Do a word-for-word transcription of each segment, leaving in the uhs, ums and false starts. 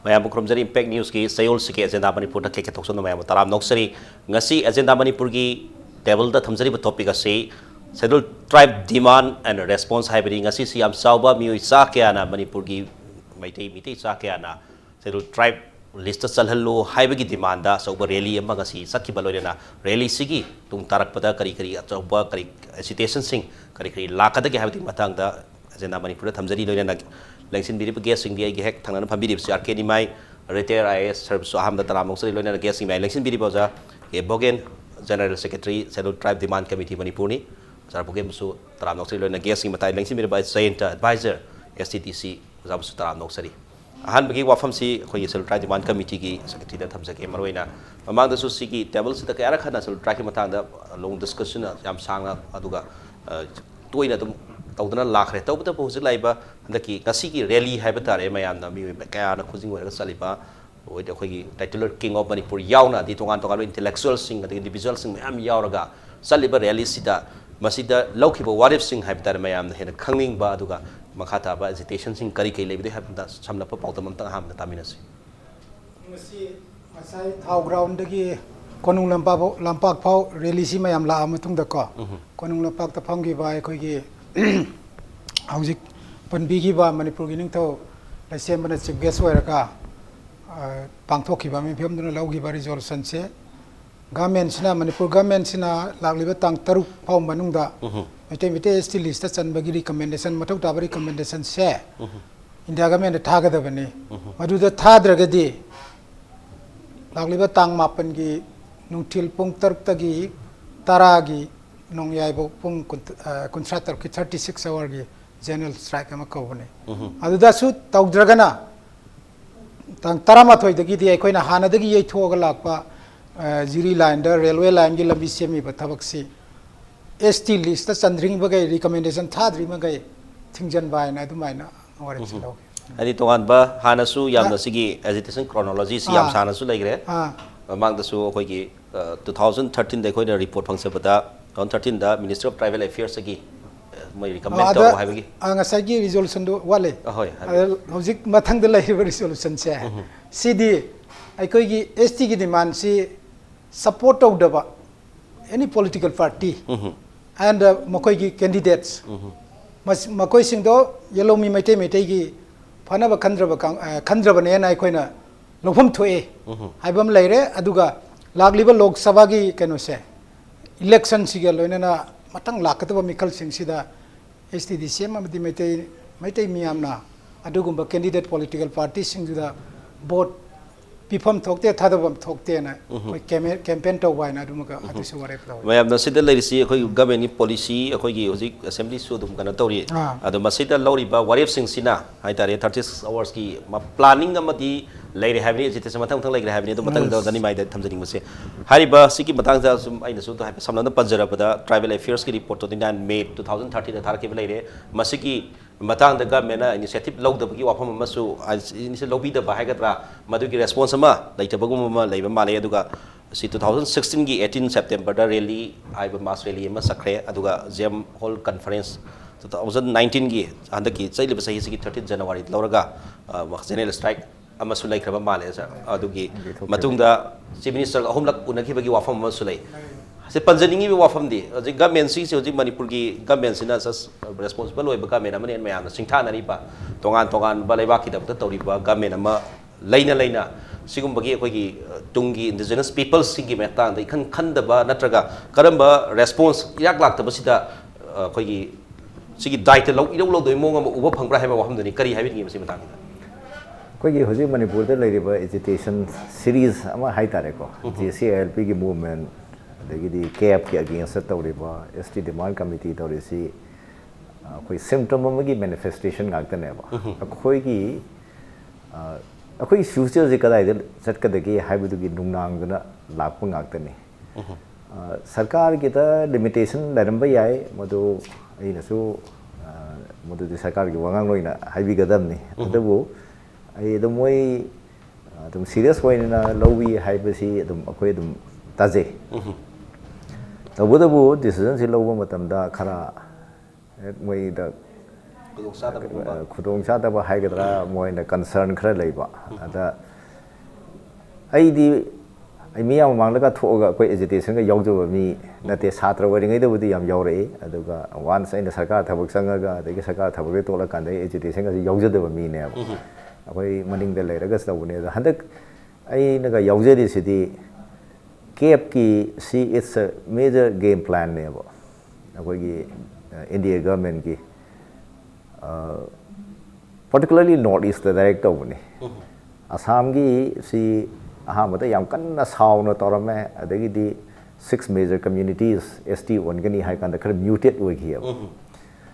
ꯃꯌꯥꯝꯕꯨ ꯈꯨꯔꯨꯝꯖꯔꯤ꯫ Impact Newsꯀꯤ ꯆꯌꯣꯜꯁꯤꯒꯤ Agenda ꯃꯅꯤꯄꯨꯔꯗ cake cake ꯇꯧꯁꯟꯕ ꯃꯌꯥꯝꯕꯨ ꯇꯔꯥꯝ ꯅꯣꯛꯆꯔꯤ꯫ ꯉꯁꯤ Agenda ꯃꯅꯤꯄꯨꯔꯒꯤ tableꯗ ꯊꯝꯖꯔꯤꯕ topic ꯑꯁꯤ Scheduled Tribe demand and response ꯍꯥꯏꯕꯅꯤ꯫ ꯉꯁꯤꯁꯤ ꯌꯥꯝ ꯆꯥꯎꯕ ꯃꯤꯑꯣꯏ ꯆꯥ ꯀꯌꯥꯅ, ꯃꯅꯤꯄꯨꯔꯒꯤ ꯃꯩꯇꯩ, ꯃꯤꯇꯩ ꯆꯥ ꯀꯌꯥꯅ Scheduled Tribe listꯇ ꯆꯜꯍꯜꯂꯨ ꯍꯥꯏꯕꯒꯤ demandꯗ ꯑꯆꯧꯕ rally ꯑꯃ ꯉꯁꯤ ꯆꯠꯈꯤꯕ, ꯂꯣꯏꯅꯅ rallyꯁꯤꯒꯤ ꯇꯨꯡ ꯇꯥꯔꯛꯄꯗ ꯀꯔꯤ ꯀꯔꯤ ꯑꯆꯧꯕ ꯀꯔꯤ agitationꯁꯤꯡ ꯀꯔꯤ ꯀꯔꯤ ꯂꯥꯛꯀꯗꯒꯦ ꯍꯥꯏꯕꯒꯤ ꯃꯇꯥꯡꯗ Agenda ꯃꯅꯤꯄꯨꯔꯗ ꯊꯝꯖꯔꯤ꯫ ꯂꯣꯏꯅꯅ ꯂꯦꯡꯁꯤꯟꯕꯤꯔꯤꯕ guestꯁꯤꯡꯗꯤ ꯑꯩꯒꯤ ꯍꯦꯛ ꯊꯪꯅꯅ ꯐꯝꯕꯤꯔꯤꯕꯁꯤ R K Nimai, retired I A S serviceꯁꯨ ꯑꯍꯥꯟꯕꯗ ꯇꯔꯥꯝ ꯅꯣꯛꯆꯔꯤ꯫ ꯂꯣꯏꯅꯅ guestꯁꯤꯡ ꯃꯌꯥꯝ ꯂꯦꯡꯁꯤꯟꯕꯤꯔꯤꯕ ꯑꯣꯖꯥ ꯀꯦ ꯚꯣꯒꯦꯟ, General Secretary, Scheduled Tribe Demand Committee ꯃꯅꯤꯄꯨꯔꯅꯤ꯫ ꯑꯣꯖꯥ ꯚꯣꯒꯦꯟꯕꯨꯁꯨ ꯇꯔꯥꯝ ꯅꯣꯛꯆꯔꯤ꯫ ꯂꯣꯏꯅꯅ guestꯁꯤꯡ ꯃꯇꯥꯏ ꯂꯦꯡꯁꯤꯟꯕꯤꯔꯤꯕ ꯖꯌꯟꯇ, advisor, S T T C, ꯑꯣꯖꯥꯕꯨꯁꯨ ꯇꯔꯥꯝ ꯅꯣꯛꯆꯔꯤ꯫ ꯑꯍꯥꯟꯕꯒꯤ ꯋꯥꯐꯝꯁꯤ ꯑꯩꯈꯣꯏꯒꯤ Scheduled Tribe Demand Committeeꯒꯤ secretaryꯗ ꯊꯝꯖꯒꯦ꯫ ꯃꯔꯨꯑꯣꯏꯅ ꯃꯃꯥꯡꯗꯁꯨ ꯁꯤꯒꯤ tableꯁꯤꯗ ꯀꯌꯥꯔꯛ ꯍꯟꯅ Scheduled Tribeꯀꯤ ꯃꯇꯥꯡꯗ long discussion ꯌꯥꯝ ꯁꯥꯡꯅ, ꯑꯗꯨꯒ, ꯑ, ꯇꯣꯏꯅ ꯑꯗꯨꯝ ꯇꯧꯗꯨꯅ ꯂꯥꯛꯈ꯭ꯔꯦ꯫ ꯇꯧꯕꯇꯕꯨ ꯍꯧꯖꯤꯛ ꯂꯥꯛꯏꯕ ꯍꯟꯗꯛꯀꯤ ꯉꯁꯤꯒꯤ rally ꯍꯥꯏꯕ ꯇꯥꯔꯦ, ꯃꯌꯥꯝꯅ, ꯃꯤꯑꯣꯏ ꯀꯌꯥꯅ ꯈꯨꯖꯤꯡ ꯑꯣꯏꯔꯒ ꯆꯠꯂꯤꯕ, ꯑꯣꯏꯗꯤ ꯑꯩꯈꯣꯏꯒꯤ titular King of Manipur ꯌꯥꯎꯅ, ꯑꯗꯩ ꯇꯣꯉꯥꯟ ꯇꯣꯉꯥꯟꯕ intellectualꯁꯤꯡ, ꯑꯗꯒꯤ individualꯁꯤꯡ ꯃꯌꯥꯝ ꯌꯥꯎꯔꯒ ꯆꯠꯂꯤꯕ rallyꯁꯤꯗ, ꯃꯁꯤꯗ ꯂꯧꯈꯤꯕ ꯋꯥꯔꯦꯞꯁꯤꯡ ꯍꯥꯏꯕ ꯇꯥꯔꯦ, ꯃꯌꯥꯝꯅ ꯍꯦꯟꯅ ꯈꯪꯅꯤꯡꯕ, ꯑꯗꯨꯒ ꯃꯈꯥ ꯇꯥꯕ agitationꯁꯤꯡ ꯀꯔꯤ ꯀꯔꯤ ꯂꯩꯕꯒꯦ ꯍꯥꯏꯕꯗ ꯁꯝꯂꯞꯄ ꯄꯥꯎꯗꯝ ꯑꯝꯇꯪ ꯑꯍꯥꯟꯕꯗ ꯇꯥꯃꯤꯟꯅꯁꯤ꯫ ꯉꯁꯤ ꯉꯁꯥꯏ ꯊꯥꯎ groundꯗꯒꯤ ꯀꯣꯅꯨꯡ ꯂꯝꯄꯥꯛ, ꯂꯝꯄꯥꯛ ꯐꯥꯎ rallyꯁꯤ ꯃꯌꯥꯝ ꯂꯥꯛꯑ ꯃꯇꯨꯡꯗꯀꯣ, ꯎꯝ꯫ ꯀꯣꯅꯨꯡ ꯂꯝꯄꯥꯛꯇ ꯐꯝꯈꯤꯕ ꯑꯩꯈꯣꯏꯒꯤ ꯍꯧꯖꯤꯛ ꯄꯟꯕꯤꯈꯤꯕ ꯃꯅꯤꯄꯨꯔꯒꯤ ꯅꯤꯡꯊꯧ ꯂꯩꯁꯦꯝꯕꯅ chief guest ꯑꯣꯏꯔꯒ, ꯑ, ꯄꯥꯡꯊꯣꯛꯈꯤꯕ ꯃꯤꯐꯝꯗꯨꯅ ꯂꯧꯈꯤꯕ resolutionꯁꯦ, governmentꯁꯤꯅ, ꯃꯅꯤꯄꯨꯔ governmentꯁꯤꯅ ꯂꯥꯛꯂꯤꯕ ꯇꯥꯡ ꯇꯔꯨꯛ ꯐꯥꯎ ꯃꯅꯨꯡꯗ ꯎꯝ꯫ Meitei, Meitei S T listꯇ ꯆꯟꯕꯒꯤ recommendation, ꯃꯊꯧ ꯇꯥꯕ recommendationꯁꯦ ꯎꯝ꯫ India governmentꯇ ꯊꯥꯒꯗꯕꯅꯤ꯫ ꯎꯝ꯫ ꯃꯗꯨꯗ ꯊꯥꯗ꯭ꯔꯒꯗꯤ ꯂꯥꯛꯂꯤꯕ ꯇꯥꯡ ꯃꯥꯄꯟꯒꯤ ꯅꯨꯡꯊꯤꯜ ꯄꯨꯡ ꯇꯔꯨꯛꯇꯒꯤ ꯇꯔꯥꯒꯤ ꯅꯣꯡꯌꯥꯏꯕꯧ ꯄꯨꯡ ꯀꯨꯟ-, ꯑ, ꯀꯨꯟꯊ꯭ꯔꯥ ꯇꯔꯨꯛꯀꯤ, thirty six hourꯒꯤ general strike ꯑꯃ ꯀꯧꯕꯅꯤ꯫ ꯎꯝ꯫ ꯑꯗꯨꯗꯁꯨ ꯇꯧꯗ꯭ꯔꯒꯅ ꯇꯥꯡ ꯇꯔꯥꯃꯥꯊꯣꯏꯗꯒꯤꯗꯤ ꯑꯩꯈꯣꯏꯅ ꯍꯥꯟꯅꯗꯒꯤ ꯌꯩꯊꯣꯛꯑꯒ ꯂꯥꯛꯄ, ꯑ, ꯖꯤꯔꯤ lineꯗ railway lineꯒꯤ ꯂꯝꯕꯤ ꯁꯦꯝꯃꯤꯕ ꯊꯕꯛꯁꯤ S T listꯇ ꯆꯟꯗ꯭ꯔꯤꯕꯈꯩ, recommendation ꯊꯥꯗ꯭ꯔꯤꯕꯈꯩ ꯊꯤꯡꯖꯤꯟꯕ ꯍꯥꯏꯅ ꯑꯗꯨꯃꯥꯏꯅ ꯋꯥꯔꯦꯞꯁꯤ ꯎꯝ꯫ ꯂꯧꯈꯤ꯫ ꯍꯥꯏꯗꯤ ꯇꯣꯉꯥꯟꯕ ꯍꯥꯟꯅꯁꯨ ꯌꯥꯝꯅ ꯑꯥ꯫ ꯁꯤꯒꯤ agitation chronologyꯁꯤ ꯌꯥꯝ ꯑꯥ꯫ ꯁꯥꯡꯅꯁꯨ ꯂꯩꯈ꯭ꯔꯦ꯫ ꯑꯥ꯫ ꯃꯃꯥꯡꯗꯁꯨ ꯑꯩꯈꯣꯏꯒꯤ, ꯑ, two thousand thirteenꯗ ꯑꯩꯈꯣꯏꯅ report ꯐꯪꯖꯕꯗ, two thousand thirteenꯗ Ministry of Tribal Affairsꯇꯒꯤ, ꯑ, ꯃꯣꯏ recommend ꯇꯧꯔꯛꯑꯣ ꯍꯥꯏꯕꯒꯤ꯫ ꯑ, ꯉꯁꯥꯏꯒꯤ resolutionꯗꯨ ꯋꯥꯠꯂꯤ꯫ ꯑꯍꯣꯏ, ꯍꯥꯏꯕꯤꯌꯨ꯫ ꯑꯗ ꯍꯧꯖꯤꯛ ꯃꯊꯪꯗ ꯂꯩꯔꯤꯕ resolutionꯁꯦ, ꯎꯝ꯫ ꯁꯤꯗꯤ ꯑꯩꯈꯣꯏꯒꯤ STꯒꯤ demandꯁꯤ support ꯇꯧꯗꯕ any political party um. And, uh, ꯃꯈꯣꯏꯒꯤ candidates, ꯎꯝ꯫ ꯃꯁ-, ꯃꯈꯣꯏꯁꯤꯡꯗꯣ ꯌꯦꯜꯍꯧꯃꯤ ꯃꯩꯇꯩ ꯃꯩꯇꯩꯒꯤ ꯐꯅꯕ ꯈꯟꯗ꯭ꯔꯕ ꯀꯥꯡ-, ꯑ, ꯈꯟꯗ꯭ꯔꯕꯅꯦꯅ ꯑꯩꯈꯣꯏꯅ ꯂꯧꯐꯝ ꯊꯣꯛꯑꯦ ꯎꯝ꯫ ꯍꯥꯏꯕ ꯑꯃ ꯂꯩꯔꯦ꯫ ꯑꯗꯨꯒ ꯂꯥꯛꯂꯤꯕ ꯂꯣꯛ ꯁꯚꯥꯒꯤ ꯀꯩꯅꯣꯁꯦ, electionꯁꯤꯒ ꯂꯣꯏꯅꯅ ꯃꯊꯪ ꯂꯥꯛꯀꯗꯕ ꯃꯤꯈꯜꯁꯤꯡꯁꯤꯗ STꯗꯤ ꯁꯦꯝ ꯑꯃꯗꯤ ꯃꯩꯇꯩ, ꯃꯩꯇꯩ ꯃꯤꯌꯥꯝꯅ ꯑꯗꯨꯒꯨꯝꯕ candidate political partyꯁꯤꯡꯗꯨꯗ vote ꯄꯤꯐꯝ ꯊꯣꯛꯇꯦ, ꯊꯥꯗꯐꯝ ꯊꯣꯛꯇꯦꯅ ꯎꯝ꯫ ꯑꯩꯈꯣꯏ ꯀꯦꯃꯦ-, campaign ꯇꯧꯕ ꯍꯥꯏꯅ ꯑꯗꯨꯃꯒ ꯎꯝ꯫ ꯑꯗꯨꯁꯨ ꯋꯥꯔꯦꯞ ꯂꯧꯋꯤ꯫ ꯃꯌꯥꯝꯅ ꯁꯤꯗ ꯂꯩꯔꯤꯁꯤ ꯑꯩꯈꯣꯏꯒꯤ governmentꯀꯤ policy, ꯑꯩꯈꯣꯏꯒꯤ ꯍꯧꯖꯤꯛ assemblyꯁꯨ ꯑꯗꯨꯝ ꯀꯩꯅꯣ ꯇꯧꯔꯤ꯫ ꯑꯥ꯫ ꯑꯗꯣ ꯃꯁꯤꯗ ꯂꯧꯔꯤꯕ ꯋꯥꯔꯦꯞꯁꯤꯡꯁꯤꯅ ꯍꯥꯏꯇꯥꯔꯦ, thirty six hoursꯀꯤ ꯃ-, planning ꯑꯃꯗꯤ ꯂꯩꯔꯦ ꯍꯥꯏꯕꯅꯤ, agitation ꯃꯊꯪ ꯃꯊꯪ ꯂꯩꯈ꯭ꯔꯦ ꯍꯥꯏꯕꯅꯤ꯫ ꯑꯗꯨ ꯃꯊꯪꯗ Yes꯫ ꯗꯅꯤꯃꯥꯏꯗ ꯊꯝꯖꯅꯤꯡꯕꯁꯦ, ꯍꯥꯏꯔꯤꯕ ꯁꯤꯒꯤ ꯃꯇꯥꯡꯗ ꯁꯨꯝ ꯑꯩꯅꯁꯨ ꯍꯥꯏꯐꯦꯠ ꯁꯝꯂꯞꯅ ꯄꯟꯖꯔꯕꯗ, tribal affairsꯀꯤ report twenty nine May two thousand thirteenꯗ ꯊꯥꯔꯛꯈꯤꯕ ꯂꯩꯔꯦ꯫ ꯃꯁꯤꯒꯤ ꯃꯇꯥꯡꯗ governmentꯅ initiative ꯂꯧꯗꯕꯒꯤ ꯋꯥꯐꯝ ꯑꯃꯁꯨ, initiative ꯂꯧꯕꯤꯗꯕ ꯍꯥꯏꯒꯗ꯭ꯔꯥ, ꯃꯗꯨꯒꯤ response ꯑꯃ ꯂꯩꯇꯕꯒꯨꯝꯕ ꯑꯃ ꯂꯩꯕ ꯃꯥꯜꯂꯦ꯫ ꯑꯗꯨꯒ ꯁꯤ two thousand sixteenꯒꯤ eighteen Septemberꯗ rally ꯍꯥꯏꯕ mass rally ꯑꯃ ꯆꯠꯈ꯭ꯔꯦ꯫ ꯑꯗꯨꯒ J M Hall conference two thousand nineteenꯒꯤ ꯍꯟꯗꯛꯀꯤ ꯆꯠꯂꯤꯕ ꯆꯍꯤꯁꯤꯒꯤ thirteen January ꯂꯧꯔꯒ, ꯑ, general strike ꯑꯃꯁꯨ ꯂꯩꯈ꯭ꯔꯕ ꯃꯥꯜꯂꯦ, sir꯫ ꯑꯗꯨꯒꯤ ꯂꯩꯊꯣꯛꯈ꯭ꯔꯦ꯫ ꯃꯇꯨꯡꯗ Chief Ministerꯒ ꯑꯍꯨꯝꯂꯛ ꯎꯅꯈꯤꯕꯒꯤ ꯋꯥꯐꯝ ꯑꯃꯁꯨ ꯂꯩ꯫ ꯁꯤ ꯄꯟꯖꯅꯤꯡꯉꯤꯕ ꯋꯥꯐꯝꯗꯤ, ꯍꯧꯖꯤꯛ governmentꯁꯤꯁꯦ, ꯍꯧꯖꯤꯛ ꯃꯅꯤꯄꯨꯔꯒꯤ governmentꯁꯤꯅ just responsible ꯑꯣꯏꯕ government ꯑꯃꯅꯦꯅ ꯃꯌꯥꯝꯅ ꯁꯤꯡꯊꯥꯅꯔꯤꯕ, ꯇꯣꯉꯥꯟ ꯇꯣꯉꯥꯟꯕ ꯂꯩꯕꯥꯛꯀꯤꯗꯃꯛꯇ ꯇꯧꯔꯤꯕ government ꯑꯃ ꯂꯩꯅ ꯂꯩꯅ ꯁꯤꯒꯨꯝꯕꯒꯤ ꯑꯩꯈꯣꯏꯒꯤ, ꯑ, ꯇꯨꯡꯒꯤ indigenous peoplesꯁꯤꯡꯒꯤ ꯃꯇꯥꯡꯗ ꯏꯈꯟ ꯈꯟꯗꯕ ꯅꯠꯇ꯭ꯔꯒ ꯀꯔꯝꯕ response ꯏꯔꯥꯛ ꯂꯥꯛꯇꯕꯁꯤꯗ, ꯑ, ꯑꯩꯈꯣꯏꯒꯤ ꯁꯤꯒꯤ ꯗꯥꯏꯇ ꯂꯧ-, ꯏꯔꯧ ꯂꯧꯗꯕꯒꯤ ꯃꯑꯣꯡ ꯑꯃ ꯎꯕ ꯐꯪꯕ꯭ꯔꯥ ꯍꯥꯏꯕ ꯋꯥꯐꯝꯗꯨꯅꯤ꯫ ꯀꯔꯤ ꯍꯥꯏꯕꯤꯅꯤꯡꯉꯤ ꯃꯁꯤ ꯃꯇꯥꯡꯁꯤꯗ? ꯑꯩꯈꯣꯏꯒꯤ ꯍꯧꯖꯤꯛ ꯃꯅꯤꯄꯨꯔꯗ ꯂꯩꯔꯤꯕ agitation series ꯑꯃ ꯍꯥꯏꯇꯥꯔꯦꯀꯣ, ꯎꯝ꯫ JCILPꯒꯤ movement, ꯑꯗꯒꯤꯗꯤ CAFꯀꯤ againstꯇ ꯇꯧꯔꯤꯕ, ST demand committee ꯇꯧꯔꯤꯁꯤ, ꯑ, ꯑꯩꯈꯣꯏ symptom ꯑꯃꯒꯤ manifestation ꯉꯥꯛꯇꯅꯦꯕ꯫ ꯎꯝ꯫ ꯑꯩꯈꯣꯏꯒꯤ, ꯑ, ꯑꯩꯈꯣꯏ futureꯁꯦ ꯀꯗꯥꯏꯗ ꯆꯠꯀꯗꯒꯦ ꯍꯥꯏꯕꯗꯨꯒꯤ ꯅꯨꯡꯅꯥꯡꯗꯅ ꯂꯥꯛꯄ ꯉꯥꯛꯇꯅꯤ꯫ ꯎꯝ꯫ ꯑ, ꯁꯔꯀꯥꯔꯒꯤꯗ limitation ꯂꯩꯔꯝꯕ ꯌꯥꯏ, ꯃꯗꯨ ꯑꯩꯅꯁꯨ, ꯑ, ꯃꯗꯨꯗꯤ ꯁꯔꯀꯥꯔꯒꯤ ꯋꯥꯉꯥꯡꯂꯣꯏꯅ ꯍꯥꯏꯕꯤꯒꯗꯕꯅꯤ꯫ ꯎꯝ꯫ ꯑꯗꯨꯕꯨ ꯑꯩ ꯑꯗꯨꯝ ꯃꯣꯏ ꯑꯗꯨꯝ serious ꯑꯣꯏꯅ ꯂꯧꯏ ꯍꯥꯏꯕꯁꯤ ꯑꯗꯨꯝ ꯑꯩꯈꯣꯏ ꯑꯗꯨꯝ ꯇꯥꯖꯩ꯫ ꯎꯝ꯫ ꯇꯧꯕꯇꯕꯨ decisionꯁꯤ ꯂꯧꯕ ꯃꯇꯝꯗ ꯈꯔ ꯃꯣꯏꯗ ꯈꯨꯗꯣꯡꯆꯥꯗꯕꯒꯨꯝꯕ ꯈꯨꯗꯣꯡꯆꯥꯗꯕ ꯍꯥꯏꯒꯗ꯭ꯔꯥ, ꯃꯣꯏꯅ ꯀꯟꯁꯔꯟ ꯈꯔ ꯂꯩꯕ꯫ ꯑꯗ ꯑꯩꯗꯤ ꯑꯩ ꯃꯤꯌꯥꯝ ꯃꯃꯥꯡꯗꯒ ꯊꯣꯛꯑꯒ ꯑꯩꯈꯣꯏ ꯑꯦꯖꯤꯇꯦꯁꯟꯒ ꯌꯥꯎꯖꯕ ꯃꯤ ꯅꯠꯇꯦ꯫ ꯁꯥꯇ꯭ꯔ ꯑꯣꯏꯔꯤꯉꯩꯗꯕꯨꯗꯤ ꯌꯥꯝ ꯌꯥꯎꯔꯛꯏ, ꯑꯗꯨꯒ ꯋꯥꯟꯁ ꯑꯩꯅ ꯁꯔꯀꯥꯔ ꯊꯕꯛ ꯆꯪꯉꯒ ꯑꯗꯒꯤ ꯁꯔꯀꯥꯔ ꯊꯕꯛꯇꯒꯤ ꯇꯣꯛꯂꯀꯥꯟꯗ ꯑꯩ ꯑꯦꯖꯤꯇꯦꯁꯟꯒꯁꯦ ꯌꯥꯎꯖꯗꯕ ꯃꯤꯅꯦꯕ꯫ ꯑꯩꯈꯣꯏ ꯃꯅꯤꯡꯗ ꯂꯩꯔꯒ ꯇꯧꯕꯅꯦ꯫ ꯑꯗꯣ ꯍꯟꯗꯛ ꯑꯩꯅꯒ ꯌꯥꯎꯖꯔꯤꯁꯤꯗꯤ ꯀꯦꯞꯀꯤ ꯁꯤ it's a major game planꯅꯦꯕ꯫ ꯑꯩꯈꯣꯏꯒꯤ ꯏꯟꯗꯤꯌꯥ ꯒꯚꯔꯟꯃꯦꯟꯠꯀꯤ particularly North Eastꯇ ꯗꯥꯏꯔꯦꯛ ꯇꯧꯕꯅꯤ꯫ ꯑꯁꯥꯝꯒꯤ ꯁꯤ ꯑꯍꯥꯟꯕꯗ ꯌꯥꯝ ꯀꯟꯅ ꯁꯥꯎꯅ ꯇꯧꯔꯝꯃꯦ, ꯑꯗꯒꯤꯗꯤ six major communities S T ꯑꯣꯟꯒꯅꯤ ꯍꯥꯏ ꯀꯥꯟꯗ ꯈꯔ muted ꯑꯣꯏꯈꯤꯑꯕ꯫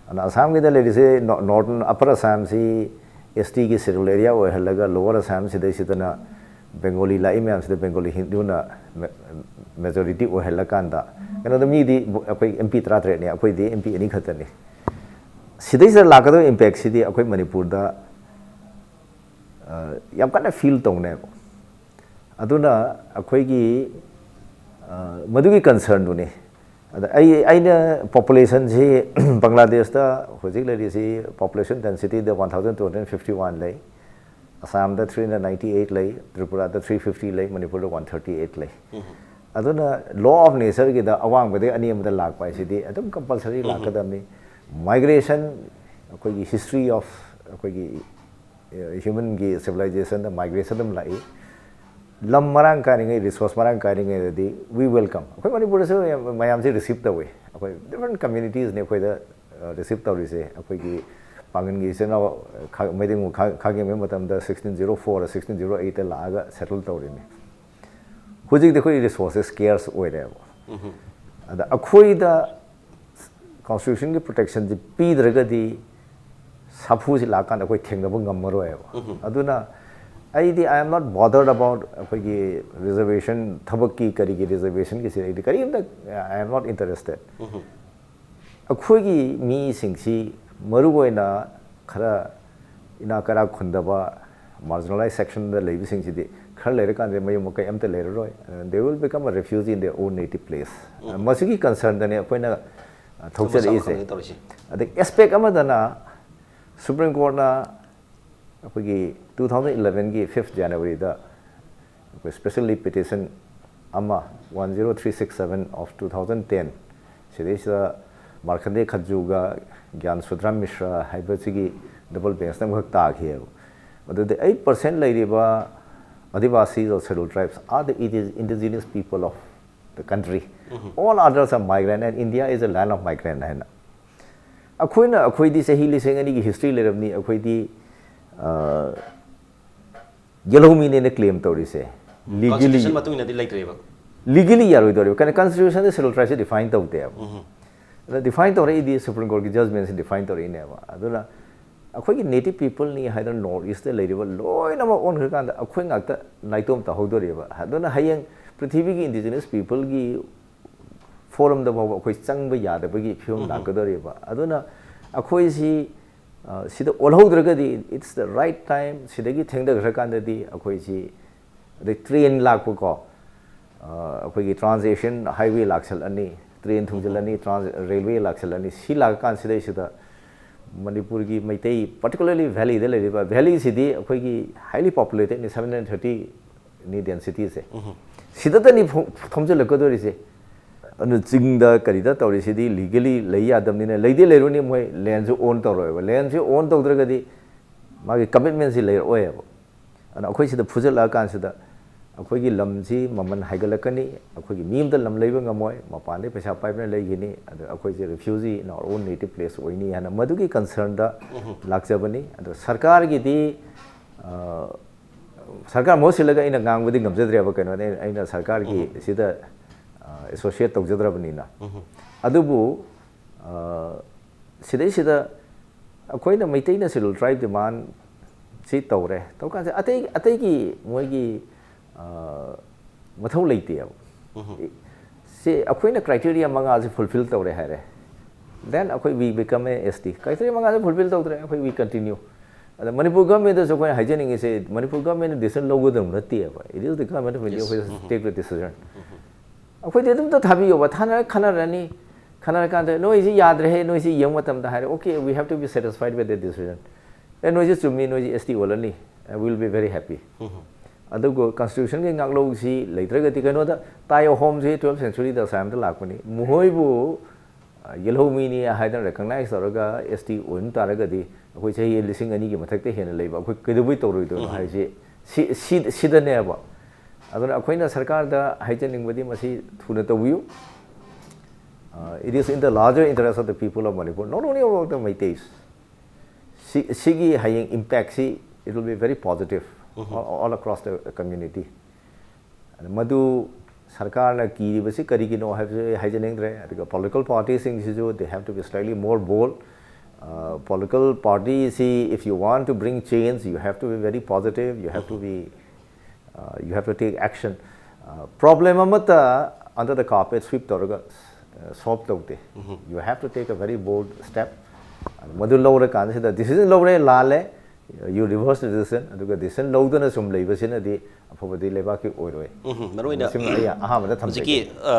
ꯑꯗꯨꯅ ꯑꯁꯥꯝꯒꯤꯗ ꯂꯩꯔꯤꯁꯦ Northern Upper Assamꯁꯤ S Tꯒꯤ scheduled area ꯑꯣꯏꯍꯜꯂꯒ Lower Assam ꯁꯤꯗꯩꯁꯤꯗꯅ Bengali ꯂꯥꯛꯏ ꯃꯌꯥꯝꯁꯤꯗ ꯕꯦꯡꯒꯣꯂꯤ ꯍꯤꯟꯗꯨꯅ majority ꯑꯣꯏꯍꯜꯂꯀꯥꯟꯗ ꯀꯩꯅꯣꯗ ꯃꯤꯗꯤ ꯑꯩꯈꯣꯏ M P ꯇꯔꯥꯇꯔꯦꯠꯅꯤ, ꯑꯩꯈꯣꯏꯗꯤ M P ꯑꯅꯤ ꯈꯛꯇꯅꯤ꯫ ꯁꯤꯗꯩꯁꯤꯗ ꯂꯥꯛꯀꯗꯕ impactꯁꯤꯗꯤ ꯑꯩꯈꯣꯏ ꯃꯅꯤꯄꯨꯔꯗ ꯌꯥꯝ ꯀꯟꯅ feel ꯇꯧꯅꯦꯕ꯫ ꯑꯗꯨꯅ ꯑꯩꯈꯣꯏꯒꯤ ꯃꯗꯨꯒꯤ concernꯗꯨꯅꯤ꯫ ꯑꯗ ꯑꯩ ꯑꯩꯅ populationꯁꯤ ꯕꯪꯒ꯭ꯂꯥꯗꯦꯁꯇ ꯍꯧꯖꯤꯛ ꯂꯩꯔꯤꯁꯤ population densityꯗ one thousand two hundred fifty one ꯂꯩ, ꯑꯁꯥꯝꯗ three hundred ninety eight ꯂꯩ, ꯇ꯭ꯔꯤꯄꯨꯔꯥꯗ three fifty ꯂꯩ, ꯃꯅꯤꯄꯨꯔꯗ one thirty eight ꯂꯩ꯫ ꯑꯗꯨꯅ law of natureꯒꯤꯗ ꯑꯋꯥꯡꯕꯗꯒꯤ ꯑꯅꯦꯝꯕꯗ ꯂꯥꯛꯄ ꯍꯥꯏꯁꯤꯗꯤ ꯑꯗꯨꯝ compulsory ꯂꯥꯛꯀꯗꯕꯅꯤ꯫ Migration, ꯑꯩꯈꯣꯏꯒꯤ history of ꯑꯩꯈꯣꯏꯒꯤ humanꯒꯤ civilizationꯗ migration ꯑꯗꯨꯝ ꯂꯥꯛꯏ꯫ ꯂꯝ ꯃꯔꯥꯡ ꯀꯥꯏꯔꯤꯉꯩ, resource ꯃꯔꯥꯡ ꯀꯥꯏꯔꯤꯉꯩꯗꯗꯤ we welcome꯫ ꯑꯩꯈꯣꯏ ꯃꯅꯤꯄꯨꯔꯗꯁꯨ ꯃꯌꯥꯝꯁꯦ receive ꯇꯧꯏ꯫ ꯑꯩꯈꯣꯏ different communitiesꯅꯤ ꯑꯩꯈꯣꯏꯗ receive ꯇꯧꯔꯤꯁꯦ꯫ ꯑꯩꯈꯣꯏꯒꯤ ꯄꯥꯡꯒꯟꯒꯤ ꯏꯆꯤꯟ ꯏꯅꯥꯎ ꯃꯩꯇꯩ ꯈꯥꯒꯦꯝꯕ ꯃꯇꯝꯗ sixteen zero four sixteen zero eight ꯂꯥꯛꯑꯒ settle ꯇꯧꯔꯤꯅꯤ꯫ ꯍꯧꯖꯤꯛꯇꯤ ꯑꯩꯈꯣꯏ resources scarce ꯑꯣꯏꯔꯦꯕ꯫ ꯑꯗ ꯑꯩꯈꯣꯏꯗ constitutionꯒꯤ protectionꯁꯤ ꯄꯤꯗ꯭ꯔꯒꯗꯤ ꯁꯥꯐꯨꯁꯤ ꯂꯥꯛꯀꯥꯟꯗ ꯑꯩꯈꯣꯏ ꯊꯦꯡꯅꯕ ꯉꯝꯃꯔꯣꯏꯕ꯫ ꯑꯗꯨꯅ ꯑꯩꯗꯤ I am not bothered about ꯑꯩꯈꯣꯏꯒꯤ reservation, ꯊꯕꯛꯀꯤ ꯀꯔꯤꯒꯤ reservationꯒꯤꯁꯤ ꯑꯩꯗꯤ ꯀꯔꯤꯝꯇ I am not interested꯫ ꯑꯩꯈꯣꯏꯒꯤ ꯃꯤꯁꯤꯡꯁꯤ ꯃꯔꯨꯑꯣꯏꯅ ꯈꯔ ꯏꯅꯥꯛ ꯀꯩꯔꯥꯛ ꯈꯨꯟꯗꯕ marginalized sectionꯗ ꯂꯩꯕꯁꯤꯡꯁꯤꯗꯤ ꯈꯔ ꯂꯩꯔꯀꯥꯟꯗ ꯃꯌꯨꯝ ꯃꯀꯩ ꯑꯝꯇ ꯂꯩꯔꯔꯣꯏ꯫ They will become a refugee in their own native place꯫ ꯃꯁꯤꯒꯤ concernꯗꯅꯤ ꯑꯩꯈꯣꯏꯅ ꯊꯣꯛꯆꯔꯛꯏꯁꯦ꯫ ꯑꯗꯩ ꯑꯦꯁꯄꯦꯛ ꯑꯃꯗꯅ ꯁꯨꯄ꯭ꯔꯤꯝ ꯀꯣꯔꯠꯅ ꯑꯩꯈꯣꯏꯒꯤ ꯇꯨ ꯊꯥꯎꯖꯟ ꯏꯂꯚꯦꯟꯒꯤ ꯐꯤꯐ ꯖꯅꯋꯥꯔꯤꯗ ꯑꯩꯈꯣꯏ specially petition ꯑꯃ, one zero three six seven of two thousand ten, ꯁꯤꯗꯩꯁꯤꯗ ꯃꯥꯔꯀꯟꯗꯦ ꯈꯟꯖꯨꯒ ꯒ꯭ꯌꯥꯟ ꯁꯨꯗ꯭ꯔꯥ ꯃꯤꯁ꯭ꯔꯥ ꯍꯥꯏꯕꯁꯤꯒꯤ ꯗꯕꯜ ꯕꯦꯟꯁꯅ ꯑꯃꯈꯛ ꯇꯥꯈꯤꯑꯕ꯫ ꯑꯗꯨꯗꯤ eight percent ꯂꯩꯔꯤꯕ Adivasi or Scheduled Tribes are the indigenous people of the country. All others are migrant and India is a land of migrant ꯍꯥꯏꯅ꯫ ꯑꯩꯈꯣꯏꯅ, ꯑꯩꯈꯣꯏꯗꯤ ꯆꯍꯤ ꯂꯤꯁꯤꯡ ꯑꯅꯤꯒꯤ ꯍꯤꯁꯇ꯭ꯔꯤ ꯂꯩꯔꯕꯅꯤ, ꯑꯩꯈꯣꯏꯗꯤ ꯌꯦꯜꯍꯧꯃꯤꯅꯦꯅ ꯀ꯭ꯂꯦꯝ ꯇꯧꯔꯤꯁꯦ꯫ ꯂꯤꯒꯦꯂꯤ ꯌꯥꯔꯣꯏꯗꯧꯔꯤꯕ, ꯀꯩꯅꯣ ꯀꯟꯁꯇꯤꯇ꯭ꯌꯨꯁꯟꯗ ꯁꯦꯗꯨꯜ ꯇ꯭ꯔꯥꯏꯕꯁꯦ ꯗꯤꯐꯥꯏꯟ ꯇꯧꯗꯦꯕ꯫ ꯑꯗ ꯗꯤꯐꯥꯏꯟ ꯇꯧꯔꯛꯏꯗꯤ ꯁꯨꯄ꯭ꯔꯤꯝ ꯀꯣꯔꯠꯀꯤ ꯖꯖꯃꯦꯟꯁꯤ ꯗꯤꯐꯥꯏꯟ ꯇꯧꯔꯛꯏꯅꯦꯕ꯫ ꯑꯗꯨꯅ ꯑꯩꯈꯣꯏꯒꯤ ꯅꯦꯇꯤꯞ ꯄꯤꯄꯜꯅꯤ ꯍꯥꯏꯗꯅ ꯅꯣꯔꯠ ꯏꯁꯇ ꯂꯩꯔꯤꯕ ꯂꯣꯏꯅꯃꯛ ꯑꯣꯟꯈ꯭ꯔꯀꯥꯟꯗ ꯑꯩꯈꯣꯏ ꯉꯥꯛꯇ ꯅꯥꯏꯇꯣꯝ ꯇꯥꯍꯧꯗꯣꯔꯤꯕ꯫ ꯑꯗꯨꯅ ꯍꯌꯦꯡ ꯄ꯭ꯔꯤꯊꯤꯕꯤꯒꯤ ꯏꯟꯗꯤꯖꯤꯅꯁ ꯄꯤꯄꯜꯒꯤ ꯐꯣꯔꯝꯗ ꯐꯥꯎꯕ ꯑꯩꯈꯣꯏ ꯆꯪꯕ ꯌꯥꯗꯕꯒꯤ ꯐꯤꯕꯝ ꯂꯥꯛꯀꯗꯧꯔꯤꯕ꯫ ꯑꯗꯨꯅ ꯑꯩꯈꯣꯏꯁꯤ ꯁꯤꯗ ꯑꯣꯜꯍꯧꯗ꯭ꯔꯒꯗꯤ, it's the right time, ꯁꯤꯗꯒꯤ ꯊꯦꯡꯊꯈ꯭ꯔꯀꯥꯟꯗꯗꯤ ꯑꯩꯈꯣꯏꯁꯤ, ꯑꯗꯩ ꯇ꯭ꯔꯦꯟ ꯂꯥꯛꯄꯀꯣ, ꯑꯩꯈꯣꯏꯒꯤ ꯇ꯭ꯔꯥꯟꯁ ꯑꯦꯁꯤꯌꯟ ꯍꯥꯏꯋꯦ ꯂꯥꯛꯁꯜꯂꯅꯤ, ꯇ꯭ꯔꯦꯟ ꯊꯨꯡꯖꯤꯜꯂꯅꯤ, ꯇ꯭ꯔꯥꯟꯁ ꯔꯦꯜꯋꯦ ꯂꯥꯛꯁꯜꯂꯅꯤ꯫ ꯁꯤ ꯂꯥꯛꯑꯀꯥꯟꯁꯤꯗꯩꯁꯤꯗ ꯃꯅꯤꯄꯨꯔꯒꯤ ꯃꯩꯇꯩ, particularly ꯚꯦꯂꯤꯗ ꯂꯩꯔꯤꯕ, ꯚꯦꯂꯤꯁꯤꯗꯤ ꯑꯩꯈꯣꯏꯒꯤ highly populated ꯅꯤ, seven hundred thirty ꯅꯤ ꯗꯦꯟꯁꯤꯇꯤꯁꯦ꯫ ꯁꯤꯗꯇꯅꯤ ꯊꯣꯝꯖꯤꯜꯂꯛꯀꯗꯣꯔꯤꯁꯦ꯫ ꯑꯗꯨ ꯆꯤꯡꯗ ꯀꯔꯤꯗ ꯇꯧꯔꯤꯁꯤꯗꯤ ꯂꯤꯒꯦꯂꯤ ꯂꯩ ꯌꯥꯗꯕꯅꯤꯅ, ꯂꯩꯗꯤ ꯂꯩꯔꯨꯅꯤ, ꯃꯣꯏ ꯂꯦꯟꯁꯨ ꯑꯣꯟ ꯇꯧꯔꯣꯏꯕ꯫ ꯂꯦꯟꯁꯤ ꯑꯣꯟ ꯇꯧꯗ꯭ꯔꯒꯗꯤ ꯃꯥꯒꯤ ꯀꯃꯤꯠꯃꯦꯟꯁꯤ ꯂꯩꯔꯛꯑꯣꯏꯕ꯫ ꯑꯗꯨꯅ ꯑꯩꯈꯣꯏ ꯁꯤꯗ ꯐꯨꯖꯜꯂꯛꯑꯀꯥꯟꯁꯤꯗ ꯑꯩꯈꯣꯏꯒꯤ ꯂꯝꯁꯤ ꯃꯃꯜ ꯍꯥꯏꯒꯠꯂꯛꯀꯅꯤ, ꯑꯩꯈꯣꯏꯒꯤ ꯃꯤ ꯑꯃꯇ ꯂꯝ ꯂꯩꯕ ꯉꯝꯃꯣꯏ, ꯃꯄꯥꯟꯗꯩ ꯄꯩꯁꯥ ꯄꯥꯏꯕꯅ ꯂꯩꯈꯤꯅꯤ, ꯑꯗ ꯑꯩꯈꯣꯏꯁꯦ refugee in our own native place ꯑꯣꯏꯅꯤ ꯍꯥꯏꯅ ꯃꯗꯨꯒꯤ ꯀꯟꯁꯔꯟꯗ ꯂꯥꯛꯆꯕꯅꯤ꯫ ꯑꯗꯣ ꯁꯔꯀꯥꯔꯒꯤꯗꯤ, ꯑ, ꯁꯔꯀꯥꯔ ꯃꯍꯨꯠ ꯁꯤꯜꯂꯒ ꯑꯩꯅ ꯉꯥꯡꯕꯗꯤ ꯉꯝꯖꯗ꯭ꯔꯦꯕ, ꯀꯩꯅꯣꯅꯦ, ꯑꯩꯅ ꯁꯔꯀꯥꯔꯒꯤ ꯁꯤꯗ, ꯑ, ꯑꯦꯁꯣꯁꯤꯌꯦꯠ ꯇꯧꯖꯗ꯭ꯔꯕꯅꯤꯅ꯫ ꯑꯗꯨꯕꯨ, ꯑ, ꯁꯤꯗꯩꯁꯤꯗ ꯑꯩꯈꯣꯏꯅ ꯃꯩꯇꯩꯅ ꯁꯦꯗꯨꯜ ꯇ꯭ꯔꯥꯏꯕ ꯗꯤꯃꯥꯟ ꯁꯤ ꯇꯧꯔꯦ꯫ ꯇꯧꯀꯥꯟꯁꯤꯗ ꯑꯇꯩ, ꯑꯇꯩꯒꯤ ꯃꯣꯏꯒꯤ, ꯑ, ꯃꯊꯧ ꯂꯩꯇꯦꯕ꯫ ꯁꯤ ꯑꯩꯈꯣꯏꯅ ꯀ꯭ꯔꯥꯏꯇꯦꯔꯤꯌꯥ ꯃꯉꯥꯁꯦ ꯐꯨꯜꯐꯤꯜ ꯇꯧꯔꯦ ꯍꯥꯏꯔꯦ, then ꯑꯩꯈꯣꯏ we become a S T꯫ Criteria ꯃꯉꯥꯁꯦ ꯐꯨꯜꯐꯤꯜ ꯇꯧꯗ꯭ꯔꯦ, ꯑꯩꯈꯣꯏ we continue꯫ ꯑꯗ ꯃꯅꯤꯄꯨꯔ ꯒꯚꯔꯟꯃꯦꯟꯗꯁꯨ ꯑꯩꯈꯣꯏꯅ ꯍꯥꯏꯖꯅꯤꯡꯉꯤꯁꯦ, ꯃꯅꯤꯄꯨꯔ ꯒꯚꯔꯟꯃꯦꯟꯅ decision ꯂꯧꯒꯗꯧꯕ ꯅꯠꯇꯦꯕ, it is the government of India who has to take the decision꯫ ꯑꯩꯈꯣꯏꯗꯤ ꯑꯗꯨꯝꯇ ꯊꯥꯕꯤꯌꯣꯕ, ꯊꯥꯅꯔ ꯈꯟꯅꯔꯅꯤ꯫ ꯈꯟꯅꯔꯀꯥꯟꯗ ꯅꯣꯏꯁꯤ ꯌꯥꯗ꯭ꯔꯦꯍꯦ, ꯅꯣꯏꯁꯤ ꯌꯦꯡꯕ ꯃꯇꯝꯗ ꯍꯥꯏꯔꯦ, "Okay, we have to be satisfied with the decision." ꯑꯦ, ꯅꯣꯏꯁꯤ ꯆꯨꯝꯃꯤ, ꯅꯣꯏꯁꯤ S T ꯑꯣꯜꯂꯅꯤ, "I will be very happy." ꯑꯗꯨꯒ constitutionꯒꯤ ꯉꯥꯛꯂꯧꯁꯤ ꯂꯩꯇ꯭ꯔꯒꯗꯤ, ꯀꯩꯅꯣꯗ, ꯇꯥꯏ ꯑꯍꯣꯝꯁꯤ twelfth centuryꯗ ꯑꯁꯥꯝꯗ ꯂꯥꯛꯄꯅꯤ, ꯃꯈꯣꯏꯕꯨ, ꯑ, ꯌꯦꯜꯍꯧꯃꯤꯅꯤ ꯍꯥꯏꯗꯅ recognize ꯇꯧꯔꯒ S T ꯑꯣꯏꯕ ꯇꯥꯔꯒꯗꯤ, ꯑꯩꯈꯣꯏ ꯆꯍꯤ ꯂꯤꯁꯤꯡ ꯑꯅꯤꯒꯤ ꯃꯊꯛꯇ ꯍꯦꯟꯅ ꯂꯩꯕ ꯑꯩꯈꯣꯏ ꯀꯩꯗꯧꯕꯩ ꯇꯧꯔꯣꯏꯗꯣꯏꯅꯣ ꯍꯥꯏꯁꯤ, ꯁꯤ, ꯁꯤ, ꯁꯤꯗꯅꯦꯕ꯫ ꯑꯗꯨꯅ ꯑꯩꯈꯣꯏꯅ ꯁꯔꯀꯥꯔꯗ ꯍꯥꯏꯖꯅꯤꯡꯕꯗꯤ, ꯃꯁꯤ ꯊꯨꯅ ꯇꯧꯕꯤꯌꯨ꯫ Uh, it is in the larger interest of the people of Manipur, not only about the Meiteis. ꯁꯤ, ꯁꯤꯒꯤ ꯍꯌꯦꯡ impactꯁꯤ, it will be very positive all, all across the community. ꯑꯗ ꯃꯗꯨ ꯁꯔꯀꯥꯔꯅ ꯀꯤꯔꯤꯕꯁꯤ ꯀꯔꯤꯒꯤꯅꯣ ꯍꯥꯏꯕꯁꯤ ꯑꯩ ꯍꯥꯏꯖꯅꯤꯡꯗ꯭ꯔꯦ꯫ ꯑꯗꯨꯒ political partyꯁꯤꯡꯁꯤꯁꯨ, they have to be slightly more bold. Uh, political partyꯁꯤ, if you want to bring change, you have to be very positive, you have to be, uh, you have to take action. Uh, problem ꯑꯃꯠꯇ under the carpet sweep ꯇꯧꯔꯒ, uh, solve ꯇꯧꯗꯦ꯫ You have to take a very bold step. ꯑꯗꯨ ꯃꯗꯨ ꯂꯧꯔꯀꯥꯟꯁꯤꯗ decision ꯂꯧꯔꯦ, ꯂꯥꯜꯂꯦ, you reverse the decision, ꯑꯗꯨꯒ decision ꯂꯧꯗꯅ ꯁꯨꯝ ꯂꯩꯕꯁꯤꯅꯗꯤ ꯑꯐꯕꯗꯤ ꯂꯩꯕꯥꯛꯀꯤ ꯑꯣꯏꯔꯣꯏ꯫ ꯎꯝ, ꯃꯔꯨꯑꯣꯏꯅ ꯁꯤꯃ ꯑꯩ ꯑꯍꯥꯟꯕꯗ ꯊꯝꯖꯒꯦ꯫ ꯍꯧꯖꯤꯛꯀꯤ, ꯑ,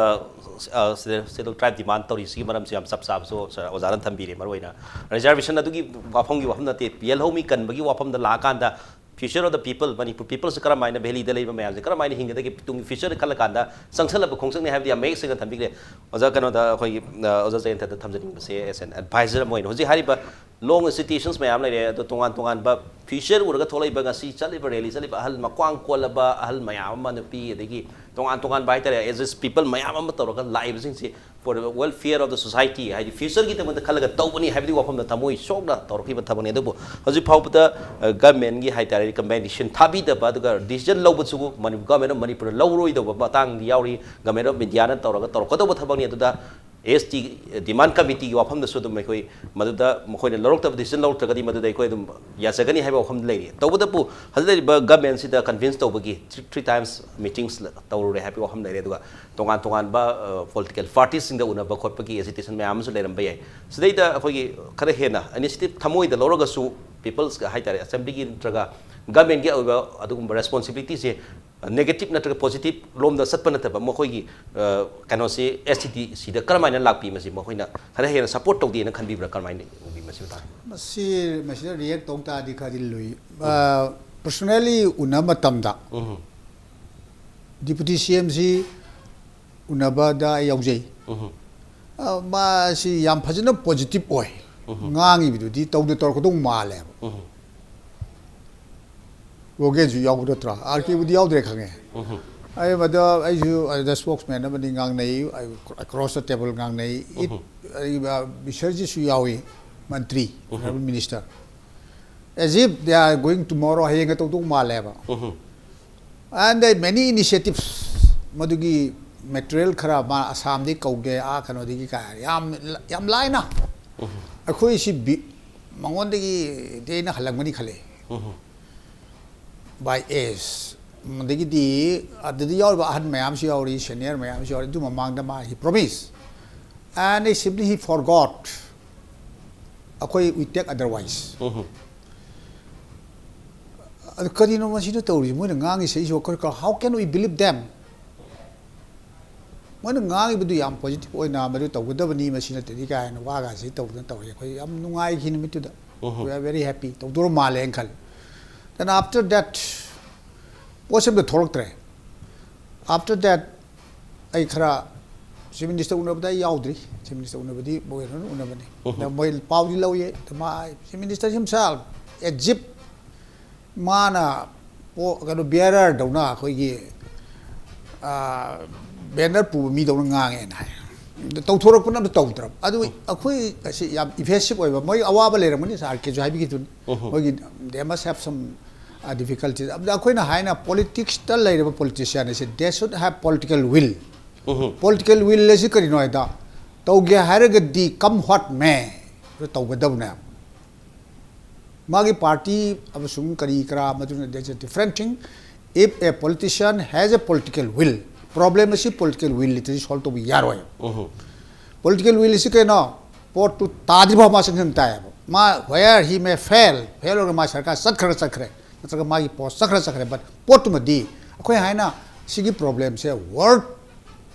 ꯑ, ꯁꯤꯗ Scheduled Tribe demand ꯇꯧꯔꯤꯁꯤꯒꯤ ꯃꯔꯝꯁꯤ ꯌꯥꯝ ꯆꯞ ꯆꯥꯕꯁꯨ ꯁꯥꯔ ꯑꯣꯖꯥꯅ ꯊꯝꯕꯤꯔꯦ꯫ ꯃꯔꯨꯑꯣꯏꯅ reservation ꯑꯗꯨꯒꯤ ꯋꯥꯐꯝꯒꯤ ꯋꯥꯐꯝ ꯅꯠꯇꯦ, ꯌꯦꯜꯍꯧꯃꯤ ꯀꯟꯕꯒꯤ ꯋꯥꯐꯝꯗ ꯂꯥꯛꯑꯀꯥꯟꯗ future of the people, Manipur peopleꯁꯤ ꯀꯔꯝꯍꯥꯏꯅ, valleyꯗ ꯂꯩꯕ ꯃꯌꯥꯝꯁꯦ ꯀꯔꯝꯍꯥꯏꯅ ꯍꯤꯡꯒꯗꯒꯦ, ꯇꯨꯡꯒꯤ futureꯗ ꯈꯜꯂꯀꯥꯟꯗ ꯆꯪꯁꯜꯂꯕ ꯈꯣꯡꯆꯪꯅꯤ ꯍꯥꯏꯕꯗꯤ ꯌꯥꯝ ꯃꯌꯦꯛ ꯁꯦꯡꯅ ꯊꯝꯕꯤꯈ꯭ꯔꯦ꯫ ꯑꯣꯖꯥ, ꯀꯩꯅꯣꯗ ꯑꯩꯈꯣꯏꯒꯤ, ꯑ, ꯑꯣꯖꯥ ꯖꯌꯟꯇꯗ ꯊꯝꯖꯅꯤꯡꯕꯁꯦ, as an advisor ꯑꯃ ꯑꯣꯏꯅ, ꯍꯧꯖꯤꯛ ꯍꯥꯏꯔꯤꯕ long institutions ꯃꯌꯥꯝ ꯂꯩꯔꯦ, ꯑꯗꯣ ꯇꯣꯉꯥꯟ ꯇꯣꯉꯥꯟꯕ future ꯎꯔꯒ ꯊꯣꯛꯂꯛꯏꯕ, ꯉꯁꯤ ꯆꯠꯂꯤꯕ rally ꯆꯠꯂꯤꯕ ꯑꯍꯜ, ꯃꯈ꯭ꯋꯥꯡ ꯀꯣꯜꯂꯕ ꯑꯍꯜ ꯃꯌꯥꯝ ꯑꯃ, ꯅꯨꯄꯤ, ꯑꯗꯒꯤ ꯇꯣꯉꯥꯟ ꯇꯣꯉꯥꯟꯕ ꯍꯥꯏꯇꯥꯔꯦ, ages people ꯃꯌꯥꯝ ꯑꯃ ꯇꯧꯔꯒ ꯂꯥꯛꯏꯕꯁꯤꯡꯁꯤ for the welfare of the society, ꯍꯥꯏꯗꯤ futureꯒꯤꯗꯃꯛꯇ ꯈꯜꯂꯒ ꯇꯧꯕꯅꯤ ꯍꯥꯏꯕꯗꯤ ꯋꯥꯐꯝꯗ ꯊꯃꯣꯏ ꯁꯣꯛꯅ ꯇꯧꯔꯛꯈꯤꯕ ꯊꯕꯛꯅꯤ꯫ ꯑꯗꯨꯕꯨ ꯍꯧꯖꯤꯛ ꯐꯥꯎꯕꯗ, ꯑ, governmentꯀꯤ ꯍꯥꯏꯇꯥꯔꯦ, recommendation ꯊꯥꯕꯤꯗꯕ, ꯑꯗꯨꯒ decision ꯂꯧꯕꯁꯨ ꯃꯅꯤ-, Government of ꯃꯅꯤꯄꯨꯔꯅ ꯂꯧꯔꯣꯏꯗꯧꯕ ꯃꯇꯥꯡꯗꯤ ꯌꯥꯎꯔꯤ꯫ Government of Indiaꯅ ꯇꯧꯔꯒ ꯇꯧꯔꯛꯀꯗꯧꯕ ꯊꯕꯛꯅꯤ꯫ ꯑꯗꯨꯗ S T demand committeeꯒꯤ ꯋꯥꯐꯝꯗꯁꯨ ꯑꯗꯨꯝ ꯑꯩꯈꯣꯏ ꯃꯗꯨꯗ ꯃꯈꯣꯏꯅ ꯂꯧꯔꯛꯇꯕ, decision ꯂꯧꯔꯛꯇ꯭ꯔꯒꯗꯤ ꯃꯗꯨꯗ ꯑꯩꯈꯣꯏ ꯑꯗꯨꯝ ꯌꯥꯖꯒꯅꯤ ꯍꯥꯏꯕ ꯋꯥꯐꯝꯗ ꯂꯩꯔꯤ꯫ ꯇꯧꯕꯇꯕꯨ ꯍꯧꯖꯤꯛ ꯂꯩꯔꯤꯕ governmentꯁꯤꯗ convince ꯇꯧꯕꯒꯤ three, three times meetings ꯇꯧꯔꯨꯔꯦ ꯍꯥꯏꯕꯒꯤ ꯋꯥꯐꯝ ꯂꯩꯔꯦ꯫ ꯑꯗꯨꯒ ꯇꯣꯉꯥꯟ ꯇꯣꯉꯥꯟꯕ, ꯑ, political partyꯁꯤꯡꯗ ꯎꯅꯕ ꯈꯣꯠꯄꯒꯤ agitation ꯃꯌꯥꯝ ꯑꯃꯁꯨ ꯂꯩꯔꯝꯕ ꯌꯥꯏ꯫ ꯁꯤꯗꯩꯗ ꯑꯩꯈꯣꯏꯒꯤ ꯈꯔ ꯍꯦꯟꯅ initiative ꯊꯃꯣꯏꯗ ꯂꯧꯔꯒꯁꯨ people's ꯍꯥꯏꯇꯥꯔꯦ, assemblyꯒꯤ ꯅꯠꯇ꯭ꯔꯒ governmentꯀꯤ ꯑꯣꯏꯕ ꯑꯗꯨꯒꯨꯝꯕ responsibilityꯁꯦ ꯅꯦꯒꯦꯇꯤꯞ ꯅꯠꯇ꯭ꯔꯒ ꯄꯣꯖꯤꯇꯤꯞ ꯂꯣꯝꯗ ꯆꯠꯄ ꯅꯠꯇꯕ ꯃꯈꯣꯏꯒꯤ ꯀꯩꯅꯣꯁꯤ ꯑꯦꯁ ꯇꯤ ꯇꯤꯁꯤꯗ ꯀꯔꯝꯍꯥꯏꯅ ꯂꯥꯛꯄꯤ, ꯃꯁꯤ ꯃꯈꯣꯏꯅ ꯈꯔ ꯍꯦꯟꯅ ꯁꯄꯣꯔꯠ ꯇꯧꯗꯦꯅ ꯈꯟꯕꯤꯕ꯭ꯔꯥ? ꯀꯔꯝꯍꯥꯏꯅ ꯎꯕꯤ ꯃꯁꯤ ꯃꯇꯥꯡ? ꯃꯁꯤ ꯃꯁꯤꯗ ꯔꯤꯌꯦꯛ ꯇꯧ ꯇꯥꯔꯗꯤ ꯈꯔꯗꯤ ꯂꯨꯏ꯫ ꯄꯔꯁꯣꯅꯦꯜꯂꯤ ꯎꯅꯕ ꯃꯇꯝꯗ ꯗꯤꯄꯨꯇꯤ ꯁꯤ ꯑꯦꯝꯁꯤ ꯎꯅꯕꯗ ꯑꯩ ꯌꯥꯎꯖꯩ꯫ ꯃꯥꯁꯤ ꯌꯥꯝ ꯐꯖꯅ ꯄꯣꯖꯤꯇꯤꯞ ꯑꯣꯏ꯫ ꯉꯥꯡꯉꯤꯕꯗꯨꯗꯤ ꯇꯧꯗ ꯇꯧꯔꯛꯀꯗꯧ ꯃꯥꯜꯂꯦꯕ꯫ ꯔꯣꯒꯦꯟꯁꯨ ꯌꯥꯎꯕ ꯅꯠꯇ꯭ꯔꯥ? ꯑꯥꯔ ꯀꯦꯕꯨꯗꯤ ꯌꯥꯎꯗ꯭ꯔꯦ ꯈꯪꯉꯦ꯫ ꯑꯩ ꯃꯗ ꯑꯩꯁꯨ ꯑꯗꯨꯗ ꯁ꯭ꯄꯣꯛꯁꯃꯦꯟ ꯑꯃꯅꯤ ꯉꯥꯡꯅꯩ, ꯑꯩ ꯑꯦꯀ꯭ꯔꯣꯁ ꯗ ꯇꯦꯕꯜ ꯉꯥꯡꯅꯩ꯫ ꯏꯠ ꯑꯩ, ꯑ, ꯕꯤꯁꯔꯖꯤꯠꯁꯨ ꯌꯥꯎꯏ, ꯃꯟꯇ꯭ꯔꯤ, honourable minister. As if they are going tomorrow, ꯍꯌꯦꯡꯒ ꯇꯧꯗꯧ ꯃꯥꯜꯂꯦꯕ꯫ And there are many initiatives, ꯃꯗꯨꯒꯤ ꯃꯦꯇꯔꯤꯌꯦꯜ ꯈꯔ ꯃꯥ ꯑꯁꯥꯝꯗꯒꯤ ꯀꯧꯒꯦ, ꯑꯥ ꯀꯩꯅꯣꯗꯒꯤ ꯀꯥꯏ ꯌꯥꯝ, ꯌꯥꯝ ꯂꯥꯏꯅ꯫ ꯑꯩꯈꯣꯏꯁꯤ ꯕꯤ-, ꯃꯉꯣꯟꯗꯒꯤꯗꯤ ꯑꯩꯅ ꯍꯜꯂꯝꯒꯅꯤ ꯈꯜꯂꯦ꯫ ꯕꯥꯏ ꯑꯦꯖ, ꯑꯗꯒꯤꯗꯤ ꯑꯗꯨꯗ ꯌꯥꯎꯔꯤꯕ ꯑꯍꯟ ꯃꯌꯥꯝꯁꯨ ꯌꯥꯎꯔꯤ, ꯁꯦꯅꯤꯌꯔ ꯃꯌꯥꯝꯁꯨ ꯌꯥꯎꯔꯤ꯫ ꯑꯗꯨ ꯃꯃꯥꯡꯗ ꯃꯥ he promise and he simply he forgot꯫ ꯑꯩꯈꯣꯏ we take otherwise꯫ ꯑꯗꯨ ꯀꯔꯤꯅꯣ ꯃꯁꯤꯅ ꯇꯧꯔꯤꯁꯦ? ꯃꯣꯏꯅ ꯉꯥꯡꯉꯤ ꯁꯛꯏꯁꯤꯕꯨ ꯑꯩꯈꯣꯏ how can we believe them? ꯃꯣꯏꯅ ꯉꯥꯡꯉꯤꯕꯗꯨ ꯌꯥꯝ ꯄꯣꯖꯤꯇꯤꯚ ꯑꯣꯏꯅ ꯃꯗꯨ ꯇꯧꯒꯗꯕꯅꯤ, ꯃꯁꯤ ꯅꯠꯇ꯭ꯔꯗꯤ ꯀꯥꯏꯅ ꯋꯥꯒꯁꯤ ꯇꯧꯗꯅ ꯇꯧꯔꯦ꯫ ꯑꯩꯈꯣꯏ ꯌꯥꯝ ꯅꯨꯡꯉꯥꯏꯈꯤ ꯅꯨꯃꯤꯠꯇꯨꯗ꯫ We are very happy꯫ ꯇꯧꯗꯣꯔ ꯃꯥꯜꯂꯦꯅ ꯈꯜꯂꯤ꯫ Then after that, ꯄꯣꯠꯁꯦ ꯑꯝꯇ ꯊꯣꯛꯂꯛꯇ꯭ꯔꯦ꯫ After that, ꯑꯩ ꯈꯔ ꯆꯤꯐ ꯃꯤꯅꯤꯁꯇꯔ ꯎꯅꯕꯗ ꯑꯩ ꯌꯥꯎꯗ꯭ꯔꯤ꯫ ꯆꯤꯐ ꯃꯤꯅꯤꯁꯇꯔ ꯎꯅꯕꯗꯤ ꯃꯣꯏ ꯀꯩꯅꯣꯅ ꯎꯅꯕꯅꯤ꯫ ꯑꯗ ꯃꯣꯏ ꯄꯥꯎꯗꯤ ꯂꯧꯏ꯫ ꯑꯗ ꯃꯥ chief minister himself, as if ꯃꯥꯅ ꯄꯣ-, ꯀꯩꯅꯣ, ꯕꯤꯌꯔꯔꯗꯧꯅ ꯑꯩꯈꯣꯏꯒꯤ, ꯑ, ꯕꯦꯅꯔ ꯄꯨꯕ ꯃꯤꯗꯧꯅ ꯉꯥꯡꯉꯦꯅ ꯍꯥꯏ꯫ ꯑꯗ ꯇꯧꯊꯣꯔꯛꯄꯅ ꯑꯝꯇ ꯇꯧꯗ꯭ꯔꯕ꯫ ꯑꯗꯨ ꯑꯩꯈꯣꯏ ꯑꯁꯤ ꯌꯥꯝ ꯏꯐꯦꯁꯤꯞ ꯑꯣꯏꯕ, ꯃꯣꯏ ꯑꯋꯥꯕ ꯂꯩꯔꯝꯒꯅꯤ, ꯁꯥꯔ ꯀꯦꯁꯨ ꯍꯥꯏꯕꯤꯈꯤꯗꯨꯅꯤ꯫ ꯃꯣꯏꯒꯤ they must have some, ꯑ, difficulties꯫ ꯑꯗ ꯑꯩꯈꯣꯏꯅ ꯍꯥꯏꯅ ꯄꯣꯂꯤꯇꯤꯛꯁꯇ ꯂꯩꯔꯤꯕ ꯄꯣꯂꯤꯇꯤꯁꯤꯌꯥꯟ ꯑꯁꯤ they should have political will꯫ Political will ꯑꯁꯤ ꯀꯔꯤꯅꯣ ꯍꯥꯏꯗ, ꯇꯧꯒꯦ ꯍꯥꯏꯔꯒꯗꯤ come what may ꯇꯧꯒꯗꯕꯅꯦ꯫ ꯃꯥꯒꯤ ꯄꯥꯔꯇꯤ ꯑꯃꯁꯨꯡ ꯀꯔꯤ ꯀꯔꯥ ꯃꯗꯨꯅ that's a different thing꯫ If a politician has a political will, problem ꯑꯁꯤ ꯄꯣꯂꯤꯇꯤꯀꯦꯜ ꯋꯤꯜ ꯂꯩꯇ꯭ꯔꯗꯤ ꯁꯣꯜꯕ ꯇꯧꯕ ꯌꯥꯔꯣꯏ꯫ ꯄꯣꯂꯤꯇꯤꯀꯦꯜ ꯋꯤꯜ ꯑꯁꯤ ꯀꯩꯅꯣ? ꯄꯣꯠꯇꯨ ꯇꯥꯗ꯭ꯔꯤ ꯐꯥꯎ ꯃꯥ ꯆꯪꯁꯤꯟ ꯇꯥꯏꯌꯦꯕ꯫ ꯃꯥ where he may fail, fail ꯑꯣꯏꯔꯒ ꯃꯥ ꯁꯔꯀꯥꯔ ꯆꯠꯈ꯭ꯔꯒ ꯆꯠꯈ꯭ꯔꯦ, ꯅꯠꯇ꯭ꯔꯒ ꯃꯥꯒꯤ ꯄꯣꯁ ꯆꯠꯈ꯭ꯔ ꯆꯠꯈ꯭ꯔꯦ, but ꯄꯣꯠꯇꯨꯃꯗꯤ ꯑꯩꯈꯣꯏ ꯍꯥꯏꯅ ꯁꯤꯒꯤ problemꯁꯦ world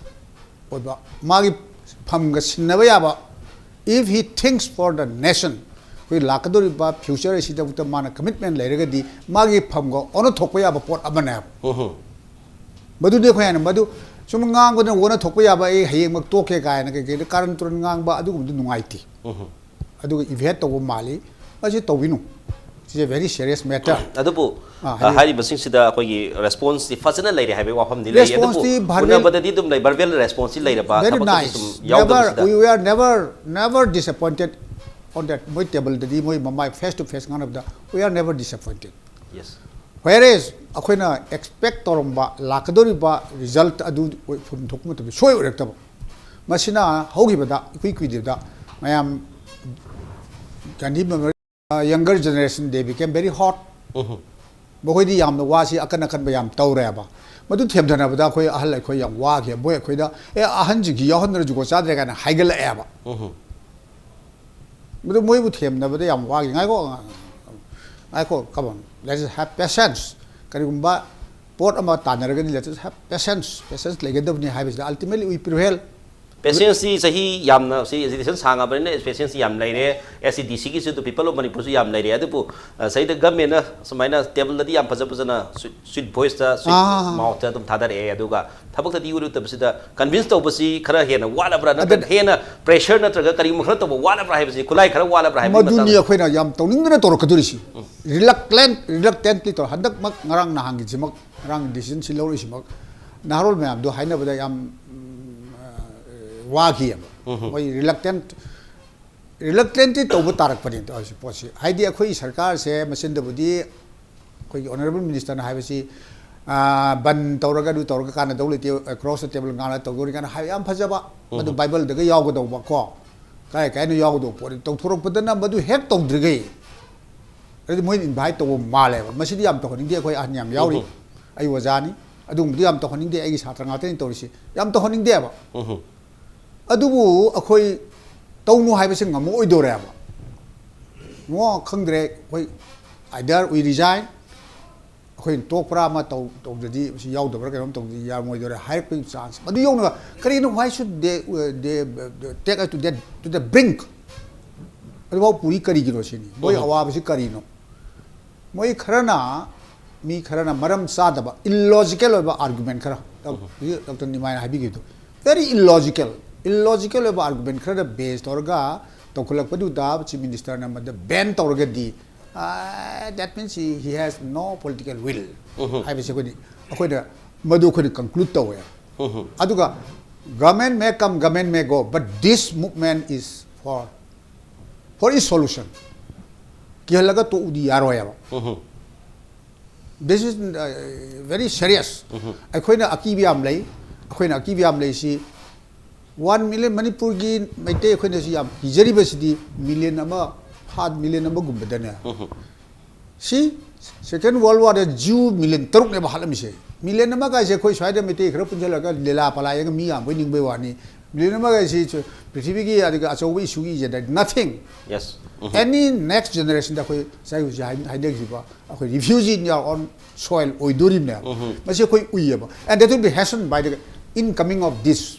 ꯑꯣꯏꯕ, ꯃꯥꯒꯤ ꯐꯝꯒ ꯁꯤꯟꯅꯕ ꯌꯥꯕ, if he thinks for the nation, ꯑꯩꯈꯣꯏ ꯂꯥꯛꯀꯗꯧꯔꯤꯕ future ꯑꯁꯤꯗꯃꯛꯇ ꯃꯥꯅ commitment ꯂꯩꯔꯒꯗꯤ ꯃꯥꯒꯤ ꯐꯝꯒ ꯑꯣꯟꯊꯣꯛꯄ ꯌꯥꯕ ꯄꯣꯠ ꯑꯃꯅꯦꯕ꯫ ꯃꯗꯨꯗꯤ ꯑꯩꯈꯣꯏ ꯍꯥꯏꯅ ꯃꯗꯨ ꯁꯨꯝ ꯉꯥꯡꯕꯗ ꯑꯣꯟꯊꯣꯛꯄ ꯌꯥꯕ, "ꯑꯩ ꯍꯌꯦꯡꯃꯛ ꯇꯣꯛꯀꯦ" ꯀꯥꯏꯅ ꯀꯩꯀꯩꯗ ꯀꯥꯔꯟ ꯇꯨꯔꯟ ꯉꯥꯡꯕ ꯑꯗꯨꯒꯨꯝꯕꯗꯨ ꯅꯨꯡꯉꯥꯏꯇꯦ꯫ ꯑꯗꯨꯒ evade ꯇꯧꯕ ꯃꯥꯜꯂꯤ꯫ ꯃꯁꯤ ꯇꯧꯕꯤꯅꯨ꯫ ꯁꯤꯁꯦ very serious matter꯫ ꯑꯗꯨꯕꯨ ꯑꯥ, ꯑ, ꯍꯥꯏꯕꯤꯌꯨ꯫ ꯍꯥꯏꯔꯤꯕꯁꯤꯡꯁꯤꯗ ꯑꯩꯈꯣꯏꯒꯤ responseꯇꯤ ꯐꯖꯅ ꯂꯩꯔꯦ ꯍꯥꯏꯕꯒꯤ ꯋꯥꯐꯝꯗꯤ ꯂꯩ꯫ ꯑꯗꯨꯕꯨ Responseꯇꯤ verbal ꯎꯅꯕꯗꯗꯤ ꯑꯗꯨꯝ ꯂꯩ, verbal responseꯇꯤ ꯂꯩꯔꯕ, Very ꯊꯕꯛꯇꯗꯤ nice. ꯁꯨꯝ Never, ꯌꯥꯎꯗꯕꯁꯤꯗ꯫ we were never, never disappointed on that. ꯃꯣꯏ tableꯗꯗꯤ ꯃꯣꯏ ꯃꯃꯥꯏ face to face ꯉꯥꯡꯅꯕꯗ we are never disappointed. Yes. Whereas ꯑꯩꯈꯣꯏꯅ expect ꯇꯧꯔꯝꯕ ꯂꯥꯛꯀꯗꯧꯔꯤꯕ result ꯑꯗꯨ ꯑꯣꯏꯐꯝ ꯊꯣꯛꯄ ꯃꯇꯝꯗ ꯁꯣꯏ ꯑꯣꯏꯔꯛꯇꯕ꯫ ꯃꯁꯤꯅ ꯍꯧꯈꯤꯕꯗ ꯏꯀꯨꯏ ꯀꯨꯏꯗ꯭ꯔꯤꯕꯗ ꯃꯌꯥꯝ Gandhi memorial, younger generation, they became very hot. ꯃꯈꯣꯏꯗꯤ ꯌꯥꯝꯅ ꯋꯥꯁꯤ ꯑꯀꯟ ꯑꯀꯟꯕ ꯌꯥꯝ ꯇꯧꯔꯦꯕ꯫ ꯃꯗꯨ ꯊꯦꯝꯊꯅꯕꯗ ꯑꯩꯈꯣꯏ ꯑꯍꯜ ꯑꯩꯈꯣꯏ ꯌꯥꯝ ꯋꯥꯈꯤ꯫ ꯃꯣꯏ ꯑꯩꯈꯣꯏꯗ, "ꯑꯦ, ꯑꯍꯟꯁꯤꯡꯁꯤ ꯌꯥꯎꯍꯟꯗ꯭ꯔꯁꯨꯀꯣ ꯆꯥꯗ꯭ꯔꯦ" ꯀꯥꯏꯅ ꯍꯥꯏꯒꯠꯂꯛꯑꯦꯕ꯫ ꯃꯗꯨ ꯃꯣꯏꯕꯨ ꯊꯦꯝꯅꯕꯗ ꯌꯥꯝ ꯋꯥꯈꯤ꯫ "ꯉꯥꯏꯈꯣ, ꯉꯥꯏꯈꯣ, come on, let us have patience." ꯀꯔꯤꯒꯨꯝꯕ ꯄꯣꯠ ꯑꯃ ꯇꯥꯟꯅꯔꯒꯗꯤ let us have patience, patience ꯂꯩꯒꯗꯕꯅꯤ ꯍꯥꯏꯕꯁꯤꯗ ultimately we prevail. Patienceꯁꯤ ꯆꯍꯤ ꯌꯥꯝꯅ ꯁꯤ agitation ꯁꯥꯡꯉꯕꯅꯤꯅ patienceꯁꯤ ꯌꯥꯝ ꯂꯩꯔꯦ꯫ SCDCꯒꯤꯁꯨ, The People of Manipurꯁꯨ ꯌꯥꯝ ꯂꯩꯔꯦ꯫ ꯑꯗꯨꯕꯨ, ꯑ, ꯁꯤꯗ governmentꯅ ꯁꯨꯃꯥꯏꯅ tableꯗꯗꯤ ꯌꯥꯝ ꯐꯖ ꯐꯖꯅ sweet, sweet voiceꯇ, sweet ꯑꯥ꯫ mouthꯇ ꯑꯗꯨꯝ ꯊꯥꯗꯔꯛꯑꯦ꯫ ꯑꯗꯨꯒ ꯊꯕꯛꯇꯗꯤ ꯎꯔꯨꯗꯕꯁꯤꯗ convince ꯇꯧꯕꯁꯤ ꯈꯔ ꯍꯦꯟꯅ ꯋꯥꯠꯂꯕ꯭ꯔꯥ, ꯅꯠꯇ꯭ꯔꯒ ꯑꯗꯨꯅ- ꯍꯦꯟꯅ pressure ꯅꯠꯇ꯭ꯔꯒ ꯀꯔꯤꯒꯨꯝꯕ ꯈꯔ ꯇꯧꯕ ꯋꯥꯠꯂꯕ꯭ꯔꯥ ꯍꯥꯏꯕꯁꯤ, ꯈꯨꯠꯂꯥꯏ ꯈꯔ ꯋꯥꯠꯂꯕ꯭ꯔꯥ ꯍꯥꯏꯕꯒꯤ ꯃꯗꯨꯅꯤ ꯃꯇꯥꯡꯗ꯫ ꯑꯩꯈꯣꯏꯅ ꯌꯥꯝ ꯇꯧꯅꯤꯡꯗꯅ ꯇꯧꯔꯛꯀꯗꯣꯔꯤꯁꯤ꯫ Reluctant, reluctantly ꯇꯧꯔ, ꯍꯟꯗꯛꯃꯛ ꯉꯔꯥꯡ ꯅꯍꯥꯟꯒꯤꯁꯤꯃꯛ, ꯉꯔꯥꯡꯒꯤ decisionꯁꯤ ꯂꯧꯔꯛꯏꯁꯤꯃꯛ ꯅꯍꯥꯔꯣꯜ ꯃꯌꯥꯝꯗꯣ ꯍꯥꯏꯅꯕꯗ ꯌꯥꯝ, ꯎꯝ, ꯑ, ꯋꯥꯈꯤꯑꯕ꯫ ꯃꯣꯏ reluctant, reluctantly ꯇꯧꯕ ꯇꯥꯔꯛꯄꯅꯤ ꯇꯧꯔꯤꯁꯤ ꯄꯣꯠꯁꯤ꯫ ꯍꯥꯏꯗꯤ ꯑꯩꯈꯣꯏꯒꯤ ꯁꯔꯀꯥꯔꯁꯦ ꯃꯆꯤꯟꯗꯕꯨꯗꯤ ꯑꯩꯈꯣꯏꯒꯤ honourable ministerꯅ ꯍꯥꯏꯕꯁꯤ, ꯑ, ꯕꯟ ꯇꯧꯔꯒ ꯑꯗꯨ ꯇꯧꯔꯒ ꯀꯥꯟꯅꯗꯧ ꯂꯩꯇꯦ, across the table ꯉꯥꯡꯅ ꯇꯧꯗꯣꯔꯤ ꯀꯥꯏꯅ ꯍꯥꯏꯕ ꯌꯥꯝ ꯐꯖꯕ, ꯃꯗꯨ Bibleꯗꯒ ꯌꯥꯎꯒꯗꯧꯕ ꯀꯣ, ꯀꯥꯏ ꯀꯥꯏꯅ ꯌꯥꯎꯒꯗꯧꯕ ꯄꯣꯠꯅꯤ꯫ ꯇꯧꯊꯣꯔꯛꯄꯗꯅ ꯃꯗꯨ ꯍꯦꯛ ꯇꯧꯗ꯭ꯔꯤꯈꯩ, ꯑꯗꯨꯗꯤ ꯃꯣꯏꯅ invite ꯇꯧꯕ ꯃꯥꯜꯂꯦꯕ꯫ ꯃꯁꯤꯗꯤ ꯌꯥꯝ ꯇꯧꯍꯟꯅꯤꯡꯗꯦ, ꯑꯩꯈꯣꯏ ꯑꯍꯟ ꯌꯥꯝ ꯌꯥꯎꯔꯤ, ꯑꯩ ꯑꯣꯖꯥꯅꯤ, ꯑꯗꯨꯒꯨꯝꯕꯗꯤ ꯌꯥꯝ ꯇꯧꯍꯟꯅꯤꯡꯗꯦ, ꯑꯩꯒꯤ ꯁꯥꯇ꯭ꯔ ꯉꯥꯛꯇꯅꯤ ꯇꯧꯔꯤꯁꯤ, ꯌꯥꯝ ꯇꯧꯍꯟꯅꯤꯡꯗꯦꯕ꯫ ꯑꯗꯨꯕꯨ ꯑꯩꯈꯣꯏ ꯇꯧꯅꯨ ꯍꯥꯏꯕꯁꯤ ꯉꯝꯃꯛꯑꯣꯏꯗꯧꯔꯦꯕ꯫ ꯏꯕꯨꯡꯉꯣ, ꯈꯪꯗ꯭ꯔꯦ, ꯑꯩꯈꯣꯏ either we resign, ꯑꯩꯈꯣꯏꯅ ꯇꯣꯛꯄ꯭ꯔꯥ ꯑꯃ ꯇꯧ ꯇꯧꯗ꯭ꯔꯗꯤ, ꯁꯤ ꯌꯥꯎꯗꯕ꯭ꯔꯥ ꯀꯩꯅꯣꯝ ꯇꯧꯗ꯭ꯔꯗꯤ ꯌꯥꯔꯝꯃꯣꯏꯗꯧꯔꯦ ꯍꯥꯏꯔꯛꯄꯒꯤ ꯆꯥꯟꯁ ꯃꯗꯨ ꯌꯧꯅ, ꯀꯔꯤꯅꯣ, why should they, uh, they, uh, take us to that, to the brink? ꯑꯗꯨꯐꯥꯎ ꯄꯨꯔꯤ ꯀꯔꯤꯒꯤꯅꯣ ꯁꯤꯅꯤ ꯃꯣꯏ ꯑꯋꯥꯕꯁꯤ ꯀꯔꯤꯅꯣ? ꯃꯣꯏ ꯈꯔꯅ, ꯃꯤ ꯈꯔꯅ ꯃꯔꯝ ꯆꯥꯗꯕ, ꯏꯂꯣꯖꯤꯀꯦꯜ ꯑꯣꯏꯕ ꯑꯥꯔꯒꯨꯃꯦꯟ ꯈꯔ, ꯗꯣꯛꯇꯔ ꯅꯤꯃꯥꯏꯅ ꯍꯥꯏꯕꯤꯈꯤꯕꯗꯣ, ꯚꯦꯔꯤ ꯏꯂꯣꯖꯤꯀꯦꯜ, ꯏꯂꯣꯖꯤꯀꯦꯜ ꯑꯣꯏꯕ ꯑꯥꯔꯒꯨꯃꯦꯟ ꯈꯔꯗ ꯕꯦꯖ ꯇꯧꯔꯒ ꯇꯧꯈꯠꯂꯛꯄꯗꯨꯗ ꯆꯤꯐ ꯃꯤꯅꯤꯁꯇꯔꯅ ꯃꯗ ꯕꯦꯟ ꯇꯧꯔꯒꯗꯤ, that means he has no political will ꯍꯥꯏꯕꯁꯦ ꯑꯩꯈꯣꯏꯗꯤ, ꯑꯩꯈꯣꯏꯅ ꯃꯗꯨ ꯑꯩꯈꯣꯏꯅ ꯀꯟꯀ꯭ꯂꯨꯗ ꯇꯧꯋꯦ꯫ ꯑꯗꯨꯒ government may come, government may go, but this movement is for, for its solution. ꯀꯤꯍꯜꯂꯒ ꯇꯣꯛꯎꯗꯤ ꯌꯥꯔꯣꯏꯕ꯫ This is, uh, very serious. ꯑꯩꯈꯣꯏꯅ ꯑꯀꯤꯕ ꯌꯥꯝ ꯂꯩ꯫ ꯑꯩꯈꯣꯏꯅ ꯑꯀꯤꯕ ꯌꯥꯝ ꯂꯩꯁꯤ, ꯋꯥꯟ ꯃꯤꯂꯤꯌꯟ, ꯃꯅꯤꯄꯨꯔꯒꯤ ꯃꯩꯇꯩ ꯑꯩꯈꯣꯏꯅꯁꯨ ꯌꯥꯝ ꯀꯤꯖꯔꯤꯕꯁꯤꯗꯤ ꯃꯤꯂꯤꯌꯟ ꯑꯃ ꯐꯥ, ꯃꯤꯂꯤꯌꯟ ꯑꯃꯒꯨꯝꯕꯗꯅꯦ꯫ ꯁꯤ ꯁꯦꯀꯦꯟ ꯋꯥꯔꯜ ꯋꯥꯔꯗ ꯖ꯭ꯌꯨ ꯃꯤꯂꯤꯌꯟ ꯇꯔꯨꯛꯅꯦꯕ ꯍꯥꯠꯂꯝꯃꯤꯁꯦ꯫ ꯃꯤꯂꯤꯌꯟ ꯑꯃ ꯀꯥꯏꯁꯦ ꯑꯩꯈꯣꯏ ꯁ꯭ꯋꯥꯏꯗ ꯃꯩꯇꯩ ꯈꯔ ꯄꯨꯟꯁꯤꯜꯂꯒ ꯂꯤꯂꯥ ꯄꯂꯥ ꯌꯦꯡꯉ ꯃꯤ ꯌꯥꯝꯕꯩ ꯅꯤꯡꯕꯩ ꯋꯥꯅꯤ꯫ ꯃꯤꯂꯤꯌꯟ ꯑꯃ ꯀꯥꯏꯁꯤ ꯄ꯭ꯔꯤꯊꯤꯕꯤꯒꯤ ꯑꯗꯨꯒ ꯑꯆꯧꯕ ꯏꯁꯨꯒꯤ agenda, nothing. Yes. Any next generation ꯗ ꯑꯩꯈꯣꯏ ꯉꯁꯥꯏ ꯍꯧꯖꯤꯛ ꯍꯥꯏ- ꯍꯥꯏꯅꯈꯤꯕ ꯑꯩꯈꯣꯏ refugee in your own soil ꯑꯣꯏꯗꯣꯔꯤꯕꯅꯦꯕ꯫ ꯃꯁꯤ ꯑꯩꯈꯣꯏ ꯎꯏꯌꯦꯕ꯫ And that will be hastened by the incoming of this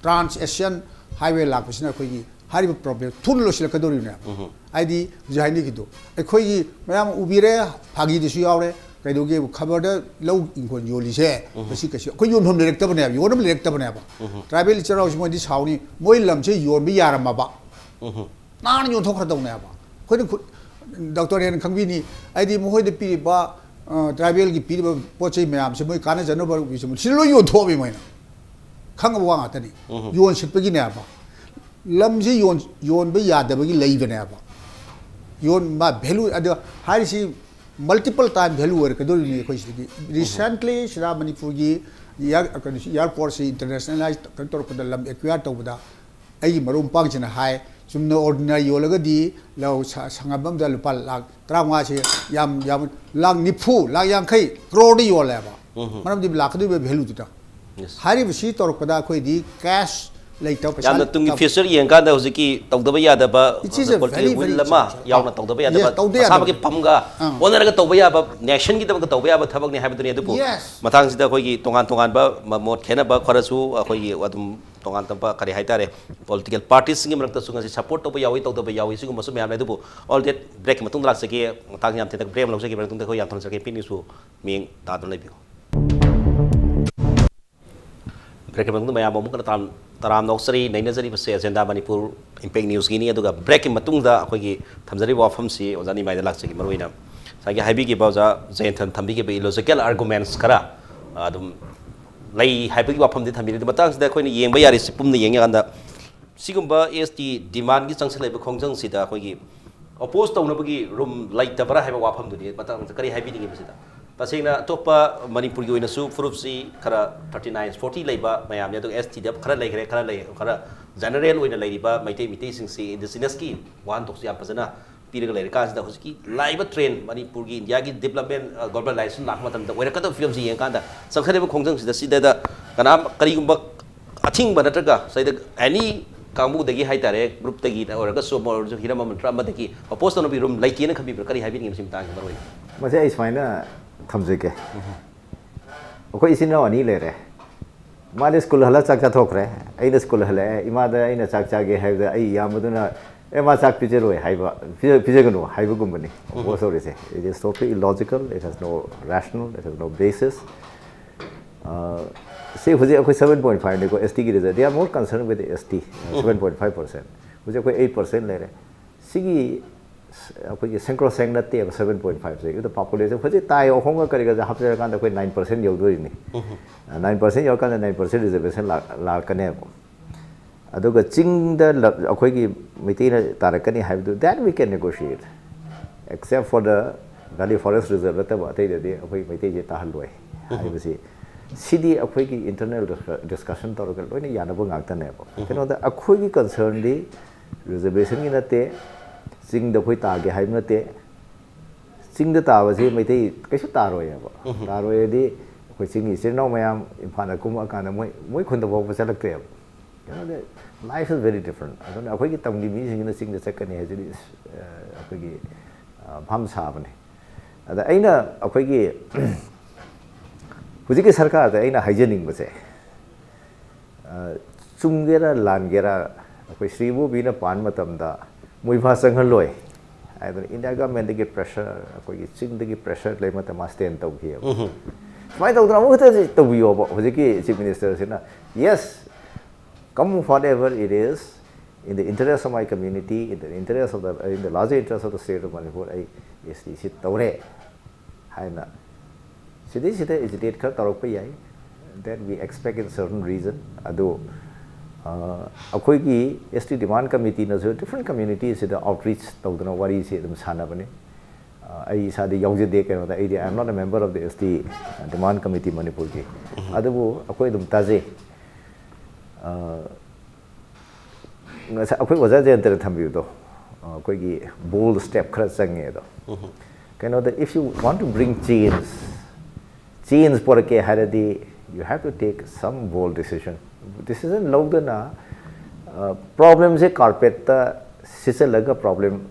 trans Asian highway ꯂꯥꯛꯄꯁꯤꯅ ꯑꯩꯈꯣꯏꯒꯤ ꯍꯥꯏꯔꯤꯕ ꯄ꯭ꯔꯣꯕ꯭ꯂꯦꯝ ꯊꯨꯅ ꯂꯣꯏꯁꯤꯜꯂꯛꯀꯗꯧꯔꯤꯕꯅꯦꯕ꯫ ꯍꯥꯏꯗꯤ ꯍꯧꯖꯤꯛ ꯍꯥꯏꯅꯈꯤꯗꯣ ꯑꯩꯈꯣꯏꯒꯤ ꯃꯌꯥꯝ ꯎꯕꯤꯔꯦ, ꯐꯥꯒꯤꯗꯁꯨ ꯌꯥꯎꯔꯦ, ꯀꯩꯗꯧꯒꯦꯕꯨ ꯈꯕꯔꯗ ꯂꯧ ꯏꯪꯈꯣꯜ ꯌꯣꯜꯂꯤꯁꯦ꯫ ꯃꯁꯤ ꯀꯩꯁꯨ ꯑꯩꯈꯣꯏ ꯌꯣꯟꯐꯝ ꯂꯩꯔꯛꯇꯕꯅꯦꯕ, ꯌꯣꯟꯐꯝ ꯂꯩꯔꯛꯇꯕꯅꯦꯕ꯫ ꯇ꯭ꯔꯥꯏꯕꯦꯜ ꯏꯆꯤꯜ ꯏꯅꯥꯎꯁꯤ ꯃꯣꯏꯗꯤ ꯁꯥꯎꯅꯤ, ꯃꯣꯏ ꯂꯝꯁꯦ ꯌꯣꯟꯕ ꯌꯥꯔꯝꯃꯕ ꯅꯍꯥꯟꯅ ꯌꯣꯟꯊꯣꯛꯈ꯭ꯔꯗꯧꯅꯦꯕ꯫ ꯑꯩꯈꯣꯏꯅ ꯈꯨ- ꯗꯣꯛꯇꯔ ꯍꯦꯟꯅ ꯈꯪꯕꯤꯅꯤ꯫ ꯍꯥꯏꯗꯤ ꯃꯈꯣꯏꯗ ꯄꯤꯔꯤꯕ, ꯑ, ꯇ꯭ꯔꯥꯏꯕꯦꯜꯒꯤ ꯄꯤꯔꯤꯕ ꯄꯣꯠ ꯆꯩ ꯃꯌꯥꯝꯁꯦ ꯃꯣꯏ ꯀꯥꯟꯅꯖꯅꯕ ꯁꯤ ꯂꯣꯏ ꯌꯣꯟꯊꯣꯛꯑꯝꯃꯤ ꯃꯣꯏꯅ꯫ ꯈꯪꯉꯕ ꯋꯥ ꯉꯥꯛꯇꯅꯤ꯫ ꯌꯣꯟ ꯁꯤꯠꯄꯒꯤꯅꯦꯕ꯫ ꯂꯝꯁꯤ ꯌꯣꯟ-, ꯌꯣꯟꯕ ꯌꯥꯗꯕꯒꯤ ꯂꯩꯕꯅꯦꯕ꯫ ꯌꯣꯟ-, ꯃꯥ ꯚꯦꯂꯨ, ꯑꯗꯣ ꯍꯥꯏꯔꯤꯁꯤ multiple time value ꯑꯣꯏꯔꯛꯀꯗꯧꯔꯤꯅꯤ ꯑꯩꯈꯣꯏ ꯁꯤꯗꯒꯤ꯫ Recently ꯁꯤꯗ ꯃꯅꯤꯄꯨꯔꯒꯤ ꯏꯌꯥꯔ-, ꯀꯩꯅꯣꯁꯤ, ꯏꯌꯥꯔꯄꯣꯔꯠꯁꯤ ꯏꯟꯇꯔꯅꯦꯁꯅꯦꯂꯥꯏꯁ ꯀꯩꯅꯣ ꯇꯧꯔꯛꯄꯗ, ꯂꯝ ꯑꯦꯀ꯭ꯋꯤꯌꯥꯔ ꯇꯧꯕꯗ, ꯑꯩꯒꯤ ꯃꯔꯨꯞ ꯃꯄꯥꯡꯁꯤꯅ ꯍꯥꯏ, ꯆꯨꯝꯅ ꯑꯣꯔꯗꯤꯅꯔꯤ ꯌꯣꯜꯂꯒꯗꯤ ꯂꯧ ꯁ-, ꯁꯪꯉꯝ ꯑꯃꯗ ꯂꯨꯄꯥ ꯂꯥꯈ ꯇꯔꯥꯃꯉꯥꯁꯦ ꯌꯥꯝ, ꯌꯥꯝ, ꯂꯥꯈ ꯅꯤꯐꯨ, ꯂꯥꯈ ꯌꯥꯡꯈꯩ, ꯀ꯭ꯔꯣꯔꯗ ꯌꯣꯜꯂꯦꯕ꯫ ꯃꯔꯝꯗꯤ ꯂꯥꯛꯀꯗꯧꯔꯤꯕ ꯚꯦꯂꯨꯗꯨꯗ꯫ Yes. ꯍꯥꯏꯔꯤꯕꯁꯤ ꯇꯧꯔꯛꯄꯗ ꯑꯩꯈꯣꯏꯗꯤ ꯀꯦꯁ ꯂꯩꯇꯕ ꯄꯩꯁꯥ ꯌꯥꯝꯅ ꯇꯨꯡꯒꯤ ꯇꯝ- ꯐ꯭ꯌꯨꯆꯔ ꯌꯦꯡꯀꯥꯟꯗ ꯍꯧꯖꯤꯛꯀꯤ ꯇꯧꯗꯕ ꯌꯥꯗꯕ It is a political very, will very ꯑꯃ essential. ꯌꯥꯎꯅ ꯇꯧꯗꯕ ꯌꯥꯗꯕ Yes, ꯇꯧꯗ ꯃꯁꯥꯃꯛꯀꯤ ꯌꯥꯗꯕ. ꯐꯝꯒ ꯑꯥ. ꯑꯣꯟꯅꯔꯒ ꯇꯧꯕ ꯌꯥꯕ, ꯅꯦꯁꯟꯒꯤꯗꯃꯛꯇ ꯇꯧꯕ ꯌꯥꯕ ꯊꯕꯛꯅꯤ ꯍꯥꯏꯕꯗꯨꯅꯤ꯫ ꯑꯗꯨꯕꯨ Yes. ꯃꯇꯥꯡꯁꯤꯗ ꯑꯩꯈꯣꯏꯒꯤ ꯇꯣꯉꯥꯟ ꯇꯣꯉꯥꯟꯕ ꯃ- ꯃꯣꯠ ꯈꯦꯠꯅꯕ ꯈꯔꯁꯨ ꯑꯩꯈꯣꯏꯒꯤ ꯑꯗꯨꯝ ꯇꯣꯉꯥꯟ ꯇꯣꯉꯥꯟꯕ ꯀꯔꯤ ꯍꯥꯏꯇꯥꯔꯦ, ꯄꯣꯂꯤꯇꯤꯀꯦꯜ ꯄꯥꯔꯇꯤꯁꯤꯡꯒꯤ ꯃꯔꯛꯇꯁꯨ ꯉꯁꯤ ꯁꯄꯣꯔꯠ ꯇꯧꯕ ꯌꯥꯎꯏ, ꯇꯧꯗꯕ ꯌꯥꯎꯏ, ꯁꯤꯒꯨꯝꯕꯁꯨ ꯃꯌꯥꯝ ꯂꯩ꯫ ꯑꯗꯨꯕꯨ ꯑꯣꯜ ꯗꯦꯠ ꯕ꯭ꯔꯦꯛꯀꯤ ꯃꯇꯨꯡꯗ ꯂꯥꯛꯆꯒꯦ꯫ ꯃꯇꯥꯡ ꯌꯥꯝ ꯊꯦꯡꯅ ꯕ꯭ꯔꯦꯛ ꯑꯃ ꯂꯧꯖꯒꯦ꯫ ꯃꯇꯨꯡꯗ ꯑꯩꯈꯣꯏ ꯌꯥꯝ ꯊꯝꯖꯔꯒꯦ꯫ ꯄꯤ ꯅ꯭ꯌꯨꯁꯄꯨ ꯃꯤꯠꯌꯦꯡ ꯇꯥꯗꯨꯅ ꯂꯩꯕꯤꯌꯨ꯫ ꯕ꯭ꯔꯦꯛꯀꯤ ꯃꯇꯨꯡꯗ ꯃꯌꯥꯝ ꯑꯃꯨꯛ ꯍꯟꯅ ꯇꯔꯥꯝ ꯇꯔꯥꯝꯅ ꯑꯣꯛꯆꯔꯤ꯫ ꯅꯩꯅꯖꯔꯤꯕꯁꯦ ꯑꯦꯖꯦꯟꯗꯥ ꯃꯅꯤꯄꯨꯔ ꯏꯝꯄꯦꯛ ꯅ꯭ꯌꯨꯁꯀꯤꯅꯤ꯫ ꯑꯗꯨꯒ ꯕ꯭ꯔꯦꯛꯀꯤ ꯃꯇꯨꯡꯗ ꯑꯩꯈꯣꯏꯒꯤ ꯊꯝꯖꯔꯤꯕ ꯋꯥꯐꯝꯁꯤ ꯑꯣꯖꯥ ꯅꯤꯃꯥꯏꯗ ꯂꯥꯛꯆꯒꯦ꯫ ꯃꯔꯨꯑꯣꯏꯅ ꯉꯁꯥꯏꯒꯤ ꯍꯥꯏꯕꯤꯈꯤꯕ ꯑꯣꯖꯥ ꯖꯌꯟꯊꯟ ꯊꯝꯕꯤꯈꯤꯕ ꯏꯂꯣꯖꯤꯀꯦꯜ ꯑꯥꯔꯒꯨꯃꯦꯟꯁ ꯈꯔ ꯑꯗꯨꯝ ꯂꯩ ꯍꯥꯏꯕꯒꯤ ꯋꯥꯐꯝꯗꯤ ꯊꯝꯕꯤꯔꯦ꯫ ꯑꯗꯨ ꯃꯇꯥꯡꯁꯤꯗ ꯑꯩꯈꯣꯏꯅ ꯌꯦꯡꯕ ꯌꯥꯔꯤꯁꯤ ꯄꯨꯝꯅ ꯌꯦꯡꯉꯀꯥꯟꯗ ꯁꯤꯒꯨꯝꯕ ꯑꯦꯁ ꯇꯤ ꯗꯤꯃꯥꯟꯒꯤ ꯆꯪꯁꯤꯜꯂꯛꯏꯕ ꯈꯣꯡꯖꯪꯁꯤꯗ ꯑꯩꯈꯣꯏꯒꯤ ꯑꯣꯄꯣꯖ ꯇꯧꯅꯕꯒꯤ ꯔꯨꯝ ꯂꯩꯇꯕ꯭ꯔꯥ ꯍꯥꯏꯕ ꯋꯥꯐꯝꯗꯨꯅꯤ꯫ ꯃꯇꯥꯡꯗ ꯀꯔꯤ ꯍꯥꯏꯕꯤꯅꯤꯡꯉꯤ ꯃꯁꯤꯗ? ꯇꯁꯦꯡꯅ ꯑꯇꯣꯞꯄ ꯃꯅꯤꯄꯨꯔꯒꯤ ꯑꯣꯏꯅꯁꯨ ꯐꯨꯔꯨꯞꯁꯤ ꯈꯔ ꯊꯥꯔꯇꯤ ꯅꯥꯏꯟ ꯐꯣꯔꯇꯤ ꯂꯩꯕ ꯃꯌꯥꯝꯅꯤ, ꯑꯗꯨꯒ ꯑꯦꯁ ꯇꯤꯗ ꯈꯔ ꯂꯩꯈ꯭ꯔꯦ, ꯈꯔ ꯂꯩ, ꯈꯔ ꯖꯦꯅꯔꯦꯜ ꯑꯣꯏꯅ ꯂꯩꯔꯤꯕ ꯃꯩꯇꯩ ꯃꯤꯇꯩꯁꯤꯡꯁꯤ ꯏꯟꯗꯤꯖꯤꯅꯁꯀꯤ ꯋꯥꯍꯟꯊꯣꯛꯁꯤ ꯌꯥꯝ ꯐꯖꯅ ꯄꯤꯔꯒ ꯂꯩꯔꯤ ꯀꯥꯟꯁꯤꯗ ꯍꯧꯖꯤꯛꯀꯤ ꯂꯥꯛꯏꯕ ꯇ꯭ꯔꯦꯟ ꯃꯅꯤꯄꯨꯔꯒꯤ ꯏꯟꯗꯤꯌꯥꯒꯤ ꯗꯤꯕꯂꯞꯃꯦꯟ, ꯒ꯭ꯂꯣꯕꯦꯂꯥꯏꯖꯦꯁꯟ ꯂꯥꯛꯄ ꯃꯇꯝꯗ ꯑꯣꯏꯔꯛꯀꯗꯕ ꯐꯤꯕꯝꯁꯤ ꯌꯦꯡꯉꯀꯥꯟꯗ ꯆꯪꯁꯤꯜꯂꯤꯕ ꯈꯣꯡꯖꯪꯁꯤꯗ ꯁꯤꯗ ꯀꯅꯥ ꯀꯔꯤꯒꯨꯝꯕ ꯑꯊꯤꯡꯕ ꯅꯠꯇ꯭ꯔꯒ ꯁꯤꯗ ꯑꯦꯅꯤ ꯀꯥꯡꯕꯨꯗꯒꯤ ꯍꯥꯏꯇꯥꯔꯦ, ꯒ꯭ꯔꯨꯞꯇꯒꯤ ꯑꯣꯏꯔꯒꯁꯨ ꯑꯃ ꯑꯣꯏꯔꯁꯨ ꯍꯤꯔꯝ ꯑꯃ ꯅꯠꯇ꯭ꯔ ꯑꯃꯗꯒꯤ ꯑꯣꯄꯣꯖ ꯇꯧꯅꯕꯒꯤ ꯔꯨꯝ ꯂꯩꯇꯦꯅ ꯈꯟꯕꯤꯕ꯭ꯔꯥ? ꯀꯔꯤ ꯍꯥꯏꯕꯤꯅꯤꯡꯉꯤ ꯃꯁꯤ ꯃꯇꯥꯡꯁꯤꯗ ꯃꯔꯨ ꯑꯣꯏꯅ? ꯃꯁꯤ ꯑꯩ ꯁꯨꯃꯥꯏꯅ ꯊꯝꯖꯒꯦ꯫ ꯑꯩꯈꯣꯏ ꯏꯆꯤꯟ ꯏꯅꯥꯎ ꯑꯅꯤ ꯂꯩꯔꯦ꯫ ꯃꯥꯗꯤ ꯁ꯭ꯀꯨꯜ ꯍꯜꯂ ꯆꯥꯛ ꯆꯥꯊꯣꯛꯈ꯭ꯔꯦ, ꯑꯩꯅ ꯁ꯭ꯀꯨꯜ ꯍꯜꯂꯛꯑꯦ꯫ ꯏꯃꯥꯗ ꯑꯩꯅ ꯆꯥꯛ ꯆꯥꯒꯦ ꯍꯥꯏꯕꯗ ꯑꯩ ꯏꯌꯥꯝꯕꯗꯨꯅ "ꯑꯦ, ꯃꯥ ꯆꯥꯛ ꯄꯤꯖꯔꯣꯏ" ꯍꯥꯏꯕ, "ꯄꯤꯖ- ꯄꯤꯖꯒꯅꯨ" ꯍꯥꯏꯕꯒꯨꯝꯕꯅꯤ ꯑꯣꯄꯣꯖ ꯇꯧꯔꯤꯁꯦ꯫ It is totally illogical, it has no rational, it has no basis. ꯑ, ꯁꯤ ꯍꯧꯖꯤꯛ ꯑꯩꯈꯣꯏ ꯁꯕꯦꯟ ꯄꯣꯏꯟ ꯐꯥꯏꯚꯅꯤꯀꯣ ꯑꯦꯁ ꯇꯤꯒꯤ result, they are more concerned with the S T, seven point five percent꯫ ꯍꯧꯖꯤꯛ ꯑꯩꯈꯣꯏ ꯑꯩꯠ ꯄꯥꯔꯁꯦꯟ ꯂꯩꯔꯦ꯫ ꯁꯤꯒꯤ ꯑꯩꯈꯣꯏꯒꯤ ꯁꯦꯡꯀ꯭ꯔꯣꯁꯦꯡ ꯅꯠꯇꯦꯕ ꯁꯕꯦꯟ ꯄꯣꯏꯟ ꯐꯥꯏꯚꯁꯦ꯫ ꯑꯗ ꯄꯣꯄꯨꯂꯦꯁꯟ ꯍꯧꯖꯤꯛ ꯇꯥꯏ ꯑꯍꯣꯡꯒ ꯀꯔꯤ ꯀꯔꯥ ꯍꯥꯞꯆꯔꯀꯥꯟꯗ ꯑꯩꯈꯣꯏ ꯅꯥꯏꯟ ꯄꯥꯔꯁꯦꯟ ꯌꯧꯗꯣꯔꯤꯅꯤ꯫ ꯅꯥꯏꯟ ꯄꯥꯔꯁꯦꯟ ꯌꯧꯔꯀꯥꯟꯗ ꯅꯥꯏꯟ ꯄꯥꯔꯁꯦꯟ ꯔꯤꯖꯔꯕꯦꯁꯟ ꯂꯥꯛꯀꯅꯦꯕ꯫ ꯑꯗꯨꯒ ꯆꯤꯡꯗ ꯂ- ꯑꯩꯈꯣꯏꯒꯤ ꯃꯩꯇꯩꯅ ꯇꯥꯔꯛꯀꯅꯤ ꯍꯥꯏꯕꯗꯨ, that we can negotiate, except for the Valley Forest Reserve ꯅꯠꯇꯕ ꯑꯇꯩꯗꯗꯤ ꯑꯩꯈꯣꯏ ꯃꯩꯇꯩꯁꯦ ꯇꯥꯍꯜꯂꯣꯏ ꯍꯥꯏꯕꯁꯤ, ꯁꯤꯗꯤ ꯑꯩꯈꯣꯏꯒꯤ ꯏꯟꯇꯔꯅꯦꯜ ꯗꯤꯁꯀꯁꯟ ꯇꯧꯔꯒ ꯂꯣꯏꯅ ꯌꯥꯅꯕ ꯉꯥꯛꯇꯅꯦꯕ꯫ ꯀꯩꯅꯣꯗ ꯑꯩꯈꯣꯏꯒꯤ ꯀꯟꯁꯔꯟꯗꯤ ꯔꯤꯖꯔꯕꯦꯁꯟꯒꯤ ꯅꯠꯇꯦ, ꯆꯤꯡꯗ ꯑꯩꯈꯣꯏ ꯇꯥꯒꯦ ꯍꯥꯏꯕ ꯅꯠꯇꯦ꯫ ꯆꯤꯡꯗ ꯇꯥꯕꯁꯤ ꯃꯩꯇꯩ ꯀꯩꯁꯨ ꯇꯥꯔꯣꯏꯑꯕ꯫ ꯇꯥꯔꯣꯏꯗꯤ ꯑꯩꯈꯣꯏ ꯆꯤꯡꯒꯤ ꯏꯆꯤꯜ ꯏꯅꯥꯎ ꯃꯌꯥꯝ ꯏꯝꯐꯥꯜꯗ ꯀꯨꯝꯃꯛꯑꯀꯥꯟꯗ ꯃꯣꯏ ꯃꯣꯏ ꯈꯨꯟꯗ ꯐꯥꯎꯕ ꯆꯠꯂꯛꯇꯦꯕ꯫ ꯀꯩꯅꯣꯗ, life is very different. ꯑꯗꯨꯅ ꯑꯩꯈꯣꯏꯒꯤ ꯇꯝꯒꯤ ꯃꯤꯁꯤꯡꯁꯤꯅ ꯆꯤꯡꯗ ꯆꯠꯀꯅꯤ ꯍꯥꯏꯁꯤꯗꯤ ꯑꯩꯈꯣꯏꯒꯤ ꯚꯥꯞ ꯁꯥꯕꯅꯤ꯫ ꯑꯗ ꯑꯩꯅ ꯑꯩꯈꯣꯏꯒꯤ ꯍꯧꯖꯤꯛꯀꯤ ꯁꯔꯀꯥꯔꯗ ꯑꯩꯅ ꯍꯥꯏꯖꯅꯤꯡꯕꯁꯦ, ꯆꯨꯝꯒꯦꯔꯥ ꯂꯥꯟꯒꯦꯔꯥ, ꯑꯩꯈꯣꯏ ꯁ꯭ꯔꯤ ꯏꯕꯣꯕꯤꯅ ꯄꯥꯟ ꯃꯇꯝꯗ ꯃꯣꯏ ꯐꯥ ꯆꯪꯍꯜꯂꯣꯏ ꯍꯥꯏꯗꯅ ꯏꯟꯗꯤꯌꯥ ꯒꯚꯔꯟꯃꯦꯟꯠꯇꯒꯤ pressure, ꯑꯩꯈꯣꯏꯒꯤ ꯆꯤꯡꯗꯒꯤ pressure ꯂꯩ ꯃꯇꯝ ꯃꯥ stand ꯇꯧꯈꯤꯑꯕ꯫ ꯁꯨꯃꯥꯏꯅ ꯇꯧꯗꯅ ꯑꯃꯨꯛ ꯈꯛꯇ ꯇꯧꯕꯤꯌꯣꯕ꯫ ꯍꯧꯖꯤꯛꯀꯤ chief minister ꯁꯤꯅ, "Yes, come whatever it is, in the interest of my community, in the interest of the, in the larger interest of the state of Manipur, ꯑꯩ S T ꯁꯤ ꯇꯧꯔꯦ" ꯍꯥꯏꯅ ꯁꯤꯗꯩꯁꯤꯗ agitate ꯈꯔ ꯇꯧꯔꯛꯄ ꯌꯥꯏ, that we expect in certain region꯫ ꯑꯗꯨ ꯑꯩꯈꯣꯏꯒꯤ S T demand committee ꯅꯁꯨ different community ꯁꯤꯗ outreach ꯇꯧꯗꯅ ꯋꯥꯔꯤꯁꯤ ꯑꯗꯨꯝ ꯁꯥꯟꯅꯕꯅꯤ꯫ ꯑꯩ ꯏꯁꯥꯗꯤ ꯌꯥꯎꯖꯗꯦ ꯀꯩꯅꯣꯗ, ꯑꯩꯗꯤ I am not a member of the S T demand committee ꯃꯅꯤꯄꯨꯔꯒꯤ꯫ ꯑꯗꯨꯕꯨ ꯑꯩꯈꯣꯏ ꯑꯗꯨꯝ ꯇꯥꯖꯩ꯫ ꯉꯁꯥꯏ ꯑꯩꯈꯣꯏ ꯑꯣꯖꯥ ꯖꯌꯟꯇꯅ ꯊꯝꯕꯤꯕꯗꯣ, ꯑꯩꯈꯣꯏꯒꯤ bold step ꯈꯔ ꯆꯪꯉꯦ ꯑꯗꯣ꯫ ꯀꯩꯅꯣꯗ, if you want to bring change, change ꯄꯨꯔꯛꯀꯦ ꯍꯥꯏꯔꯗꯤ, you have to take some bold decision꯫ Decision ꯂꯧꯗꯅ problemꯁꯦ carpetꯇ ꯁꯤꯠꯆꯜꯂꯒ problem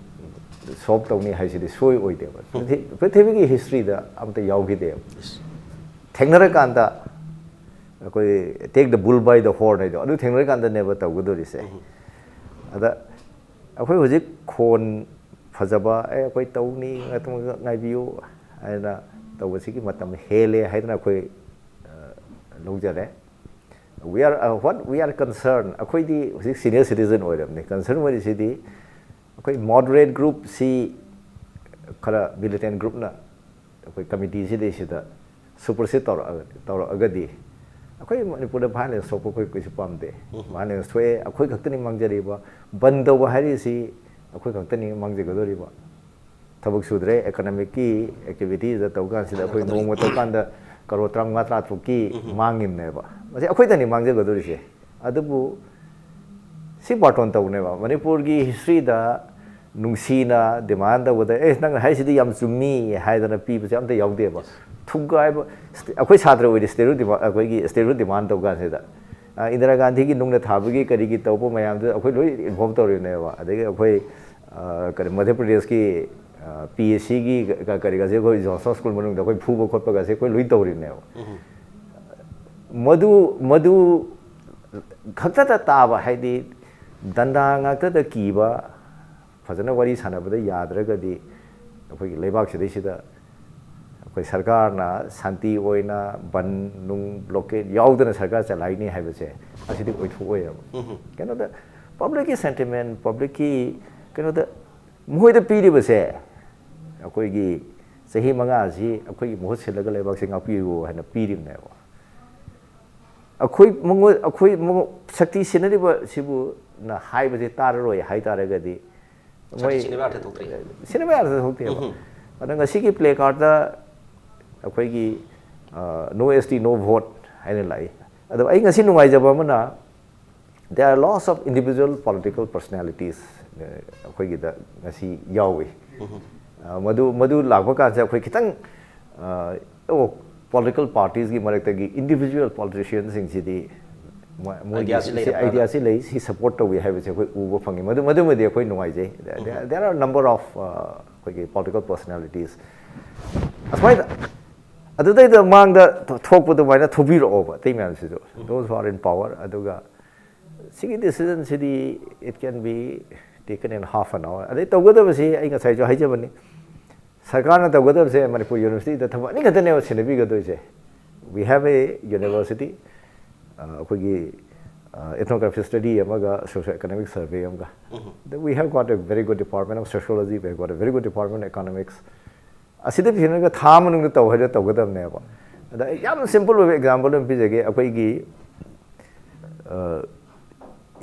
solve ꯇꯧꯅꯤ ꯍꯥꯏꯁꯤꯗꯤ ꯁꯣꯏ ꯑꯣꯏꯗꯦꯕ꯫ ꯄ꯭ꯔꯤꯊꯤ-, ꯄ꯭ꯔꯤꯊꯤꯕꯤꯒꯤ historyꯗ ꯑꯝꯇ ꯌꯥꯎꯈꯤꯗꯦꯕ꯫ ꯊꯦꯡꯅꯔꯀꯥꯟꯗ ꯑꯩꯈꯣꯏ take the bull by the horn ꯍꯥꯏꯗꯣ, ꯑꯗꯨ ꯊꯦꯡꯅꯔꯀꯥꯟꯗꯅꯦꯕ ꯇꯧꯒꯗꯧꯔꯤꯁꯦ꯫ ꯑꯗ ꯑꯩꯈꯣꯏ ꯍꯧꯖꯤꯛ ꯈꯣꯟ ꯐꯖꯕ, "ꯑꯦ, ꯑꯩꯈꯣꯏ ꯇꯧꯅꯤ, ꯉꯥꯛꯇꯪ ꯉꯥꯏꯕꯤꯌꯨ" ꯍꯥꯏꯅ ꯇꯧꯕꯁꯤꯒꯤ ꯃꯇꯝ ꯍꯦꯜꯂꯦ ꯍꯥꯏꯗꯅ ꯑꯩꯈꯣꯏ ꯂꯧꯖꯔꯦ꯫ We are, what we are concerned, ꯑꯩꯈꯣꯏꯗꯤ ꯍꯧꯖꯤꯛ senior citizen ꯑꯣꯏꯔꯕꯅꯤ꯫ Concern ꯑꯣꯏꯔꯤꯁꯤꯗꯤ ꯑꯩꯈꯣꯏ moderate groupꯁꯤ ꯈꯔ militant groupꯅ ꯑꯩꯈꯣꯏ committeeꯁꯤꯗꯩꯁꯤꯗ supersede ꯇꯧꯔꯛꯑꯒ, ꯇꯧꯔꯛꯑꯒꯗꯤ, ꯑꯩꯈꯣꯏ ꯃꯅꯤꯄꯨꯔꯗ violence ꯊꯣꯛꯄ ꯑꯩꯈꯣꯏ ꯀꯩꯁꯨ ꯄꯥꯝꯗꯦ꯫ Violence ꯊꯣꯛꯑꯦ, ꯑꯩꯈꯣꯏ ꯈꯛꯇꯅꯤ ꯃꯥꯡꯖꯔꯤꯕ꯫ ꯕꯟ ꯇꯧꯕ ꯍꯥꯏꯔꯤꯁꯤ ꯑꯩꯈꯣꯏ ꯈꯛꯇꯅꯤ ꯃꯥꯡꯖꯒꯗꯧꯔꯤꯕ꯫ ꯊꯕꯛ ꯁꯨꯗ꯭ꯔꯦ, economicꯀꯤ activityꯗ ꯇꯧ ꯀꯥꯟꯁꯤꯗ ꯑꯩꯈꯣꯏ ꯅꯣꯡꯃ ꯇꯧ ꯀꯥꯟꯗ ꯀꯔꯣꯔ ꯇꯔꯥꯃꯉꯥ ꯇꯔꯥꯇꯔꯨꯛꯀꯤ ꯃꯥꯡꯉꯤꯕꯅꯦꯕ꯫ ꯃꯁꯤ ꯑꯩꯈꯣꯏꯗꯅꯤ ꯃꯥꯡꯖꯒꯗꯧꯔꯤꯁꯦ꯫ ꯑꯗꯨꯕꯨ ꯁꯤ ꯕꯥꯔꯇꯣꯟ ꯇꯧꯕꯅꯦꯕ꯫ ꯃꯅꯤꯄꯨꯔꯒꯤ historyꯗ ꯅꯨꯡꯁꯤꯅ demand ꯇꯧꯕꯗ, "ꯑꯦ, ꯅꯪꯅ ꯍꯥꯏꯁꯤꯗꯤ ꯌꯥꯝ ꯆꯨꯝꯃꯤ" ꯍꯥꯏꯗꯅ ꯄꯤꯕꯁꯦ ꯑꯝꯇ ꯌꯥꯎꯗꯦꯕ꯫ ꯊꯨꯒꯥꯏꯕ, ꯑꯩꯈꯣꯏ ꯁꯥꯇ꯭ꯔ ꯑꯣꯏꯔꯤ, statue demand, ꯑꯩꯈꯣꯏꯒꯤ statue demand ꯇꯧ ꯀꯥꯟꯁꯤꯗ ꯏꯟꯗꯤꯔꯥ ꯒꯥꯟꯙꯤꯒꯤ ꯅꯨꯡꯅ ꯊꯥꯕꯒꯤ ꯀꯔꯤꯒꯤ ꯇꯧꯕ ꯃꯌꯥꯝꯗꯨ ꯑꯩꯈꯣꯏ ꯂꯣꯏ ꯏꯟꯚꯣꯜꯕ ꯇꯧꯔꯤꯕꯅꯦꯕ꯫ ꯑꯗꯒꯤ ꯑꯩꯈꯣꯏ ꯀꯔꯤ, ꯃꯙ꯭ꯌ ꯄ꯭ꯔꯗꯦꯁꯀꯤ ꯄꯤ ꯑꯦꯁ ꯁꯤꯒꯤ ꯀꯔꯤꯒꯁꯦ ꯑꯩꯈꯣꯏ ꯖꯣꯟꯁꯟ ꯁ꯭ꯀꯨꯜ ꯃꯅꯨꯡꯗ ꯑꯩꯈꯣꯏ ꯐꯨꯕ ꯈꯣꯠꯄꯒꯁꯦ ꯑꯩꯈꯣꯏ ꯂꯣꯏ ꯇꯧꯔꯤꯕꯅꯦꯕ꯫ ꯃꯗꯨ ꯃꯗꯨ ꯈꯛꯇꯗ ꯇꯥꯕ, ꯍꯥꯏꯗꯤ ꯗꯟꯗꯥ ꯉꯥꯛꯇꯗ ꯀꯤꯕ, ꯐꯖꯅ ꯋꯥꯔꯤ ꯁꯥꯟꯅꯕꯗ ꯌꯥꯗ꯭ꯔꯒꯗꯤ ꯑꯩꯈꯣꯏꯒꯤ ꯂꯩꯕꯥꯛꯁꯤꯗꯩꯁꯤꯗ ꯑꯩꯈꯣꯏ ꯁꯔꯀꯥꯔꯅ ꯁꯥꯟꯇꯤ ꯑꯣꯏꯅ ꯕꯟ ꯅꯨꯡ ꯕ꯭ꯂꯣꯀꯦꯠ ꯌꯥꯎꯗꯅ ꯁꯔꯀꯥꯔ ꯆꯂꯥꯏꯅꯤ ꯍꯥꯏꯕꯁꯦ ꯑꯁꯤꯗꯤ ꯑꯣꯏꯊꯣꯛꯑꯣꯏꯕ꯫ ꯀꯩꯅꯣꯗ ꯄꯕ꯭ꯂꯤꯛꯀꯤ ꯁꯦꯟꯇꯤꯃꯦꯟ, ꯄꯕ꯭ꯂꯤꯛꯀꯤ ꯀꯩꯅꯣꯗ ꯃꯈꯣꯏꯗ ꯄꯤꯔꯤꯕꯁꯦ, ꯑꯩꯈꯣꯏꯒꯤ ꯆꯍꯤ ꯃꯉꯥ ꯑꯁꯤ ꯑꯩꯈꯣꯏꯒꯤ ꯃꯍꯨꯠ ꯁꯤꯜꯂꯒ ꯂꯩꯕꯥꯛꯁꯦ ꯉꯥꯛꯄꯤꯌꯨ ꯍꯥꯏꯅ ꯄꯤꯔꯤꯕꯅꯦꯕ꯫ ꯑꯩꯈꯣꯏ ꯃꯉꯣꯟ ꯑꯩꯈꯣꯏ ꯃꯉꯣ- ꯁꯛꯇꯤ ꯁꯤꯟꯅꯔꯤꯕ ꯁꯤꯕꯨꯅ ꯍꯥꯏꯕꯁꯦ ꯇꯥꯔꯔꯣꯏ ꯍꯥꯏ ꯇꯥꯔꯒꯗꯤ ꯃꯣꯏ ꯁꯤꯟꯅꯕ ꯑꯔꯊ ꯊꯣꯛꯇ꯭ꯔꯦ꯫ ꯁꯤꯟꯅꯕ ꯑꯔꯊ ꯊꯣꯛꯇꯦꯕ꯫ ꯑꯗꯣ ꯉꯁꯤꯒꯤ ꯄ꯭ꯂꯦ ꯀꯥꯔꯠꯇ ꯑꯩꯈꯣꯏꯒꯤ "No S T, no vote" ꯍꯥꯏꯅ ꯂꯥꯛꯏ꯫ ꯑꯗꯣ ꯑꯩ ꯉꯁꯤ ꯅꯨꯡꯉꯥꯏꯖꯕ ꯑꯃꯅ, there are lots of individual political personalities ꯑꯩꯈꯣꯏꯒꯤꯗ ꯉꯁꯤ ꯌꯥꯎꯏ꯫ ꯃꯗꯨ ꯃꯗꯨ ꯂꯥꯛꯄ ꯀꯥꯟꯁꯤꯗ ꯑꯩꯈꯣꯏ ꯈꯤꯇꯪ ꯑꯣ, ꯄꯣꯂꯤꯇꯤꯀꯦꯜ ꯄꯥꯔꯇꯤꯁꯀꯤ ꯃꯔꯛꯇꯒꯤ ꯏꯟꯗꯤꯕꯤꯖꯨꯋꯦꯜ ꯄꯣꯂꯤꯇꯤꯁꯤꯌꯟꯁꯤꯡꯁꯤꯗꯤ ꯃꯣꯏꯒꯤ ꯑꯥꯏꯗꯤꯌꯥꯁꯤ ꯂꯩ, ꯁꯤ ꯁꯞꯄꯣꯔꯠ ꯇꯧꯏ ꯍꯥꯏꯕꯁꯦ ꯑꯩꯈꯣꯏ ꯎꯕ ꯐꯪꯉꯤ꯫ ꯃꯗꯨ ꯃꯗꯨꯃꯗꯤ ꯑꯩꯈꯣꯏ ꯅꯨꯡꯉꯥꯏꯖꯩ꯫ There are number of ꯑꯩꯈꯣꯏꯒꯤ ꯄꯣꯂꯤꯇꯤꯀꯦꯜ ꯄꯔꯁꯣꯅꯦꯂꯤꯇꯤꯁ ꯑꯁꯨꯃꯥꯏꯅ ꯑꯗꯨꯗꯩꯗ ꯃꯥꯡꯗ ꯊꯣꯛꯄ ꯑꯗꯨꯃꯥꯏꯅ ꯊꯣꯛꯄꯤꯔꯛꯑꯣꯕ ꯑꯇꯩ ꯃꯌꯥꯝꯁꯤꯁꯨ, those who are in power꯫ ꯑꯗꯨꯒ ꯁꯤꯒꯤ ꯗꯤꯁꯤꯖꯟꯁꯤꯗꯤ it can be taken in half an hour꯫ ꯑꯗꯩ ꯇꯧꯒꯗꯕꯁꯤ ꯑꯩ ꯉꯁꯥꯏꯁꯨ ꯍꯥꯏꯖꯕꯅꯤ, ꯁꯔꯀꯥꯔꯅ ꯇꯧꯒꯗꯕꯁꯦ ꯃꯅꯤꯄꯨꯔ ꯌꯨꯅꯤꯚꯔꯁꯤꯇꯤꯗ ꯊꯕꯛ ꯑꯅꯤ ꯈꯛꯇꯅꯦꯕ ꯁꯤꯟꯅꯕꯤꯒꯗꯣꯏꯁꯦ꯫ We have a university, ꯑꯩꯈꯣꯏꯒꯤ ethnography study ꯑꯃꯒ social economic survey ꯑꯃꯒ꯫ We have got a very good department of sociology, we have got a very good department of economics꯫ ꯑꯁꯤꯗ ꯄꯤꯁꯤꯟꯅꯔꯒ ꯊꯥ ꯃꯅꯨꯡꯗ ꯇꯧ ꯍꯥꯏꯗ ꯇꯧꯒꯗꯕꯅꯦꯕ꯫ ꯑꯗ ꯑꯩ ꯌꯥꯝ ꯁꯤꯝꯄꯜ ꯑꯣꯏꯕ ꯑꯦꯛꯖꯥꯝꯄꯜ ꯑꯃ ꯄꯤꯖꯒꯦ꯫ ꯑꯩꯈꯣꯏꯒꯤ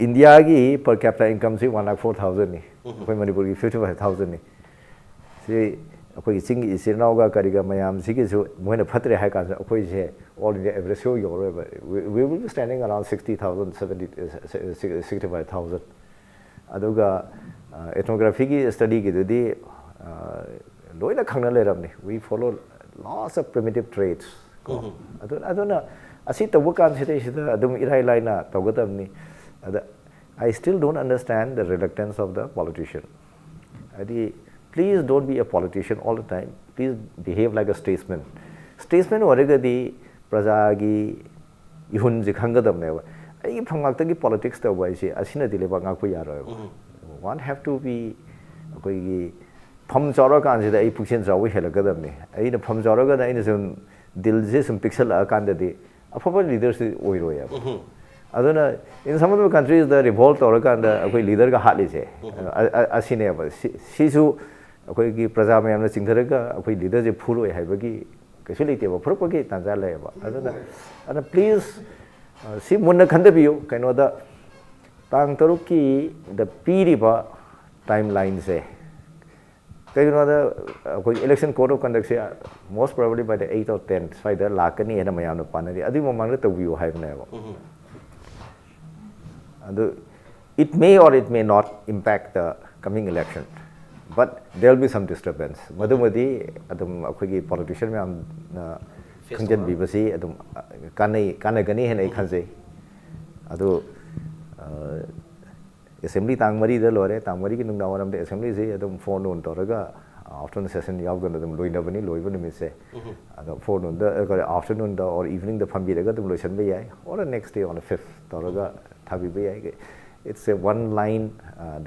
ꯏꯟꯗꯤꯌꯥꯒꯤ per capita incomeꯁꯤ one lakh four thousandꯅꯤ꯫ ꯑꯩꯈꯣꯏ ꯃꯅꯤꯄꯨꯔꯒꯤ fifty five thousandꯅꯤ꯫ ꯁꯤ ꯑꯩꯈꯣꯏꯒꯤ ꯆꯤꯡꯒꯤ ꯏꯆꯤꯜ ꯏꯅꯥꯎꯒ ꯀꯔꯤꯒ ꯃꯌꯥꯝꯁꯤꯒꯤꯁꯨ ꯃꯣꯏꯅ ꯐꯠꯇ꯭ꯔꯦ ꯍꯥꯏ ꯀꯥꯟꯗ ꯑꯩꯈꯣꯏꯁꯦ all India average ꯁꯨ ꯌꯧꯔꯣꯏꯕ꯫ We will be standing around sixty thousand, seventy, sixty five thousand꯫ ꯑꯗꯨꯒ ethnographyꯒꯤ studyꯒꯤꯗꯨꯗꯤ ꯂꯣꯏꯅ ꯈꯪꯅ ꯂꯩꯔꯕꯅꯤ꯫ We follow lots of primitive trades ꯀꯣ꯫ ꯑꯗꯨ ꯑꯗꯨꯅ ꯑꯁꯤ ꯇꯧꯕ ꯀꯥꯟꯁꯤꯗꯩꯁꯤꯗ ꯑꯗꯨꯝ ꯏꯔꯥꯏ ꯂꯥꯏꯅ ꯇꯧꯒꯗꯕꯅꯤ꯫ ꯑꯗ I still don't understand the reluctance of the politician. ꯍꯥꯏꯗꯤ, please don't be a politician all the time. Please behave like a statesman. Statesman ꯑꯣꯏꯔꯒꯗꯤ ꯄ꯭ꯔꯖꯥꯒꯤ ꯏꯍꯨꯟꯁꯦ ꯈꯪꯒꯗꯕꯅꯦꯕ꯫ ꯑꯩꯒꯤ ꯐꯝꯉꯥꯛꯇꯒꯤ politics ꯇꯧꯕ ꯍꯥꯏꯁꯦ ꯑꯁꯤꯅꯗꯤ ꯂꯩꯕꯥꯛ ꯉꯥꯛꯄ ꯌꯥꯔꯣꯏꯕ꯫ One have to be, ꯑꯩꯈꯣꯏꯒꯤ ꯐꯝ ꯆꯥꯎꯔꯀꯥꯟꯁꯤꯗ ꯑꯩ ꯄꯨꯛꯆꯦꯜ ꯆꯥꯎꯕ ꯍꯦꯜꯂꯛꯀꯗꯕꯅꯤ꯫ ꯑꯩꯅ ꯐꯝ ꯆꯥꯎꯔꯒꯅ ꯑꯩꯅ ꯁꯨꯝ ꯗꯤꯜꯁꯦ ꯁꯨꯝ ꯄꯤꯛꯁꯜꯂꯛꯑꯀꯥꯟꯗꯗꯤ ꯑꯐꯕ ꯂꯤꯗꯔꯁꯤ ꯑꯣꯏꯔꯣꯏꯕ꯫ ꯑꯗꯨꯅ in some of the countries the revolt ꯇꯧꯔꯀꯥꯟꯗ ꯑꯩꯈꯣꯏ ꯂꯤꯗꯔꯒ ꯍꯥꯠꯂꯤꯁꯦ ꯑ- ꯑ- ꯑꯁꯤꯅꯦꯕ꯫ ꯁꯤ- ꯁꯤꯁꯨ ꯑꯩꯈꯣꯏꯒꯤ ꯄ꯭ꯔꯖꯥ ꯃꯌꯥꯝꯅ ꯆꯤꯡꯊꯔꯒ ꯑꯩꯈꯣꯏ ꯂꯤꯗꯔꯁꯦ ꯐꯨꯔꯣꯏ ꯍꯥꯏꯕꯒꯤ ꯀꯩꯁꯨ ꯂꯩꯇꯦꯕ꯫ ꯐꯨꯔꯛꯄꯒꯤ ꯇꯥꯟꯖꯥ ꯂꯩꯌꯦꯕ꯫ ꯑꯗꯨꯅ ꯑꯗꯨꯅ please, ꯑ, ꯁꯤ ꯃꯨꯟꯅ ꯈꯟꯊꯕꯤꯌꯨ꯫ ꯀꯩꯅꯣꯗ ꯇꯥꯡ ꯇꯔꯨꯛꯀꯤꯗ ꯄꯤꯔꯤꯕ ꯇꯥꯏꯝ ꯂꯥꯏꯟꯁꯦ, ꯀꯩꯒꯤꯅꯣꯗ ꯑꯩꯈꯣꯏ election code of conduct say most probably by the eight or ten ꯁ꯭ꯋꯥꯏꯗ ꯂꯥꯛꯀꯅꯤ ꯍꯥꯏꯅ ꯃꯌꯥꯝꯅ ꯄꯥꯅꯔꯤ꯫ ꯑꯗꯨꯒꯤ ꯃꯃꯥꯡꯗ ꯇꯧꯕꯤꯌꯨ ꯍꯥꯏꯕꯅꯦꯕ꯫ ꯑꯗꯨ it may or it may not impact the coming election, but there will be some disturbance. ꯃꯗꯨꯃꯗꯤ ꯑꯗꯨꯝ ꯑꯩꯈꯣꯏꯒꯤ politician ꯃꯌꯥꯝꯅ ꯈꯪꯖꯤꯟꯕꯤꯕꯁꯤ ꯑꯗꯨꯝ ꯀꯥꯟꯅꯩ, ꯀꯥꯟꯅꯒꯅꯤ ꯍꯥꯏꯅ ꯑꯩ ꯈꯟꯖꯩ꯫ ꯑꯗꯨ assembly ꯇꯥꯡ ꯃꯔꯤꯗ ꯂꯣꯏꯔꯦ꯫ ꯇꯥꯡ ꯃꯔꯤꯒꯤ ꯅꯨꯡꯗꯥꯡ ꯋꯥꯏꯔꯝꯗ assembly ꯁꯤ ꯑꯗꯨꯝ forenoon ꯇꯧꯔꯒ afternoon session ꯌꯥꯎꯗꯅ ꯑꯗꯨꯝ ꯂꯣꯏꯅꯕꯅꯤ꯫ ꯂꯣꯏꯕ ꯅꯨꯃꯤꯠꯁꯦ ꯑꯗꯣ forenoon ꯗ, ꯑ, afternoon ꯗ or evening ꯗ ꯐꯝꯕꯤꯔꯒ ꯑꯗꯨꯝ ꯂꯣꯏꯁꯤꯟꯕ ꯌꯥꯏ, or next day on the fifth ꯇꯧꯔꯒ ꯊꯥꯕꯤꯕ ꯌꯥꯏ꯫ It's a one line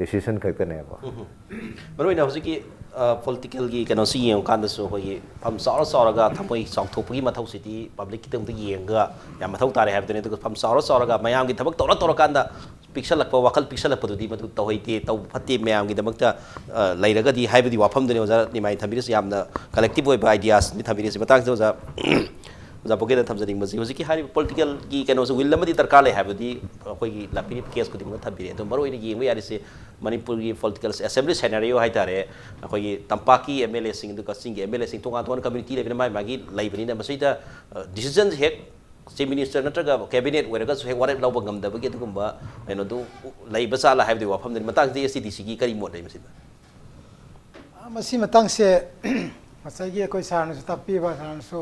decision ꯈꯛꯇꯅꯦꯕ꯫ ꯃꯔꯨꯑꯣꯏꯅ ꯍꯧꯖꯤꯛꯀꯤ political ꯒꯤ ꯀꯩꯅꯣꯁꯤ ꯌꯦꯡꯉꯀꯥꯟꯗꯁꯨ ꯑꯩꯈꯣꯏꯒꯤ ꯐꯝ ꯆꯥꯎꯔ ꯆꯥꯎꯔꯒ ꯊꯃꯣꯏ ꯆꯥꯎꯊꯣꯛꯄꯒꯤ ꯃꯊꯧꯁꯤꯗꯤ public ꯀꯤꯗꯃꯛꯇ ꯌꯦꯡꯉꯒ ꯌꯥꯝ ꯃꯊꯧ ꯇꯥꯔꯦ ꯍꯥꯏꯕꯗꯨꯅꯤ꯫ ꯑꯗꯨꯒ ꯐꯝ ꯆꯥꯎꯔ ꯆꯥꯎꯔꯒ ꯃꯌꯥꯝꯒꯤ ꯊꯕꯛ ꯇꯧꯔ ꯇꯧꯔꯀꯥꯟꯗ ꯄꯤꯛꯁꯜꯂꯛꯄ, ꯋꯥꯈꯜ ꯄꯤꯛꯁꯜꯂꯛꯄꯗꯨꯗꯤ ꯃꯗꯨ ꯇꯧꯍꯩꯗꯦ, ꯇꯧꯕ ꯐꯠꯇꯦ, ꯃꯌꯥꯝꯒꯤꯗꯃꯛꯇ ꯂꯩꯔꯒꯗꯤ ꯍꯥꯏꯕꯗꯤ ꯋꯥꯐꯝꯗꯨꯅꯤ ꯑꯣꯖꯥ ꯅꯤꯃꯥꯏꯅ ꯊꯝꯕꯤꯔꯤꯁꯤ꯫ ꯌꯥꯝꯅ collective ꯑꯣꯏꯕ ideas ꯅꯤ ꯊꯝꯕꯤꯔꯤꯁꯤ꯫ ꯃꯇꯥꯡꯁꯤꯗ ꯑꯣꯖꯥ ꯑꯣꯖꯥ ꯄꯣꯀꯦꯠꯅ ꯊꯝꯖꯅꯤꯡꯕꯁꯤ, ꯍꯧꯖꯤꯛꯀꯤ ꯍꯥꯏꯔꯤꯕ political ꯒꯤ ꯀꯩꯅꯣꯁꯦ will ꯑꯃꯗꯤ ꯗꯔꯀꯥꯔ ꯂꯩ ꯍꯥꯏꯕꯗꯤ ꯑꯩꯈꯣꯏꯒꯤ ꯂꯥꯛꯄꯤꯔꯤꯕ case ꯈꯨꯗꯤꯡꯃꯛꯅ ꯊꯝꯕꯤꯔꯦ꯫ ꯑꯗꯣ ꯃꯔꯨꯑꯣꯏꯅ ꯌꯦꯡꯕ ꯌꯥꯔꯤꯁꯦ ꯃꯅꯤꯄꯨꯔꯒꯤ political assembly scenario ꯍꯥꯏꯇꯥꯔꯦ꯫ ꯑꯩꯈꯣꯏꯒꯤ ꯇꯝꯄꯥꯛꯀꯤ MLA ꯁꯤꯡ ꯑꯗꯨꯒ ꯆꯤꯡꯒꯤ MLA ꯁꯤꯡ ꯇꯣꯉꯥꯟ ꯇꯣꯉꯥꯟꯕ community ꯂꯩꯕꯅꯤꯅ ꯃꯥꯒꯤ ꯃꯥꯒꯤ ꯂꯩꯕꯅꯤꯅ ꯃꯁꯤꯗ decision ꯁꯦ ꯍꯦꯛ Chief Minister ꯅꯠꯇ꯭ꯔꯒ cabinet ꯑꯣꯏꯔꯒꯁꯨ ꯍꯦꯛ ꯋꯥꯔꯦꯞ ꯂꯧꯕ ꯉꯝꯗꯕꯒꯤ ꯑꯗꯨꯒꯨꯝꯕ ꯀꯩꯅꯣꯗꯨ ꯂꯩꯕ ꯆꯥꯠꯂ ꯍꯥꯏꯕꯗꯨꯒꯤ ꯋꯥꯐꯝꯗꯨꯅꯤ꯫ ꯃꯇꯥꯡꯁꯤꯗ STDC ꯒꯤ ꯀꯔꯤ ꯃꯣꯠ ꯂꯩ ꯃꯁꯤꯗ? ꯃꯁꯤ ꯃꯇꯥꯡꯁꯦ ꯉꯁꯥꯏꯒꯤ ꯑꯩꯈꯣꯏ ꯁꯥꯔꯅꯁꯨ ꯇꯥꯛꯄꯤꯕ, ꯁꯥꯔꯅꯁꯨ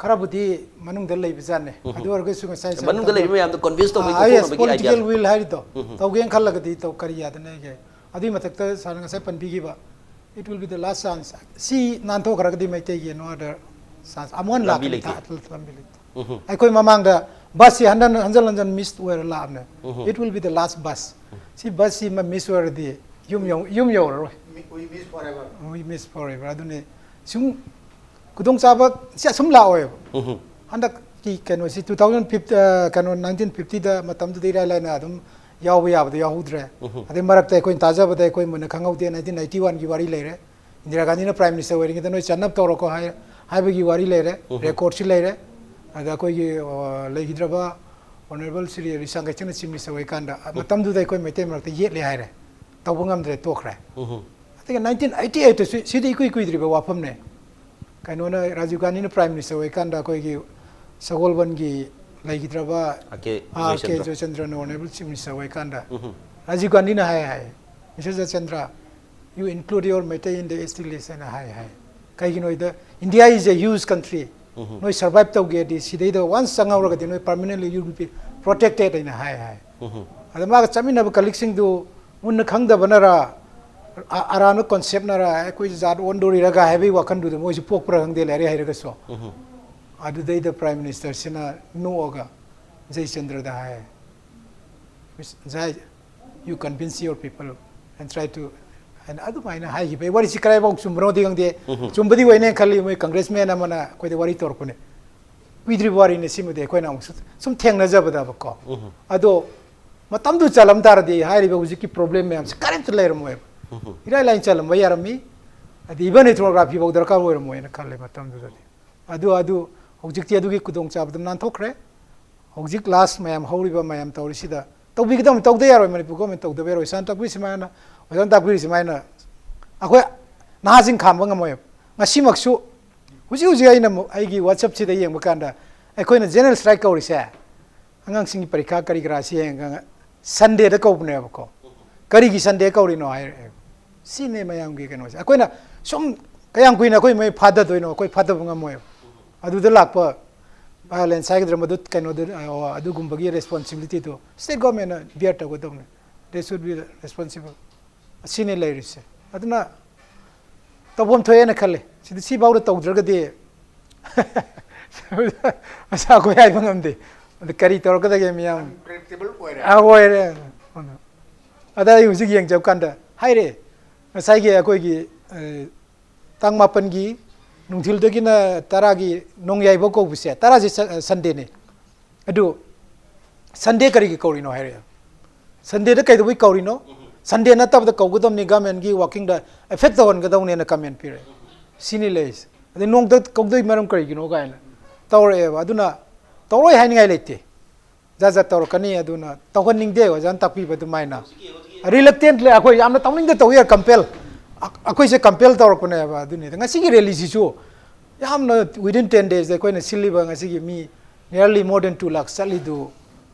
ꯈꯔꯕꯨꯗꯤ ꯃꯅꯨꯡꯗ ꯂꯩꯕꯖꯥꯠꯅꯦ꯫ ꯑꯗꯨ ꯑꯣꯏꯔꯒꯁꯨ ꯉꯁꯥꯏ ꯁꯥꯔ ꯃꯅꯨꯡꯗ ꯂꯩꯔꯤꯕ ꯃꯌꯥꯝꯗꯣ convince ꯇꯧꯕꯒꯤ ꯑꯥ, yes, ꯊꯣꯛꯅꯕꯒꯤ idea political ꯗꯣ꯫ Will ꯍꯥꯏꯔꯤꯗꯣ ꯇꯧꯒꯦꯅ ꯈꯜꯂꯒꯗꯤ ꯇꯧ, ꯀꯔꯤ ꯌꯥꯗꯅꯦꯒꯦ? ꯑꯗꯨꯒꯤ ꯃꯊꯛꯇ ꯁꯥꯔꯅ ꯉꯁꯥꯏ ꯄꯟꯕꯤꯈꯤꯕ, it will be the last chance. ꯁꯤ ꯅꯥꯟꯊꯣꯛꯈ꯭ꯔꯒꯗꯤ ꯃꯩꯇꯩꯒꯤ no other chance ꯑꯃꯨꯛ ꯍꯟꯅ ꯂꯝꯕꯤ ꯂꯥꯛꯀꯅꯤ, ꯂꯩꯇꯦ꯫ ꯊꯥ-, ꯂꯝꯕꯤ ꯂꯩꯇꯦ꯫ ꯑꯩꯈꯣꯏ ꯃꯃꯥꯡꯗ busꯁꯤ ꯍꯟꯖꯟ ꯍꯟꯖꯟ ꯍꯟꯖꯟ miss ꯑꯣꯏꯔ ꯂꯥꯛꯑꯕꯅꯦ꯫ It will be the last bus. ꯁꯤ busꯁꯤ ꯑꯃ miss ꯑꯣꯏꯔꯗꯤ ꯌꯨꯝ ꯌꯧ-, ꯌꯨꯝ ꯌꯧꯔꯔꯣꯏ꯫ We miss forever. We miss forever. ꯑꯗꯨꯅꯤ ꯁꯨꯝ ꯈꯨꯗꯣꯡꯆꯥꯕ ꯁꯤ ꯑꯁꯨꯝ ꯂꯥꯛꯑꯣꯏꯕ꯫ ꯍꯟꯗꯛꯀꯤ ꯀꯩꯅꯣꯁꯤ two thousand fifty, ꯑ, ꯀꯩꯅꯣ, nineteen fiftyꯗ ꯃꯇꯝꯗꯨꯗ ꯏꯔꯥꯏ ꯂꯥꯏꯅ ꯑꯗꯨꯝ ꯌꯥꯎꯕ ꯌꯥꯕꯗ ꯌꯥꯎꯍꯧꯗ꯭ꯔꯦ꯫ ꯑꯗꯩ ꯃꯔꯛꯇ ꯑꯩꯈꯣꯏꯅ ꯇꯥꯖꯕꯗ ꯑꯩꯈꯣꯏ ꯃꯨꯟꯅ ꯈꯪꯍꯧꯗꯦ, nineteen ninety oneꯒꯤ ꯋꯥꯔꯤ ꯂꯩꯔꯦ꯫ ꯏꯟꯗꯤꯔꯥ ꯒꯥꯟꯙꯤꯅ Prime Minister ꯑꯣꯏꯔꯤꯉꯩꯗ ꯅꯣꯏ ꯆꯟꯅꯕ ꯇꯧꯔꯣꯀꯣ ꯍꯥꯏ-, ꯍꯥꯏꯕꯒꯤ ꯋꯥꯔꯤ ꯂꯩꯔꯦ, recordꯁꯤ ꯂꯩꯔꯦ꯫ ꯑꯗ ꯑꯩꯈꯣꯏꯒꯤ, ꯑ, ꯂꯩꯈꯤꯗ꯭ꯔꯕ Honourable ꯁ꯭ꯔꯤ ꯔꯤꯁꯥꯡ ꯀꯩꯊꯦꯜꯅ Chief Minister ꯑꯣꯏꯀꯥꯟꯗ, ꯑ, ꯃꯇꯝꯗꯨꯗ ꯑꯩꯈꯣꯏ ꯃꯩꯇꯩ ꯃꯔꯛꯇ ꯌꯦꯠꯂꯦ ꯍꯥꯏꯔꯦ, ꯇꯧꯕ ꯉꯝꯗ꯭ꯔꯦ, ꯇꯣꯛꯈ꯭ꯔꯦ꯫ ꯑꯗꯒꯤ nineteen eighty eightꯇꯁꯨ, ꯁꯤꯗꯤ ꯏꯀꯨꯏ ꯀꯨꯏꯗ꯭ꯔꯤꯕ ꯋꯥꯐꯝꯅꯦ꯫ ꯀꯩꯅꯣꯅ, ꯔꯥꯖꯤꯕ ꯒꯥꯟꯙꯤꯅ Prime Minister ꯑꯣꯏꯀꯥꯟꯗ ꯑꯩꯈꯣꯏꯒꯤ ꯁꯒꯣꯜꯕꯟꯒꯤ ꯂꯩꯈꯤꯗ꯭ꯔꯕ ꯑꯥꯔ ꯀꯦ ꯑꯥꯔ ꯀꯦ Joychandra. ꯖꯣꯏꯆꯟꯗ꯭ꯔꯅ Honourable Chief Minister ꯑꯣꯏꯀꯥꯟꯗ Rajiv ꯒꯥꯟꯙꯤꯅ ꯍꯥꯏ ꯍꯥꯏ, "Mister Joychandra, you include your Meitei in the S T list" ꯍꯥꯏꯅ ꯍꯥꯏ ꯍꯥꯏ꯫ ꯀꯩꯒꯤꯅꯣ ꯍꯥꯏꯗ, "India is a huge country. ꯅꯣꯏ survive ꯇꯧꯒꯦꯗꯤ ꯁꯤꯗꯩꯗ once ꯆꯪꯍꯧꯔꯒꯗꯤ ꯅꯣꯏ permanently you will be protected" ꯍꯥꯏꯅ ꯍꯥꯏ ꯍꯥꯏ꯫ ꯑꯗ ꯃꯥꯒ ꯆꯠꯃꯤꯟꯅꯕ colleagueꯁꯤꯡꯗꯨ ꯃꯨꯟꯅ ꯈꯪꯗꯕꯅꯔ, ꯑ-, ꯑꯔꯥꯟꯕ conceptꯅꯔ, ꯑꯩꯈꯣꯏ ꯖꯥꯠ ꯑꯣꯟꯗꯣꯔꯤꯔꯒ ꯍꯥꯏꯕꯒꯤ ꯋꯥꯈꯜꯗꯨꯗ ꯃꯣꯏꯁꯨ ꯄꯣꯛꯄ꯭ꯔꯥ ꯈꯪꯗꯦ, ꯂꯥꯏꯔꯤꯛ ꯍꯩꯔꯒꯁꯨ꯫ ꯑꯗꯨꯗꯩꯗ Prime Ministerꯁꯤꯅ ꯅꯣꯛꯑꯒ ꯖꯩꯆꯟꯗ꯭ꯔꯗ ꯍꯥꯏ, "Miss Jai, you convince your people and try to," ꯍꯥꯏꯅ ꯑꯗꯨꯃꯥꯏꯅ ꯍꯥꯏꯈꯤꯕ꯫ ꯑꯩ ꯋꯥꯔꯤꯁꯤ ꯀꯗꯥꯏꯐꯥꯎ ꯆꯨꯝꯕꯅꯣꯗꯤ ꯈꯪꯗꯦ, ꯆꯨꯝꯕꯗꯤ ꯑꯣꯏꯅꯦ ꯈꯜꯂꯤ꯫ ꯃꯣꯏ congressman ꯑꯃꯅ ꯑꯩꯈꯣꯏꯗ ꯋꯥꯔꯤ ꯇꯧꯔꯛꯄꯅꯦ꯫ ꯀꯨꯏꯗ꯭ꯔꯤꯕ ꯋꯥꯔꯤꯅꯤ ꯁꯤꯃꯗꯤ, ꯑꯩꯈꯣꯏꯅ ꯑꯃꯨꯛ ꯁꯨꯝ ꯊꯦꯡꯅꯖꯕꯗꯕꯀꯣ꯫ ꯑꯗꯣ ꯃꯇꯝꯗꯨ ꯆꯜꯂꯝ ꯇꯥꯔꯗꯤ ꯍꯥꯏꯔꯤꯕ ꯍꯧꯖꯤꯛꯀꯤ problem ꯃꯌꯥꯝꯁꯦ ꯀꯔꯤꯝꯇ ꯂꯩꯔꯝꯃꯣꯏꯕ꯫ ꯏꯔꯥꯏ ꯂꯥꯏꯅ ꯆꯜꯂꯝꯕ ꯌꯥꯔꯝꯃꯤ꯫ ꯍꯥꯏꯗꯤ even ethnography ꯐꯥꯎ ꯗꯔꯀꯥꯔ ꯑꯣꯏꯔꯝꯃꯣꯏꯅ ꯈꯜꯂꯦ ꯃꯇꯝꯗꯨꯗꯗꯤ꯫ ꯑꯗꯨ, ꯑꯗꯨ ꯍꯧꯖꯤꯛꯇꯤ ꯑꯗꯨꯒꯤ ꯈꯨꯗꯣꯡꯆꯥꯕꯗꯨ ꯅꯥꯟꯊꯣꯛꯈ꯭ꯔꯦ꯫ ꯍꯧꯖꯤꯛ last ꯃꯌꯥꯝ ꯍꯧꯔꯤꯕ ꯃꯌꯥꯝ ꯇꯧꯔꯤꯁꯤꯗ ꯇꯧꯕꯤꯒꯗꯕꯅꯤ, ꯇꯧꯗ ꯌꯥꯔꯣꯏ, ꯃꯅꯤꯄꯨꯔ government ꯇꯧꯗꯕ ꯌꯥꯔꯣꯏ꯫ ꯁꯥꯔꯅ ꯇꯥꯛꯄꯤꯔꯤꯁꯤ ꯃꯥꯅ, ꯑꯣꯖꯥꯅ ꯇꯥꯛꯄꯤꯔꯤꯁꯤ ꯃꯥꯅ ꯑꯩꯈꯣꯏ ꯅꯍꯥꯁꯤꯡ ꯈꯥꯝꯕ ꯉꯝꯃꯣꯏꯕ꯫ ꯉꯁꯤꯃꯛꯁꯨ ꯍꯧꯖꯤꯛ ꯍꯧꯖꯤꯛ ꯑꯩꯅ ꯑꯃꯨꯛ ꯑꯩꯒꯤ WhatsAppꯁꯤꯗ ꯌꯦꯡꯕ ꯀꯥꯟꯗ ꯑꯩꯈꯣꯏꯅ general strike ꯀꯧꯔꯤꯁꯦ ꯑꯉꯥꯡꯁꯤꯡꯒꯤ ꯄꯔꯤꯈꯥ ꯀꯔꯤ ꯀꯔꯥꯁꯤ ꯌꯦꯡꯉꯒ Sundayꯗ ꯀꯧꯕꯅꯦꯕꯀꯣ꯫ ꯀꯔꯤꯒꯤ Sunday ꯀꯧꯔꯤꯅꯣ ꯍꯥꯏꯔꯛꯑꯦ꯫ ꯁꯤꯅꯦ ꯃꯌꯥꯝꯒꯤ ꯀꯩꯅꯣꯁꯦ꯫ ꯑꯩꯈꯣꯏꯅ ꯁꯨꯝ ꯀꯌꯥꯝ ꯀꯨꯏꯅ ꯑꯩꯈꯣꯏ ꯃꯩ ꯐꯥꯗꯗꯣꯏꯅꯣ? ꯑꯩꯈꯣꯏ ꯐꯥꯗꯕ ꯉꯝꯃꯣꯏꯕ꯫ ꯑꯗꯨꯗ ꯂꯥꯛꯄ violence ꯍꯥꯏꯒꯗ꯭ꯔꯥ, ꯃꯗꯨ ꯀꯩꯅꯣꯗ, ꯑ, ꯑꯗꯨꯒꯨꯝꯕꯒꯤ responsibility ꯗꯣ state government ꯅ bear ꯇꯧꯒꯗꯧꯅꯤ꯫ They should be responsible. ꯑꯁꯤꯅꯤ ꯂꯩꯔꯤꯁꯦ꯫ ꯑꯗꯨꯅ ꯇꯧꯐꯝ ꯊꯣꯛꯑꯦꯅ ꯈꯜꯂꯦ꯫ ꯁꯤꯗꯤ ꯁꯤꯐꯥꯎꯗ ꯇꯧꯗ꯭ꯔꯒꯗꯤ ꯃꯁꯥ ꯑꯩꯈꯣꯏ ꯍꯥꯏꯕ ꯉꯝꯗꯦ꯫ ꯑꯗꯨ ꯀꯔꯤ ꯇꯧꯔꯛꯀꯗꯒꯦ ꯃꯤꯌꯥꯝ? Unpredictable ꯑꯣꯏꯔꯦ꯫ ꯑꯥ, ꯑꯣꯏꯔꯦ꯫ ꯑꯗ ꯑꯩ ꯍꯧꯖꯤꯛ ꯌꯦꯡꯖꯕ ꯀꯥꯟꯗ ꯍꯥꯏꯔꯦ, ꯉꯁꯥꯏꯒꯤ ꯑꯩꯈꯣꯏꯒꯤ, ꯑ, ꯇꯥꯡ ꯃꯥꯄꯟꯒꯤ ꯅꯨꯡꯊꯤꯜꯗꯒꯤꯅ ꯇꯔꯥꯒꯤ ꯅꯣꯡꯌꯥꯏꯐꯥꯎ ꯀꯧꯕꯁꯦ, ꯇꯔꯥꯁꯦ ꯁ-, Sunday ꯅꯦ꯫ ꯑꯗꯨ Sunday ꯀꯔꯤꯒꯤ ꯀꯧꯔꯤꯅꯣ ꯍꯥꯏꯔꯦ꯫ Sunday ꯗ ꯀꯩꯗꯧꯕꯩ ꯀꯧꯔꯤꯅꯣ? Sunday ꯅꯠꯇꯕꯗ ꯀꯧꯒꯗꯕꯅꯤ, government ꯀꯤ working ꯗ affect ꯇꯧꯍꯟꯒꯗꯧꯅꯦꯅ comment ꯄꯤꯔꯛꯑꯦ꯫ ꯁꯤꯅꯤ ꯂꯩꯔꯤꯁꯦ꯫ ꯑꯗꯩ ꯅꯣꯡꯃꯇ ꯀꯧꯗꯣꯏ ꯃꯔꯝ ꯀꯔꯤꯒꯤꯅꯣ ꯀꯥꯏꯅ ꯇꯧꯔꯛꯑꯦꯕ꯫ ꯑꯗꯨꯅ ꯇꯧꯔꯣꯏ ꯍꯥꯏꯅꯤꯡꯉꯥꯏ ꯂꯩꯇꯦ꯫ ꯖꯥꯠ ꯖꯥꯠ ꯇꯧꯔꯛꯀꯅꯤ, ꯑꯗꯨꯅ ꯇꯧꯍꯟꯅꯤꯡꯗꯦ ꯑꯣꯖꯥꯅ ꯇꯥꯛꯄꯤꯕ ꯑꯗꯨꯃꯥꯏꯅ꯫ Reluctantly ꯑꯩꯈꯣꯏ ꯌꯥꯝꯅ ꯇꯧꯅꯤꯡꯗ ꯇꯧ ꯌꯥꯏ, compel꯫ ꯑ-, ꯑꯩꯈꯣꯏꯁꯦ compel ꯇꯧꯔꯛꯄꯅꯦꯕ꯫ ꯑꯗꯨꯅꯤꯗ ꯉꯁꯤꯒꯤ rally ꯁꯤꯁꯨ ꯌꯥꯝꯅ within ten days ꯗ ꯑꯩꯈꯣꯏꯅ ꯁꯤꯜꯂꯤꯕ ꯉꯁꯤꯒꯤ ꯃꯤ nearly more than two lakh ꯆꯠꯂꯤꯗꯨ,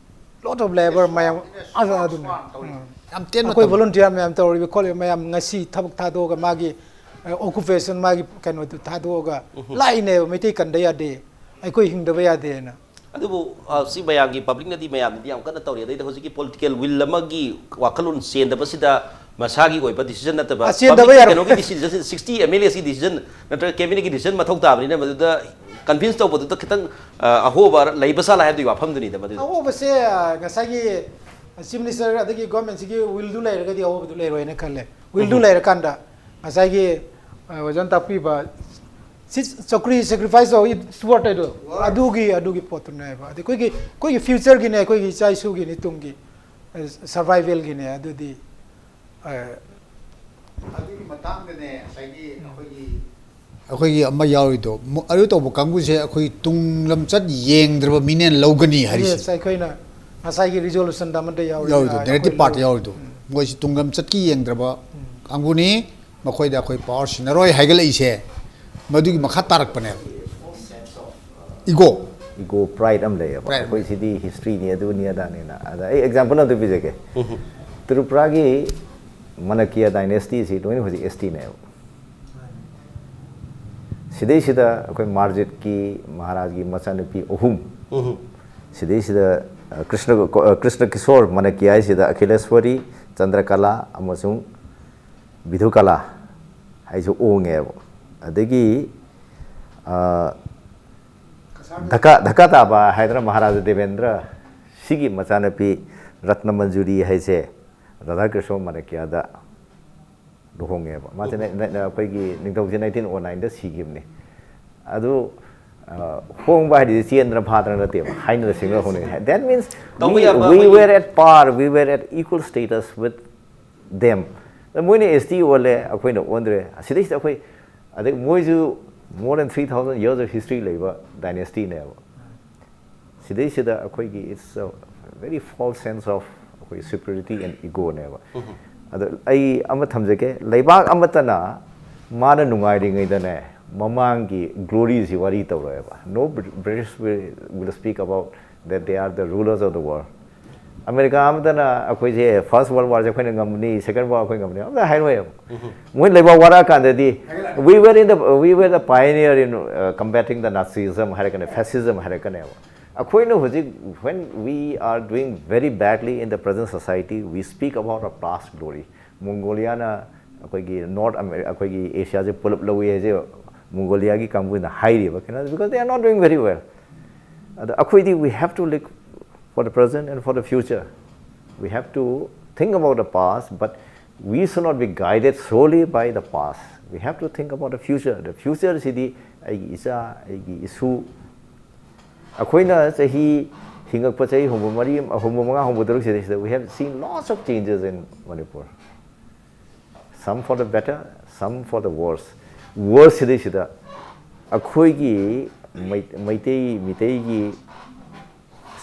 lot of labour ꯃꯌꯥꯝ, ꯑꯗꯨ, ꯑꯗꯨꯅꯦ꯫ ꯎꯝ꯫ ꯌꯥꯝ ꯇꯦꯟꯕ ꯑꯩꯈꯣꯏ ꯃꯇꯝ꯫ Volunteer ꯃꯌꯥꯝ ꯇꯧꯔꯤꯕ ꯈꯣꯠꯂꯤꯕ ꯃꯌꯥꯝ ꯉꯁꯤ ꯊꯕꯛ ꯊꯥꯗꯣꯛꯑꯒ ꯃꯥꯒꯤ, ꯑ, occupation, ꯃꯥꯒꯤ ꯀꯩꯅꯣꯗꯨ ꯊꯥꯗꯣꯛꯑꯒ ꯂꯥꯛꯏꯅꯦꯕ, ꯃꯩꯇꯩ ꯀꯟꯗ ꯌꯥꯗꯦ, ꯑꯩꯈꯣꯏ ꯍꯤꯡꯗꯕ ꯌꯥꯗꯦꯅ꯫ ꯑꯗꯨꯕꯨ, ꯑ, ꯁꯤ ꯃꯌꯥꯝꯒꯤ, public ꯅꯗꯤ ꯃꯌꯥꯝꯅꯗꯤ ꯌꯥꯝ ꯀꯟꯅ ꯇꯧꯔꯤ꯫ ꯑꯗꯩꯗꯤ ꯍꯧꯖꯤꯛꯀꯤ political will ꯑꯃꯒꯤ ꯋꯥꯈꯜꯂꯣꯟ ꯆꯦꯟꯗꯕꯁꯤꯗ ꯃꯁꯥꯒꯤ ꯑꯣꯏꯕ decision ꯅꯠꯇꯕ, ꯑ, ꯆꯦꯟꯗꯕ public ꯀꯤ ꯌꯥꯔꯣꯏ꯫ ꯀꯩꯅꯣꯒꯤ decision, sixty M L As ꯀꯤ decision ꯅꯠꯇ꯭ꯔꯒ cabinet ꯀꯤ decision ꯃꯊꯧ ꯇꯥꯕꯅꯤꯅ ꯃꯗꯨꯗ convince ꯇꯧꯕꯗꯨꯗ ꯈꯤꯇꯪ, ꯑ, ꯑꯍꯣꯕ ꯂꯩꯕ ꯁꯥꯠꯂ ꯍꯥꯏꯕꯗꯨꯒꯤ ꯋꯥꯐꯝꯗꯨꯅꯤꯗ ꯃꯗꯨꯗꯤ꯫ ꯑꯍꯣꯕꯁꯦ, ꯑ, ꯉꯁꯥꯏꯒꯤ Chief Minister ꯑꯗꯒꯤ government ꯁꯤꯒꯤ will ꯗꯨ ꯂꯩꯔꯒꯗꯤ ꯑꯍꯣꯕꯗꯨ ꯂꯩꯔꯣꯏꯅ ꯈꯜꯂꯦ꯫ Will ꯗꯨ ꯂꯩꯔꯀꯥꯟꯗ ꯉꯁꯥꯏꯒꯤ, ꯑ, ꯑꯣꯖꯥꯅ ꯇꯥꯛꯄꯤꯕ ꯁꯤ ꯆꯧꯀ꯭ꯔꯤ sacrifice ꯇꯧꯏ, steward ꯍꯥꯏꯗꯣ, ꯑꯗꯨꯒꯤ, ꯑꯗꯨꯒꯤ ꯄꯣꯠꯇꯨꯅꯦꯕ꯫ ꯑꯗꯩ ꯑꯩꯈꯣꯏꯒꯤ, ꯑꯩꯈꯣꯏꯒꯤ future ꯒꯤꯅꯦ, ꯑꯩꯈꯣꯏꯒꯤ ꯏꯆꯥ ꯏꯁꯨꯒꯤꯅꯤ ꯇꯨꯡꯒꯤ, ꯑ, survival ꯒꯤꯅꯦ꯫ ꯑꯗꯨꯗꯤ, ꯑ, ꯑꯗꯨꯒꯤ ꯃꯇꯥꯡꯗꯅꯦ ꯉꯁꯥꯏꯒꯤ ꯑꯩꯈꯣꯏꯒꯤ ꯑꯩꯈꯣꯏꯒꯤ ꯑꯃ ꯌꯥꯎꯔꯤꯗꯣ, ꯃ-, ꯑꯗꯨ ꯇꯧꯕ ꯀꯥꯡꯕꯨꯁꯦ ꯑꯩꯈꯣꯏ ꯇꯨꯡ ꯂꯝꯆꯠ ꯌꯦꯡꯗ꯭ꯔꯕ ꯃꯤꯅꯦꯅ ꯂꯧꯒꯅꯤ ꯍꯥꯏꯔꯤꯁꯦ꯫ Yes, ꯑꯩꯈꯣꯏꯅ ꯉꯁꯥꯏꯒꯤ resolution ꯗ ꯑꯃꯗ ꯌꯥꯎꯔꯤ, ꯌꯥꯎꯔꯤꯗꯣ, ꯑ, narrative ꯑꯩꯈꯣꯏ part ꯂꯧ-, ꯌꯥꯎꯔꯤꯗꯣ꯫ ꯎꯝ꯫ ꯃꯣꯏꯁꯤ ꯇꯨꯡ ꯂꯝꯆꯠꯀꯤ ꯌꯦꯡꯗ꯭ꯔꯕ ꯎꯝ꯫ ꯀꯥꯡꯕꯨꯅꯤ꯫ ꯃꯈꯣꯏꯗ ꯑꯩꯈꯣꯏ power ꯁꯤꯟꯅꯔꯣꯏ ꯍꯥꯏꯒꯠꯂꯛꯏꯁꯦ ꯃꯗꯨꯒꯤ ꯃꯈꯥ ꯇꯥꯔꯛꯄꯅꯦꯕ꯫ Ego꯫ Ego, pride ꯑꯃ ꯂꯩꯌꯦꯕ꯫ Pride ꯑꯃ ꯑꯩꯈꯣꯏ ꯂꯩ꯫ ꯁꯤꯗꯤ history ꯅꯤ, ꯑꯗꯨꯅꯤ ꯑꯗꯥꯅꯤꯅ꯫ ꯑꯗ ꯑꯩ example ꯑꯝꯇ ꯄꯤꯖꯒꯦ꯫ ꯎꯝ꯫ ꯇ꯭ꯔꯤꯄꯨꯔꯥꯒꯤ ꯃꯅꯀꯤꯌꯥ dynasty ꯁꯤ ꯂꯣꯏꯅ ꯍꯧꯖꯤꯛ S T ꯅꯦꯕ꯫ ꯁꯤꯗꯩꯁꯤꯗ ꯑꯩꯈꯣꯏ ꯃꯥꯔꯖꯤꯠꯀꯤ ꯃꯍꯥꯔꯥꯖꯒꯤ ꯃꯆꯥꯅꯨꯄꯤ ꯑꯍꯨꯝ, ꯎꯝ꯫ ꯁꯤꯗꯩꯁꯤꯗ, ꯑ, ꯀ꯭ꯔꯤꯁꯅ, ꯑ, ꯀ꯭ꯔꯤꯁꯅ ꯀꯤꯁꯣꯔ ꯃꯅꯀꯤ ꯍꯥꯏꯁꯤꯗ ꯑꯈꯤꯂꯦꯁ꯭ꯋꯔꯤ, ꯆꯟꯗ꯭ꯔꯀꯂꯥ ꯑꯃꯁꯨꯡ ꯕꯤꯙꯨꯀꯂꯥ ꯍꯥꯏꯁꯨ ꯑꯣꯡꯉꯦꯕ꯫ ꯑꯗꯒꯤ, ꯑ, ꯙꯀꯥ, ꯙꯀꯥ ꯇꯥꯕ ꯍꯥꯏꯗꯅ ꯃꯍꯥꯔꯥꯖꯥ ꯗꯦꯕꯦꯟꯗ꯭ꯔ ꯁꯤꯒꯤ ꯃꯆꯥꯅꯨꯄꯤ ꯔꯠꯅ ꯃꯟꯖꯨꯔꯤ ꯍꯥꯏꯁꯦ ꯔꯥꯙꯥ ꯀ꯭ꯔꯤꯁꯅ ꯃꯅꯀꯤꯌꯥꯗ ꯂꯨꯍꯣꯡꯉꯦꯕ꯫ ꯃꯥꯁꯦ ꯅ-, ꯅ-, ꯑꯩꯈꯣꯏꯒꯤ ꯅꯤꯡꯊꯧꯁꯦ nineteen oh nineꯗ ꯁꯤꯈꯤꯕꯅꯤ꯫ ꯑꯗꯨ, ꯑ, ꯍꯣꯡꯕ ꯍꯥꯏꯗꯤ ꯆꯦꯟꯗꯅ ꯐꯥꯗꯅ ꯅꯠꯇꯦꯕ, ꯍꯥꯏꯅ ꯁꯤꯡꯅ ꯍꯣꯡꯅꯩ꯫ That means we, we were at par, we were at equal status with them. ꯃꯣꯏꯅ S T ꯑꯣꯜꯂꯦ, ꯑꯩꯈꯣꯏꯅ ꯑꯣꯟꯗ꯭ꯔꯦ꯫ ꯑꯁꯤꯗꯩꯁꯤꯗ ꯑꯩꯈꯣꯏ, ꯑꯗꯩ ꯃꯣꯏꯁꯨ more than three thousand years of history ꯂꯩꯕ dynasty ꯅꯦꯕ꯫ ꯁꯤꯗꯩꯁꯤꯗ ꯑꯩꯈꯣꯏꯒꯤ, it's a very false sense of ꯑꯩꯈꯣꯏ superiority and ego ꯅꯦꯕ꯫ ꯑꯗꯣ ꯑꯩ ꯑꯃ ꯊꯝꯖꯒꯦ, ꯂꯩꯕꯥꯛ ꯑꯃꯠꯇꯅ ꯃꯥꯅ ꯅꯨꯡꯉꯥꯏꯔꯤꯉꯩꯗꯅꯦ, ꯃꯃꯥꯡꯒꯤ gloryꯁꯤ ꯋꯥꯔꯤ ꯇꯧꯔꯣꯏꯕ꯫ No Br-, British will, will speak about that they are the rulers of the world. America ꯑꯃꯗꯅ ꯑꯩꯈꯣꯏꯁꯦ first world warꯁꯦ ꯑꯩꯈꯣꯏꯅ ꯉꯝꯅꯤ, second war ꯑꯩꯈꯣꯏ ꯉꯝꯅꯤ, ꯑꯝꯇ ꯍꯥꯏꯔꯣꯏꯕ꯫ ꯃꯣꯏ ꯂꯩꯕꯥꯛ ꯋꯥꯔꯛꯑꯀꯥꯟꯗꯗꯤ, "We were in the, we were the pioneer in, uh, combating the Nazism" ꯍꯥꯏꯔꯛꯀꯅꯤ, fascism ꯍꯥꯏꯔꯛꯀꯅꯦꯕ꯫ ꯑꯩꯈꯣꯏꯅ ꯍꯧꯖꯤꯛ, when we are doing very badly in the present society, we speak about our past glory. ꯃꯣꯡꯒꯣꯂꯤꯌꯥꯅ ꯑꯩꯈꯣꯏꯒꯤ North Amer-, ꯑꯩꯈꯣꯏꯒꯤ ꯑꯦꯁꯤꯌꯥꯁꯦ ꯄꯨꯂꯞ ꯂꯧꯏ ꯍꯥꯏꯁꯦ ꯃꯣꯡꯒꯣꯂꯤꯌꯥꯒꯤ ꯀꯥꯡꯕꯨꯅ ꯍꯥꯏꯔꯤꯕ ꯀꯩꯅꯣ, because they are not doing very well. ꯑꯗ ꯑꯩꯈꯣꯏꯗꯤ, we have to look for the present and for the future. We have to think about the past, but we should not be guided solely by the past. We have to think about the future. The future ꯁꯤꯗꯤ ꯑꯩꯒꯤ ꯏꯆꯥ, ꯑꯩꯒꯤ ꯏꯁꯨ, ꯑꯩꯈꯣꯏꯅ ꯆꯍꯤ ꯍꯤꯡꯉꯛꯄ ꯆꯍꯤ ꯍꯨꯝꯐꯨ ꯃꯔꯤ, ꯍꯨꯝꯐꯨ ꯃꯉꯥ, ꯍꯨꯝꯐꯨ ꯇꯔꯨꯛ ꯁꯤꯗꯩꯁꯤꯗ, we have seen lots of changes in Manipur. Some for the better, some for the worse. Worse ꯁꯤꯗꯩꯁꯤꯗ ꯑꯩꯈꯣꯏꯒꯤ ꯃꯩ-, ꯃꯩꯇꯩ, ꯃꯤꯇꯩꯒꯤ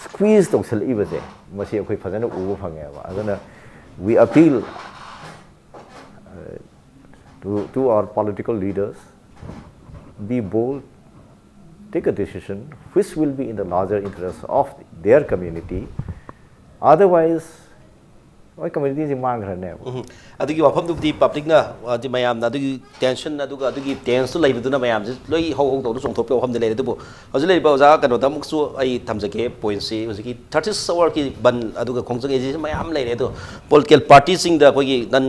squeeze ꯇꯧꯁꯜꯂꯛꯏꯕꯁꯦ, ꯃꯁꯤ ꯑꯩꯈꯣꯏ ꯐꯖꯅ ꯎꯕ ꯐꯪꯉꯦꯕ꯫ ꯑꯗꯨꯅ we appeal, uh, to, to our political leaders, be bold, take a decision which will be in the larger interest of their community. Otherwise, ꯂꯣꯏ ꯀꯝꯃ꯭ꯌꯨꯅꯤꯇꯤꯁꯤ ꯃꯥꯡꯈ꯭ꯔꯅꯦꯕ꯫ ꯎꯝ꯫ ꯑꯗꯨꯒꯤ ꯋꯥꯐꯝꯗꯨꯕꯨꯗꯤ ꯄꯕ꯭ꯂꯤꯛꯅ, ꯍꯥꯏꯗꯤ ꯃꯌꯥꯝꯅ ꯑꯗꯨꯒꯤ ꯇꯦꯟꯁꯟ ꯑꯗꯨꯒ ꯑꯗꯨꯒꯤ ꯇꯦꯟꯁꯇꯨ ꯂꯩꯕꯗꯨꯅ ꯃꯌꯥꯝꯁꯦ ꯂꯣꯏ ꯍꯧ ꯍꯧ ꯇꯧꯗꯅ ꯆꯣꯡꯊꯣꯛꯄ ꯋꯥꯐꯝꯗꯤ ꯂꯩꯔꯦ꯫ ꯑꯗꯨꯕꯨ ꯍꯧꯖꯤꯛ ꯂꯩꯔꯤꯕ ꯑꯣꯖꯥ ꯀꯩꯅꯣꯗ ꯑꯃꯨꯛꯁꯨ ꯑꯩ ꯊꯝꯖꯒꯦ ꯄꯣꯏꯟꯠꯁꯤ, ꯍꯧꯖꯤꯛꯀꯤ ꯊꯥꯔꯇꯤꯁ ꯑꯋꯥꯔꯒꯤ ꯕꯟ ꯑꯗꯨꯒ ꯈꯣꯡꯖꯪ ꯑꯦꯖꯤꯇꯦꯁꯟ ꯃꯌꯥꯝ ꯂꯩꯔꯦ꯫ ꯑꯗꯣ ꯄꯣꯂꯤꯇꯤꯀꯦꯜ ꯄꯥꯔꯇꯤꯁꯤꯡꯗ ꯑꯩꯈꯣꯏꯒꯤ ꯅꯟ,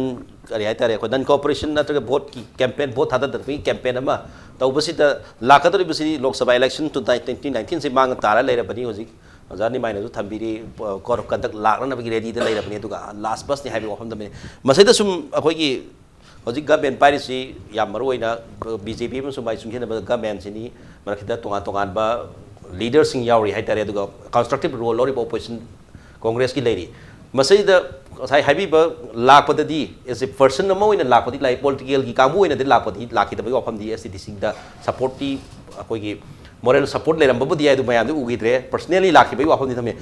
ꯀꯔꯤ ꯍꯥꯏꯇꯥꯔꯦ, ꯑꯩꯈꯣꯏ ꯅꯟ ꯀꯣꯑꯣꯄꯔꯦꯁꯟ ꯅꯠꯇ꯭ꯔꯒ ꯚꯣꯠꯀꯤ ꯀꯦꯝꯄꯦꯟ, ꯚꯣꯠ ꯊꯥꯗꯗꯕꯒꯤ ꯀꯦꯝꯄꯦꯟ ꯑꯃ ꯇꯧꯕꯁꯤꯗ ꯂꯥꯛꯀꯗꯧꯔꯤꯕꯁꯤ Lok Sabha election two twenty ꯅꯥꯏꯟꯇꯤꯟꯁꯤ ꯃꯥꯡꯗ ꯇꯥꯔ ꯂꯩꯔꯕꯅꯤ꯫ ꯍꯧꯖꯤꯛ ꯑꯣꯖꯥ ꯅꯤꯃꯥꯏꯅꯁꯨ ꯊꯝꯕꯤꯔꯤ, ꯀꯣꯗ ꯑꯣꯐ ꯀꯟꯗꯛ ꯂꯥꯛꯅꯅꯕꯒꯤ ꯔꯦꯗꯤꯗ ꯂꯩꯔꯕꯅꯤ꯫ ꯑꯗꯨꯒ ꯂꯥꯁ ꯕꯁꯅꯤ ꯍꯥꯏꯕꯒꯤ ꯋꯥꯐꯝꯗꯨꯅꯤ꯫ ꯃꯁꯤꯗ ꯁꯨꯝ ꯑꯩꯈꯣꯏꯒꯤ ꯍꯧꯖꯤꯛ ꯒꯃꯦꯟ ꯄꯥꯏꯔꯤꯁꯤ ꯌꯥꯝ ꯃꯔꯨ ꯑꯣꯏꯅ ꯕꯤ ꯖꯦ ꯄꯤ ꯑꯃꯁꯨꯡ ꯃꯥꯏ ꯆꯨꯡꯁꯤꯟꯅꯕ ꯒꯃꯦꯟꯁꯤꯅꯤ꯫ ꯃꯔꯛꯁꯤꯗ ꯇꯣꯉꯥꯟ ꯇꯣꯉꯥꯟꯕ ꯂꯤꯗꯔꯁꯤꯡ ꯌꯥꯎꯔꯤ ꯍꯥꯏꯇꯥꯔꯦ꯫ ꯑꯗꯨꯒ ꯀꯟꯁꯇ꯭ꯔꯛꯇꯤꯞ ꯔꯣꯜ ꯂꯧꯔꯤꯕ ꯑꯣꯄꯣꯖꯤꯁꯟ ꯀꯣꯡꯒ꯭ꯔꯦꯁꯀꯤ ꯂꯩꯔꯤ꯫ ꯃꯁꯤꯗ ꯉꯁꯥꯏ ꯍꯥꯏꯕꯤꯕ ꯂꯥꯛꯄꯗꯗꯤ ꯑꯦꯖ ꯑꯦ ꯄꯔꯁꯟ ꯑꯃ ꯑꯣꯏꯅ ꯂꯥꯛꯄꯗꯤ ꯂꯥꯛꯏ, ꯄꯣꯂꯤꯇꯤꯀꯦꯜꯒꯤ ꯀꯥꯡꯕꯨ ꯑꯣꯏꯅꯗꯤ ꯂꯥꯛꯄꯗꯤ ꯂꯥꯛꯈꯤꯗꯕꯒꯤ ꯋꯥꯐꯝꯗꯤ ꯑꯦꯁ ꯇꯤ ꯗꯤ ꯁꯤꯗ ꯁꯞꯄꯣꯔꯠꯇꯤ ꯑꯩꯈꯣꯏꯒꯤ ꯃꯣꯔꯦꯜ ꯁꯞꯄꯣꯔꯠ ꯂꯩꯔꯝꯕꯕꯨꯗꯤ ꯌꯥꯏ, ꯑꯗꯨ ꯃꯌꯥꯝꯗꯤ ꯎꯈꯤꯗ꯭ꯔꯦ꯫ ꯄꯔꯁꯅꯦꯜꯂꯤ ꯂꯥꯛꯈꯤꯕꯒꯤ ꯋꯥꯐꯝꯗꯤ ꯊꯝꯃꯦ꯫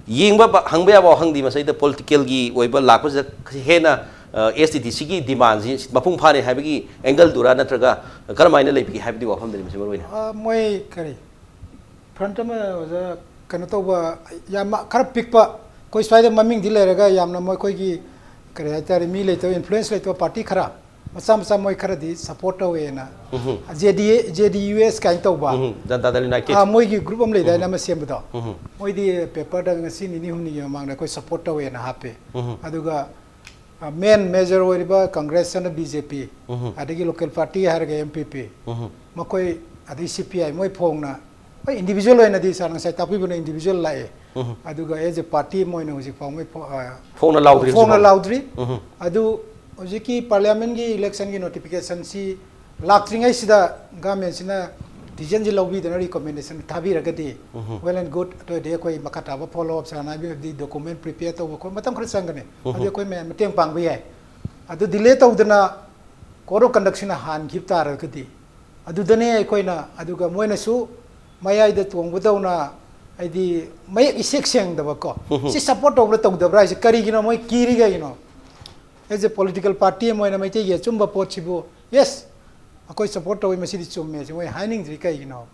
ꯌꯦꯡꯕ ꯄ-, ꯍꯪꯕ ꯌꯥꯕ ꯋꯥꯍꯪꯗꯤ ꯃꯁꯤꯗ ꯄꯣꯂꯤꯇꯤꯀꯦꯜꯒꯤ ꯑꯣꯏꯕ ꯂꯥꯛꯄꯁꯤꯗ ꯍꯦꯟꯅ ꯑꯦꯁ ꯇꯤ ꯗꯤ ꯁꯤꯒꯤ ꯗꯤꯃꯥꯟꯁꯤ ꯃꯄꯨꯡ ꯐꯥꯔꯦ ꯍꯥꯏꯕꯒꯤ ꯑꯦꯡꯒꯜꯗꯨꯔꯥ ꯅꯠꯇ꯭ꯔꯒ ꯀꯔꯝꯍꯥꯏꯅ ꯂꯩꯕꯒꯦ ꯍꯥꯏꯕꯗꯤ ꯋꯥꯐꯝꯗꯅꯤ ꯃꯁꯤ ꯃꯔꯨ ꯑꯣꯏꯅ꯫ ꯑ, ꯃꯣꯏ ꯀꯔꯤ ꯐ꯭ꯔꯟꯠ ꯑꯃ ꯑꯣꯖꯥ ꯀꯩꯅꯣ ꯇꯧꯕ ꯌꯥꯝ ꯈꯔ ꯄꯤꯛꯄ, ꯑꯩꯈꯣꯏ ꯁ꯭ꯋꯥꯏꯗ ꯃꯃꯤꯡꯗꯤ ꯂꯩꯔꯒ ꯌꯥꯝꯅ ꯃꯈꯣꯏꯒꯤ ꯀꯔꯤ ꯍꯥꯏꯇꯥꯔꯦ, ꯃꯤ ꯂꯩꯇꯕ, ꯏꯟꯐ꯭ꯂꯨꯌꯦꯟꯁ ꯂꯩꯇꯕ ꯄꯥꯔꯇꯤ ꯈꯔ ꯃꯆꯥ ꯃꯆꯥ ꯃꯣꯏ ꯈꯔꯗꯤ ꯁꯞꯄꯣꯔꯠ ꯇꯧꯋꯦꯅ, ꯎꯝꯍꯨꯝ꯫ ꯖꯦ ꯗꯤ ꯑꯦ, ꯖꯦ ꯗꯤ ꯌꯨ ꯑꯦꯁ ꯀꯥꯏꯅ ꯇꯧꯕ, ꯎꯝꯍꯨꯝ꯫ ꯖꯅꯇꯥ ꯗꯜ ꯌꯨꯅꯥꯏꯇꯦꯗ꯫ ꯑꯥ, ꯃꯣꯏꯒꯤ ꯒ꯭ꯔꯨꯞ ꯑꯃ ꯂꯩꯗꯥꯏꯅꯦ, ꯑꯃ ꯁꯦꯝꯕꯗꯣ, ꯎꯝꯍꯨꯝ꯫ ꯃꯣꯏꯗꯤ ꯄꯦꯄꯔꯗ ꯉꯁꯤ ꯅꯤꯅꯤ ꯍꯨꯝꯅꯤꯒꯤ ꯃꯃꯥꯡꯗ ꯑꯩꯈꯣꯏ ꯁꯞꯄꯣꯔꯠ ꯇꯧꯋꯦꯅ ꯍꯥꯞꯄꯦ꯫ ꯎꯝꯍꯨꯝ꯫ ꯑꯗꯨꯒ ꯃꯦꯟ ꯃꯦꯖꯔ ꯑꯣꯏꯔꯤꯕ ꯀꯪꯒ꯭ꯔꯦꯁ ꯑꯃꯅ ꯕꯤ ꯖꯦ ꯄꯤ, ꯎꯝꯍꯨꯝ꯫ ꯑꯗꯒꯤ ꯂꯣꯀꯦꯜ ꯄꯥꯔꯇꯤ ꯍꯥꯏꯔꯒ ꯑꯦꯝ ꯄꯤ ꯄꯤ, ꯎꯝꯍꯨꯝ꯫ ꯃꯈꯣꯏ ꯑꯗꯩ ꯁꯤ ꯄꯤ ꯑꯥꯏ, ꯃꯣꯏ ꯐꯣꯡꯅ, ꯍꯣꯏ, ꯏꯟꯗꯤꯕꯤꯖꯨꯋꯦꯜ ꯑꯣꯏꯅꯗꯤ ꯁꯥꯔ ꯉꯁꯥꯏ ꯇꯥꯛꯄꯤꯕꯅ ꯏꯟꯗꯤꯕꯤꯖꯨꯋꯦꯜ ꯂꯥꯛꯑꯦ꯫ ꯎꯝꯍꯨꯝ꯫ ꯑꯗꯨꯒ ꯑꯦꯖ ꯑꯦ ꯄꯥꯔꯇꯤ ꯑꯃ ꯑꯣꯏꯅ ꯍꯧꯖꯤꯛ ꯐꯥꯎ ꯃꯣꯏ ꯐꯣ-, ꯑ, ꯐꯣꯡꯅ ꯂꯥꯎꯗ꯭ꯔꯤ ꯍꯧꯖꯤꯛ ꯐꯣꯡꯅ ꯐꯥꯎ꯫ ꯂꯥꯎꯗ꯭ꯔꯤ꯫ ꯎꯝꯍꯨꯝ꯫ ꯑꯗꯨ ꯍꯧꯖꯤꯛꯀꯤ ꯄꯥꯔꯂꯤꯌꯥꯃꯦꯟꯒꯤ ꯏꯂꯦꯛꯁꯟꯒꯤ ꯅꯣꯇꯤꯐꯤꯀꯦꯁꯟꯁꯤ ꯂꯥꯛꯇ꯭ꯔꯤꯉꯩꯁꯤꯗ ꯒꯃꯦꯟꯁꯤꯅ ꯗꯤꯁꯤꯖꯟꯁꯤ ꯂꯧꯕꯤꯗꯅ ꯔꯤꯀꯣꯃꯦꯟꯗꯦꯁꯟ ꯊꯥꯕꯤꯔꯒꯗꯤ, ꯎꯝꯍꯨꯝ꯫ Well and good. ꯑꯗꯨ ꯑꯣꯏꯔꯗꯤ ꯑꯩꯈꯣꯏ ꯃꯈꯥ ꯇꯥꯕ ꯐꯣꯂꯣ ꯑꯞ, ꯁꯥꯔꯅ ꯍꯥꯏꯕꯤꯕꯗꯤ ꯗꯣꯀꯨꯃꯦꯟ ꯄ꯭ꯔꯤꯄꯦꯌꯔ ꯇꯧꯕ ꯈꯣꯠꯄ ꯃꯇꯝ ꯈꯔ ꯆꯪꯒꯅꯤ꯫ ꯎꯝꯍꯨꯝ꯫ ꯑꯗꯨ ꯑꯩꯈꯣꯏ ꯃꯌꯥꯝ ꯃꯇꯦꯡ ꯄꯥꯡꯕ ꯌꯥꯏ꯫ ꯑꯗꯨ ꯗꯤꯂꯦ ꯇꯧꯗꯅ ꯀꯣꯗ ꯑꯣꯐ ꯀꯟꯗꯛꯁꯤꯅ ꯍꯥꯟꯈꯤꯕ ꯇꯥꯔꯒꯗꯤ, ꯑꯗꯨꯗꯅꯦ ꯑꯩꯈꯣꯏꯅ, ꯑꯗꯨꯒ ꯃꯣꯏꯅꯁꯨ ꯃꯌꯥꯏꯗ ꯇꯣꯡꯕꯗꯧꯅ, ꯍꯥꯏꯗꯤ, ꯃꯌꯦꯛ ꯏꯁꯦꯡ ꯁꯦꯡꯗꯕꯀꯣ, ꯎꯝꯍꯨꯝ꯫ ꯁꯤ ꯁꯞꯄꯣꯔꯠ ꯇꯧꯕ꯭ꯔꯥ ꯇꯧꯗꯕ꯭ꯔꯥ ꯍꯥꯏꯁꯦ ꯀꯔꯤꯒꯤꯅꯣ, ꯃꯣꯏ ꯀꯤꯔꯤ ꯀꯩꯒꯤꯅꯣ? ꯑꯦꯖ ꯑꯦ ꯄꯣꯂꯤꯇꯤꯀꯦꯜ ꯄꯥꯔꯇꯤ ꯑꯃ ꯑꯣꯏꯅ ꯃꯩꯇꯩꯒꯤ ꯑꯆꯨꯝꯕ ꯄꯣꯠꯁꯤꯕꯨ, ꯌꯦꯁ, ꯑꯩꯈꯣꯏ ꯁꯞꯄꯣꯔꯠ ꯇꯧꯋꯤ, ꯃꯁꯤꯗꯤ ꯆꯨꯝꯃꯦ ꯁꯤ ꯃꯣꯏ ꯍꯥꯏꯅꯤꯡꯗ꯭ꯔꯤ ꯀꯩꯒꯤꯅꯣ?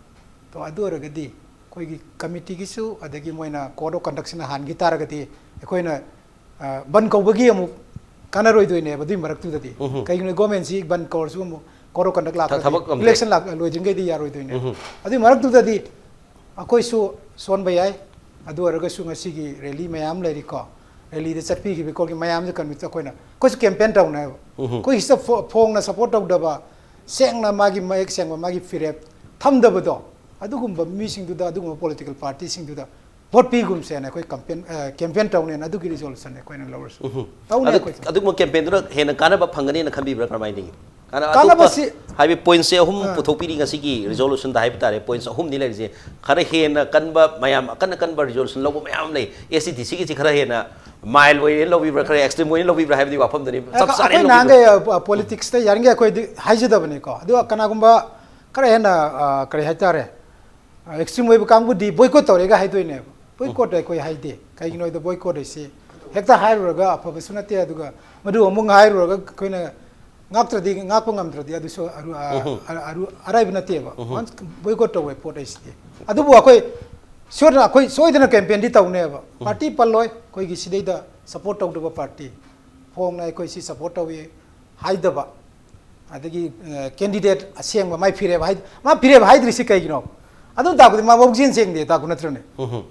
ꯇꯣ, ꯑꯗꯨ ꯑꯣꯏꯔꯒꯗꯤ ꯑꯩꯈꯣꯏꯒꯤ ꯀꯃꯤꯇꯤꯒꯤꯁꯨ, ꯑꯗꯒꯤ ꯃꯣꯏꯅ ꯀꯣꯗ ꯑꯣꯐ ꯀꯟꯗꯛꯁꯤꯅ ꯍꯥꯟꯈꯤ ꯇꯥꯔꯒꯗꯤ, ꯑꯩꯈꯣꯏꯅ ꯕꯟ ꯀꯧꯕꯒꯤ ꯑꯃꯨꯛ ꯀꯥꯟꯅꯔꯣꯏꯗꯣꯏꯅꯦꯕ ꯑꯗꯨꯏ ꯃꯔꯛꯇꯨꯗꯗꯤ꯫ ꯎꯝꯍꯨꯝ꯫ ꯀꯩꯒꯤꯅꯣ, ꯒꯣꯔꯃꯦꯟꯁꯤ ꯕꯟ ꯀꯧꯔꯁꯨ ꯑꯃꯨꯛ ꯀꯣꯔꯣ ꯀꯟꯗꯛ ꯂꯥꯛꯇ꯭ꯔꯗꯤ, ꯊꯕꯛ ꯑꯃꯗꯤ꯫ ꯏꯂꯦꯛꯁꯟ ꯂꯥꯛ ꯂꯣꯏꯗ꯭ꯔꯤꯉꯩꯗꯤ ꯌꯥꯔꯣꯏꯗꯣꯏꯅꯦ꯫ ꯎꯝꯍꯨꯝ꯫ ꯑꯗꯨꯏ ꯃꯔꯛꯇꯨꯗꯗꯤ ꯑꯩꯈꯣꯏꯁꯨ ꯁꯣꯟꯕ ꯌꯥꯏ꯫ ꯑꯗꯨ ꯑꯣꯏꯔꯒꯁꯨ ꯉꯁꯤꯒꯤ ꯔꯦꯂꯤ ꯃꯌꯥꯝ ꯂꯩꯔꯤꯀꯣ, ꯔꯦꯂꯤꯗ ꯆꯠꯄꯤꯈꯤꯕ ꯈꯣꯠꯈꯤꯕ ꯃꯌꯥꯝꯁꯦ ꯀꯩꯅꯣ ꯑꯩꯈꯣꯏꯅ, ꯑꯩꯈꯣꯏꯁꯨ ꯀꯦꯝꯄꯦꯟ ꯇꯧꯅꯦꯕ꯫ ꯎꯝꯍꯨꯝ꯫ ꯑꯩꯈꯣꯏ ꯁꯤꯗ ꯐꯣ- ꯐꯣꯡꯅ ꯁꯄꯣꯔꯠ ꯇꯧꯗꯕ, ꯁꯦꯡꯅ ꯃꯥꯒꯤ ꯃꯌꯦꯛ ꯁꯦꯡꯕ ꯃꯥꯒꯤ ꯐꯤꯔꯦꯞ ꯊꯝꯗꯕꯗꯣ, ꯑꯗꯨꯒꯨꯝꯕ ꯃꯤꯁꯤꯡꯗꯨꯗ, ꯑꯗꯨꯒꯨꯝꯕ ꯄꯣꯂꯤꯇꯤꯀꯦꯜ ꯄꯥꯔꯇꯤꯁꯤꯡꯗꯨꯗ ꯚꯣꯠ ꯄꯤꯒꯨꯝꯁꯦꯅ ꯑꯩꯈꯣꯏ ꯀꯝꯄꯦꯟ ꯀꯦꯝꯄꯦꯟ ꯇꯧꯅꯦꯅ ꯑꯗꯨꯒꯤ ꯔꯤꯖꯣꯂꯨꯁꯟꯅꯦ ꯑꯩꯈꯣꯏꯅ ꯂꯧꯔꯁꯨ꯫ ꯎꯝꯍꯨꯝ꯫ ꯇꯧꯅꯤ ꯑꯗꯨ ꯑꯩꯈꯣꯏꯁꯨ꯫ ꯑꯗꯨꯒꯨꯝꯕ ꯀꯦꯝꯄꯦꯟꯗꯨꯅ ꯍꯦꯟꯅ ꯀꯥꯟꯅꯕ ꯐꯪꯒꯅꯤꯅ ꯈꯟꯕꯤꯕ꯭ꯔꯥ, ꯀꯔꯝꯍꯥꯏꯅ ꯌꯦꯡꯉꯤ? ꯀꯥꯟꯅꯕ ꯑꯇꯣꯞꯄ, ꯀꯥꯟꯅꯕꯁꯤ ꯍꯥꯏꯕꯗꯤ ꯄꯣꯏꯟꯠꯁꯦ ꯑꯍꯨꯝ ꯑꯥ꯫ ꯄꯨꯊꯣꯛꯄꯤꯔꯤ ꯉꯁꯤꯒꯤ ꯔꯤꯖꯣꯂꯨꯁꯟꯗ ꯍꯥꯏꯕ ꯇꯥꯔꯦ, ꯄꯣꯏꯟꯠꯁ ꯑꯍꯨꯝꯅꯤ ꯂꯩꯔꯤꯁꯦ꯫ ꯈꯔ ꯍꯦꯟꯅ ꯀꯟꯕ ꯃꯌꯥꯝ, ꯑꯀꯟ ꯑꯀꯟꯕ ꯔꯤꯖꯣꯂꯨꯁꯟ ꯂꯧꯕ ꯃꯌꯥꯝ ꯂꯩ꯫ ꯑꯦꯁ ꯁꯤ ꯇꯤ ꯁꯤꯒꯤꯁꯤ ꯈꯔ ꯍꯦꯟꯅ ꯃꯥꯏꯜ ꯑꯣꯏꯅ ꯂꯧꯕꯤꯕ꯭ꯔꯥ, ꯈꯔ ꯑꯦꯛꯁꯇ꯭ꯔꯤꯝ ꯑꯣꯏꯅ ꯂꯧꯕꯤꯕ꯭ꯔꯥ ꯍꯥꯏꯕꯗꯤ ꯋꯥꯐꯝꯗꯨꯅꯤ꯫ ꯆꯞ ꯆꯥꯅ ꯑꯩꯈꯣꯏ ꯂꯧꯕꯤꯕ꯭ꯔꯥ? ꯅꯍꯥꯟꯈꯩ ꯄꯣꯂꯤꯇꯤꯛꯁꯇ ꯌꯥꯔꯤꯉꯩ ꯑꯩꯈꯣꯏꯗꯤ ꯍꯥꯏꯖꯗꯕꯅꯤꯀꯣ꯫ ꯑꯗꯨꯒ ꯀꯅꯥꯒꯨꯝꯕ ꯈꯔ ꯍꯦꯟꯅ, ꯑ, ꯀꯔꯤ ꯍꯥꯏꯇꯥꯔꯦ, ꯑꯦꯛꯁꯇ꯭ꯔꯤꯝ ꯑꯣꯏꯕ ꯀꯥꯡꯕꯨꯗꯤ ꯕꯣꯏꯀꯣꯠ ꯇꯧꯔꯦꯒ ꯍꯥꯏꯗꯣꯏꯅꯦꯕ꯫ ꯕꯣꯏꯀꯣꯠ ꯑꯩꯈꯣꯏ ꯍꯥꯏꯗꯦ꯫ ꯀꯩꯒꯤꯅꯣ ꯍꯥꯏꯗ ꯕꯣꯏꯀꯣꯠ ꯍꯥꯏꯁꯤ ꯍꯦꯛꯇ ꯍꯥꯏꯔꯨꯔꯒ ꯑꯐꯕꯁꯨ ꯅꯠꯇꯦ, ꯑꯗꯨꯒ ꯃꯗꯨ ꯑꯃꯨꯛ ꯍꯥꯏꯔꯨꯔꯒ ꯑꯩꯈꯣꯏꯅ ꯉꯥꯛꯇ꯭ꯔꯗꯤ, ꯉꯥꯛꯄ ꯉꯝꯗ꯭ꯔꯗꯤ ꯑꯗꯨꯁꯨ ꯑꯔꯨ-, ꯑ, ꯎꯝꯍꯨꯝ꯫ ꯑꯔꯨ-, ꯑꯔꯥꯏꯕ ꯅꯠꯇꯦꯕ꯫ ꯎꯝꯍꯨꯝ꯫ Once ꯕꯣꯏꯀꯣꯠ ꯇꯧꯕ ꯄꯣꯠ ꯍꯥꯏꯁꯤꯗꯤ꯫ ꯑꯗꯨꯕꯨ ꯑꯩꯈꯣꯏ ꯁꯣꯏꯗꯅ, ꯑꯩꯈꯣꯏ ꯁꯣꯏꯗꯅ ꯀꯦꯝꯄꯦꯟꯗꯤ ꯇꯧꯅꯦꯕ꯫ ꯎꯝ꯫ ꯄꯥꯔꯇꯤ ꯄꯜꯂꯣꯏ, ꯑꯩꯈꯣꯏꯒꯤ ꯁꯤꯗꯩꯗ ꯁꯄꯣꯔꯠ ꯇꯧꯗꯕ ꯄꯥꯔꯇꯤ꯫ ꯐꯣꯡꯅ ꯑꯩꯈꯣꯏ ꯁꯤ ꯁꯄꯣꯔꯠ ꯇꯧꯏ ꯍꯥꯏꯗꯕ, ꯑꯗꯒꯤ, ꯑ, ꯀꯦꯟꯗꯤꯗꯦꯠ ꯑꯁꯦꯡꯕ ꯃꯥꯏ ꯐꯤꯔꯦꯞ ꯍꯥꯏ-, ꯃꯥ ꯐꯤꯔꯦꯞ ꯍꯥꯏꯗ꯭ꯔꯤꯁꯤ ꯀꯩꯒꯤꯅꯣ? ꯑꯗꯨ ꯇꯥꯛꯄꯗꯤ ꯃꯥ ꯋꯥꯈꯜ ꯆꯦꯟ ꯆꯦꯟꯗꯦ ꯇꯥꯛꯄ ꯅꯠꯇ꯭ꯔꯅꯦ? ꯎꯝꯍꯨꯝ꯫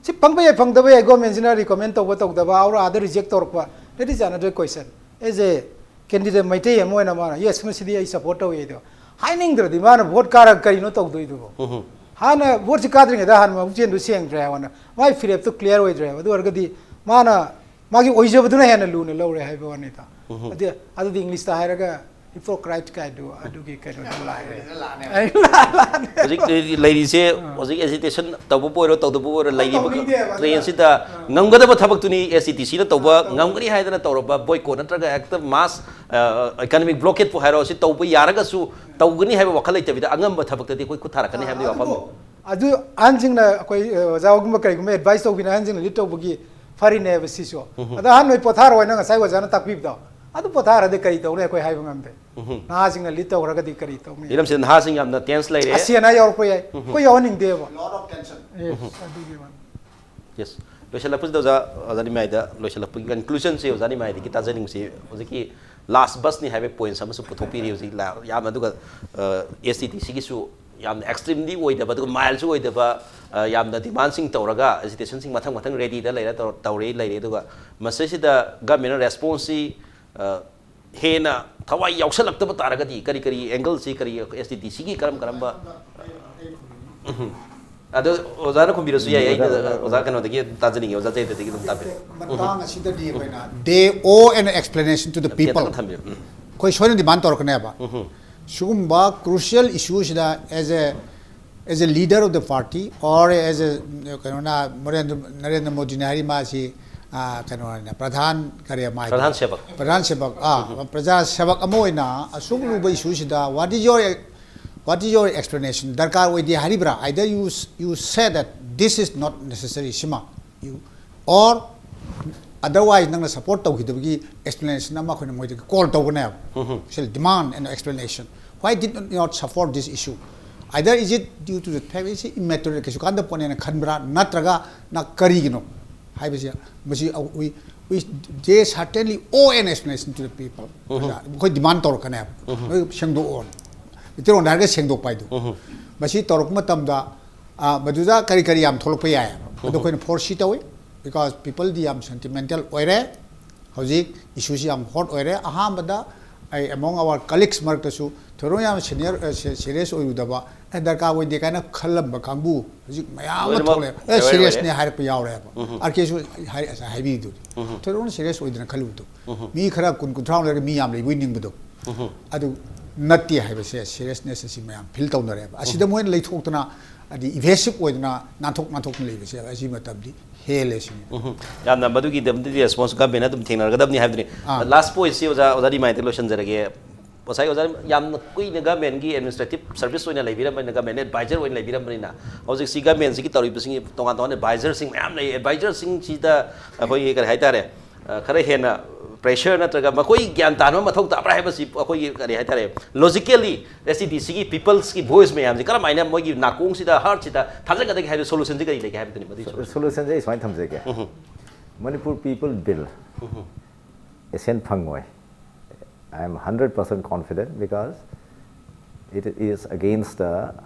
ꯁꯤ ꯐꯪꯕ ꯌꯥꯏ, ꯐꯪꯗꯕ ꯌꯥꯏ, ꯒꯣꯔꯃꯦꯟꯁꯤꯅ ꯔꯤꯀꯃꯦꯟ ꯇꯧꯕ ꯇꯧꯗꯕ, ꯑꯣꯔ ꯑꯥꯗ ꯔꯤꯖꯦꯛ ꯇꯧꯔꯛꯄ, that is another question. As a candidate Meitei ꯑꯃ ꯑꯣꯏꯅ ꯃꯥꯅ, "Yes, ꯃꯁꯤꯗꯤ ꯑꯩ ꯁꯄꯣꯔꯠ ꯇꯧꯏ" ꯍꯥꯏꯗꯣ ꯍꯥꯏꯅꯤꯡꯗ꯭ꯔꯗꯤ ꯃꯥꯅ ꯚꯣꯠ ꯀꯥꯔꯒ ꯀꯔꯤꯅꯣ ꯇꯧꯗꯣꯏꯗꯨꯕꯣ? ꯎꯝꯍꯨꯝ꯫ ꯍꯥꯟꯅ ꯚꯣꯠꯁꯤ ꯀꯥꯗ꯭ꯔꯤꯉꯩꯗ ꯍꯥꯟꯅ ꯃꯕꯨꯛꯆꯦꯟꯗꯨ ꯁꯦꯡꯗ꯭ꯔꯦ ꯍꯥꯏꯕ ꯋꯥꯅꯤ, ꯃꯥꯏ ꯐꯤꯔꯦꯞꯇꯨ ꯀ꯭ꯂꯤꯌꯥꯔ ꯑꯣꯏꯗ꯭ꯔꯦ ꯍꯥꯏꯕ꯫ ꯑꯗꯨ ꯑꯣꯏꯔꯒꯗꯤ ꯃꯥꯅ ꯃꯥꯒꯤ ꯑꯣꯏꯖꯕꯗꯨꯅ ꯍꯦꯟꯅ ꯂꯨꯅ ꯂꯧꯔꯦ ꯍꯥꯏꯕ ꯋꯥꯅꯤꯗ꯫ ꯎꯝꯍꯨꯝ꯫ ꯑꯗꯨ, ꯑꯗꯨꯗꯤ ꯏꯪꯂꯤꯁꯇ ꯍꯥꯏꯔꯒ ꯍꯤꯄꯣꯀ꯭ꯔꯥꯏꯠ ꯀꯥꯏꯗꯣ ꯑꯗꯨꯒꯤ ꯀꯩꯅꯣꯗꯣ ꯂꯥꯛꯑꯦ꯫ ꯑꯩ ꯂꯥꯜꯂꯦ꯫ ꯍꯧꯖꯤꯛ ꯂꯩꯔꯤꯁꯦ, ꯑꯥ꯫ ꯍꯧꯖꯤꯛ ꯑꯦꯖꯤꯇꯦꯁꯟ ꯇꯧꯕꯕꯨ ꯑꯣꯏꯔꯣ, ꯇꯧꯗꯕꯕꯨ ꯑꯣꯏꯔꯣ, ꯂꯩꯔꯤꯕ ꯇꯧꯅꯤꯡꯗꯦꯕ, ꯑꯗꯨꯅ꯫ ꯇ꯭ꯔꯦꯟꯁꯤꯗ ꯑꯥ꯫ ꯉꯝꯒꯗꯕ ꯊꯕꯛꯇꯨꯅꯤ ꯑꯦꯁ ꯁꯤ ꯇꯤ ꯁꯤꯅ ꯇꯧꯕ ꯑꯥ, ꯇꯧꯅꯤ꯫ ꯉꯝꯒꯅꯤ ꯍꯥꯏꯗꯅ ꯇꯧꯔꯕ ꯕꯣꯏꯀꯣꯠ ꯅꯠꯇ꯭ꯔꯒ ꯍꯦꯛꯇ ꯃꯥꯁ, ꯑ, ꯏꯀꯅꯣꯃꯤꯛ ꯕ꯭ꯂꯣꯀꯦꯠꯄꯨ ꯍꯥꯏꯔꯣ, ꯁꯤ ꯇꯧꯕ ꯌꯥꯔꯒꯁꯨ ꯇꯧꯒꯅꯤ ꯍꯥꯏꯕ ꯋꯥꯈꯜ ꯂꯩꯇꯕꯤꯗ ꯑꯉꯝꯕ ꯊꯕꯛꯇꯗꯤ ꯑꯩꯈꯣꯏ ꯈꯨꯠ ꯊꯥꯔꯛꯀꯅꯤ ꯑꯥ, ꯍꯥꯏꯕꯒꯤ ꯑꯗꯨꯕꯨ ꯋꯥꯐꯝꯅꯤ꯫ ꯑꯗꯨ ꯑꯍꯟꯁꯤꯡꯅ ꯑꯩꯈꯣꯏ, ꯑ, ꯑꯣꯖꯥꯒꯨꯝꯕ ꯀꯩꯒꯨꯝꯕ ꯑꯦꯗꯚꯥꯏꯁ ꯇꯧꯕꯤꯅ ꯑꯍꯟꯁꯤꯡꯅ ꯂꯤꯗ ꯇꯧꯕꯒꯤ ꯐꯔꯤꯅꯦꯕ ꯁꯤꯁꯨ꯫ ꯎꯝꯍꯨꯝ꯫ ꯑꯗꯣ ꯑꯍꯟ ꯅꯣꯏ ꯄꯣꯊꯥꯔꯣ ꯍꯥꯏꯅ ꯉꯁꯥꯏ ꯑꯣꯖꯥꯅ ꯇꯥꯛꯄꯤꯕꯗꯣ, ꯑꯗꯨ ꯄꯣꯊꯥꯔꯗꯤ ꯀꯔꯤ ꯇꯧꯅꯤ ꯑꯩꯈꯣꯏ ꯍꯥꯏꯕ ꯉꯝꯗꯦ꯫ ꯎꯝꯍꯨꯝ꯫ ꯅꯍꯥꯁꯤꯡꯅ ꯂꯤꯗ ꯇꯧꯈ꯭ꯔꯒꯗꯤ ꯀꯔꯤ ꯇꯧꯅꯤ? ꯏꯔꯝꯁꯤꯗ ꯅꯍꯥꯁꯤꯡ ꯌꯥꯝꯅ ꯇꯦꯟꯁ ꯂꯩꯔꯦ꯫ ꯑꯁꯤ ꯑꯅꯥ ꯌꯥꯎꯔꯛꯄ ꯌꯥꯏ꯫ ꯎꯝꯍꯨꯝ꯫ ꯑꯩꯈꯣꯏ ꯌꯥꯎꯍꯟꯅꯤꯡꯗꯦꯕ꯫ Lot of tension. Yes, ꯎꯝꯍꯨꯝ꯫ ꯑꯗꯨꯒꯤ ꯋꯥꯅꯤ꯫ Yes. ꯂꯣꯏꯁꯤꯜꯂꯛꯄꯁꯤꯗ ꯑꯣꯖꯥ, ꯑꯣꯖꯥ ꯅꯤꯃꯥꯏꯗ ꯂꯣꯏꯁꯤꯜꯂꯛꯄꯒꯤ ꯀꯟꯀ꯭ꯂꯨꯖꯟꯁꯦ ꯑꯣꯖꯥ ꯅꯤꯃꯥꯏꯗꯒꯤ ꯇꯥꯖꯅꯤꯡꯕꯁꯤ ꯍꯧꯖꯤꯛꯀꯤ ꯂꯥꯁ ꯕꯁꯅꯤ ꯍꯥꯏꯕ ꯄꯣꯏꯟꯠꯁ ꯑꯃꯁꯨ ꯄꯨꯊꯣꯛꯄꯤꯔꯤ ꯍꯧꯖꯤꯛ ꯂꯥ-, ꯌꯥꯝꯅ꯫ ꯑꯗꯨꯒ ꯑꯦꯁ ꯇꯤ ꯇꯤ ꯁꯤꯒꯤꯁꯨ ꯌꯥꯝꯅ ꯑꯦꯛꯁꯇ꯭ꯔꯤꯝꯗꯤ ꯑꯣꯏꯗꯕ, ꯑꯗꯨꯒ ꯃꯥꯏꯜꯁꯨ ꯑꯣꯏꯗꯕ, ꯑ, ꯌꯥꯝꯅ ꯗꯤꯃꯥꯟꯁꯤꯡ ꯇꯧꯔꯒ ꯑꯦꯖꯤꯇꯦꯁꯟꯁꯤꯡ ꯃꯊꯪ ꯃꯊꯪ ꯔꯦꯗꯤꯗ ꯂꯩꯔ ꯇꯧ-, ꯇꯧꯔꯤ ꯂꯩꯔꯤ꯫ ꯑꯗꯨꯒ ꯃꯁꯤꯁꯤꯗ ꯒꯃꯦꯟꯅ ꯔꯦꯁꯄꯣꯟꯁꯁꯤ, ꯑ, ꯍꯦꯟꯅ ꯊꯋꯥꯏ ꯌꯥꯎꯁꯜꯂꯛꯇꯕ ꯇꯥꯔꯒꯗꯤ ꯀꯔꯤ ꯀꯔꯤ ꯑꯦꯡꯒꯜꯁꯤ, ꯀꯔꯤ ꯑꯦꯁ ꯇꯤ ꯇꯤ ꯁꯤꯒꯤ ꯀꯔꯝ ꯀꯔꯝꯕ? ꯎꯝ꯫ ꯑꯗꯣ ꯑꯣꯖꯥꯅ ꯈꯨꯝꯕꯤꯔꯁꯨ ꯌꯥꯏ, ꯑꯩꯅ ꯑꯣꯖꯥ ꯀꯩꯅꯣꯗꯒꯤ ꯑꯗꯨꯝ ꯇꯥꯖꯅꯤꯡꯉꯤ, ꯑꯣꯖꯥ ꯖꯌꯟꯇꯗꯒꯤ ꯑꯗꯨꯝ ꯇꯥꯕꯤꯔꯣ꯫ ꯃꯇꯥꯡ ꯑꯁꯤꯗꯗꯤ ꯑꯩꯈꯣꯏꯅ "They owe an explanation to the people." ꯇꯦꯟꯇꯛꯅ ꯊꯝꯕꯤꯌꯨ꯫ ꯎꯝ꯫ ꯑꯩꯈꯣꯏ ꯁꯣꯏꯗꯅ ꯗꯤꯃꯥꯟ ꯇꯧꯔꯛꯀꯅꯦꯕ꯫ ꯎꯝ꯫ ꯁꯤꯒꯨꯝꯕ ꯀ꯭ꯔꯨꯁꯤꯌꯦꯜ ꯏꯁꯨꯁꯤꯗ as a, as a leader of the party or as a, ꯀꯩꯅꯣꯅ, ꯅꯔꯦꯟꯗ꯭ꯔ, ꯅꯔꯦꯟꯗ꯭ꯔ ꯃꯣꯗꯤꯅ ꯍꯥꯏꯔꯤ ꯃꯥꯁꯤ, ꯑ, ꯀꯩꯅꯣꯅ, ꯄ꯭ꯔꯙꯥꯟ, ꯀꯔꯤ ꯃꯥ ꯍꯥꯏꯗꯣ? ꯄ꯭ꯔꯙꯥꯟ ꯁꯦꯕꯛ꯫ ꯄ꯭ꯔꯙꯥꯟ ꯁꯦꯕꯛ, ꯑ, ꯎꯝ꯫ ꯄ꯭ꯔꯖꯥ ꯁꯦꯕꯛ ꯑꯃ ꯑꯣꯏꯅ ꯑꯁꯨꯛ ꯂꯨꯕ ꯏꯁꯨꯁꯤꯗ what is your, what is your explanation? ꯗꯔꯀꯥꯔ ꯑꯣꯏꯗꯦ ꯍꯥꯏꯔꯤꯕ꯭ꯔꯥ? Either you, you say that this is not necessary, ꯁꯤꯃ, you, or otherwise ꯅꯪꯅ ꯁꯞꯄꯣꯔꯠ ꯇꯧꯈꯤꯗꯕꯒꯤ ꯑꯦꯛꯁꯄ꯭ꯂꯦꯅꯦꯁꯟ ꯑꯃ ꯑꯩꯈꯣꯏꯅ ꯃꯣꯏꯗꯒꯤ ꯀꯣꯜ ꯇꯧꯒꯅꯦꯕ꯫ Um. Shall demand an explanation. Why did not support this issue? Either is it due to the fact it's immaterial, ꯀꯩꯁꯨ ꯀꯥꯟꯗ ꯄꯣꯠꯅꯦꯅ ꯈꯟꯕ꯭ꯔꯥ, ꯅꯠꯇ꯭ꯔꯒ ꯅ ꯀꯔꯤꯒꯤꯅꯣ ꯍꯥꯏꯕꯁꯦ, ꯃꯁꯤ we, we, they certainly owe an explanation to the people. ꯎꯝ꯫ ꯑꯩꯈꯣꯏ ꯗꯤꯃꯥꯟ ꯇꯧꯔꯛꯀꯅꯦꯕ꯫ ꯎꯝ꯫ ꯅꯣꯏ ꯁꯦꯡꯗꯣꯛꯑꯣ꯫ ꯃꯩꯇꯩꯂꯣꯟꯗ ꯍꯥꯏꯔꯒ ꯁꯦꯡꯗꯣꯛꯄ ꯍꯥꯏꯗꯣ꯫ ꯎꯝ꯫ ꯃꯁꯤ ꯇꯧꯔꯛꯄ ꯃꯇꯝꯗ, ꯑ, ꯃꯗꯨꯗ ꯀꯔꯤ ꯀꯔꯤ ꯌꯥꯝ ꯊꯣꯛꯂꯛꯄ ꯌꯥꯏ? ꯑꯗꯣ ꯎꯝ꯫ ꯑꯩꯈꯣꯏꯅ ꯐꯣꯔꯁꯤ ꯇꯧꯏ, because ꯄꯤꯄꯜꯗꯤ ꯌꯥꯝ ꯁꯦꯟꯇꯤꯃꯦꯟꯇꯦꯜ ꯑꯣꯏꯔꯦ꯫ ꯍꯧꯖꯤꯛ ꯏꯁꯨꯁꯤ ꯌꯥꯝ ꯍꯣꯠ ꯑꯣꯏꯔꯦ꯫ ꯑꯍꯥꯟꯕꯗ ꯑꯩ among our colleagues ꯃꯔꯛꯇꯁꯨ ꯊꯣꯏꯗꯣꯛꯅ ꯌꯥꯝ ꯁꯤꯅꯤꯌꯔ, ꯑ, ꯁꯤ-, ꯁꯤꯔꯤꯌꯁ ꯑꯣꯏꯔꯨꯗꯕ, "ꯑꯦ, ꯗꯔꯀꯥꯔ ꯑꯣꯏꯗꯦ" ꯀꯥꯏꯅ ꯈꯜꯂꯝꯕ ꯀꯥꯡꯕꯨ ꯍꯧꯖꯤꯛ ꯃꯌꯥꯝ ꯑꯃ ꯂꯣꯏꯅꯃꯛ ꯊꯣꯛꯂꯛꯑꯦ꯫ "ꯑꯦ, ꯑꯦꯋꯦꯌꯔ ꯁꯤꯔꯤꯌꯁꯅꯦ" ꯑꯣꯏꯔꯦ꯫ ꯍꯥꯏꯔꯛꯄ ꯌꯥꯎꯔꯦꯕ꯫ ꯎꯝ꯫ ꯑꯥꯔ ꯀꯦꯁꯨ ꯍꯥꯏ-, ꯉꯁꯥꯏ ꯍꯥꯏꯕꯤꯔꯤꯗꯨꯅꯤ꯫ ꯎꯝ꯫ ꯊꯣꯏꯗꯣꯛꯅ ꯁꯤꯔꯤꯌꯁ ꯑꯣꯏꯗꯅ ꯈꯜꯂꯨꯕꯗꯣ꯫ ꯎꯝ꯫ ꯃꯤ ꯈꯔ ꯀꯨꯟ ꯀꯨꯟꯊ꯭ꯔꯥ ꯂꯩꯔꯒ ꯃꯤ ꯌꯥꯝ ꯂꯩꯕꯣꯏ ꯅꯤꯡꯕꯗꯣ꯫ ꯎꯝ꯫ ꯑꯗꯨ ꯅꯠꯇꯦ ꯍꯥꯏꯕꯁꯦ, ꯁꯤꯔꯤꯌꯁꯅꯦꯁ ꯑꯁꯤ ꯃꯌꯥꯝ ꯐꯤꯜ ꯇꯧꯅꯔꯦꯕ꯫ ꯑꯁꯤꯗ ꯎꯝ꯫ ꯃꯣꯏꯅ ꯂꯩꯊꯣꯛꯇꯅ, ꯍꯥꯏꯗꯤ ꯏꯚꯦꯁꯤꯞ ꯑꯣꯏꯗꯅ ꯅꯥꯟꯊꯣꯛ ꯅꯥꯟꯊꯣꯛꯇꯅ ꯂꯩꯕꯁꯦ ꯑꯁꯤ ꯃꯇꯝꯗꯤ ꯍꯦꯜꯂꯦ ꯁꯤꯅꯤ꯫ ꯎꯝ꯫ ꯌꯥꯝꯅ ꯃꯗꯨꯒꯤꯗꯃꯛꯇꯗꯤ ꯔꯦꯁꯄꯣꯟꯁ ꯒꯚꯔꯟꯃꯦꯟꯅ ꯑꯗꯨꯝ ꯊꯦꯡꯅꯔꯒꯗꯕꯅꯤ ꯍꯥꯏꯕꯗꯨꯅꯤ꯫ ꯑꯥ꯫ ꯂꯥꯁ ꯄꯣꯏꯟꯠꯁꯤ ꯑꯣꯖꯥ, ꯑꯣꯖꯥ ꯗꯤꯃꯥꯏꯗ ꯂꯣꯏꯁꯤꯟꯖꯔꯒꯦ꯫ ꯉꯁꯥꯏ ꯑꯣꯖꯥ ꯌꯥꯝꯅ ꯀꯨꯏꯅ ꯒꯚꯔꯟꯃꯦꯟꯒꯤ ꯑꯦꯗꯃꯤꯅꯤꯁꯇ꯭ꯔꯦꯇꯤꯞ ꯁꯔꯚꯤꯁ ꯑꯣꯏꯅ ꯂꯩꯕꯤꯔꯝꯕꯅꯤꯅ, ꯒꯚꯔꯟꯃꯦꯟ ꯑꯦꯗꯚꯥꯏꯖꯔ ꯑꯣꯏꯅ ꯂꯩꯕꯤꯔꯝꯕꯅꯤꯅ, ꯍꯧꯖꯤꯛꯁꯤ ꯒꯚꯔꯟꯃꯦꯟꯁꯤꯒꯤ ꯇꯧꯔꯤꯕꯁꯤꯡꯒꯤ ꯇꯣꯉꯥꯟ ꯇꯣꯉꯥꯟꯕ ꯑꯦꯗꯚꯥꯏꯖꯔꯁꯤꯡ ꯃꯌꯥꯝ ꯂꯩ꯫ ꯑꯦꯗꯚꯥꯏꯖꯔꯁꯤꯡꯁꯤꯗ ꯑꯩꯈꯣꯏꯒꯤ ꯀꯔꯤ ꯍꯥꯏꯇꯥꯔꯦ, ꯑ, ꯈꯔ ꯍꯦꯟꯅ ꯄ꯭ꯔꯦꯁꯔ ꯅꯠꯇ꯭ꯔꯒ ꯃꯈꯣꯏ ꯒ꯭ꯌꯥꯟ ꯇꯥꯍꯟꯕ ꯃꯊꯧ ꯇꯥꯕ꯭ꯔꯥ ꯍꯥꯏꯕꯁꯤ ꯑꯩꯈꯣꯏꯒꯤ ꯀꯔꯤ ꯍꯥꯏꯇꯥꯔꯦ, ꯂꯣꯖꯤꯀꯦꯜꯂꯤ ꯑꯦꯁ ꯇꯤ ꯗꯤ ꯁꯤꯒꯤ ꯄꯤꯄꯜꯁꯀꯤ ꯚꯣꯏꯁ ꯃꯌꯥꯝꯁꯤ ꯀꯔꯝꯍꯥꯏꯅ ꯃꯣꯏꯒꯤ ꯅꯥꯀꯣꯡꯁꯤꯗ, ꯍꯥꯔꯠꯁꯤꯗ ꯊꯥꯖꯒꯗꯒꯦ ꯍꯥꯏꯕ ꯁꯣꯂꯨꯁꯟꯁꯤ ꯀꯔꯤ ꯂꯩꯒꯦ ꯍꯥꯏꯕꯗꯨꯅꯤ ꯃꯗꯨꯒꯤ ꯁꯣꯂꯨꯁꯟ꯫ ꯁꯣꯂꯨꯁꯟꯁꯦ ꯑꯩ ꯁꯨꯃꯥꯏꯅ ꯊꯝꯖꯒꯦ꯫ ꯃꯅꯤꯄꯨꯔ ꯄꯤꯄꯜ ꯕꯤꯜ ꯑꯦꯁꯦꯟ ꯐꯪꯉꯣꯏ꯫ I am hundred percent confident because it is against the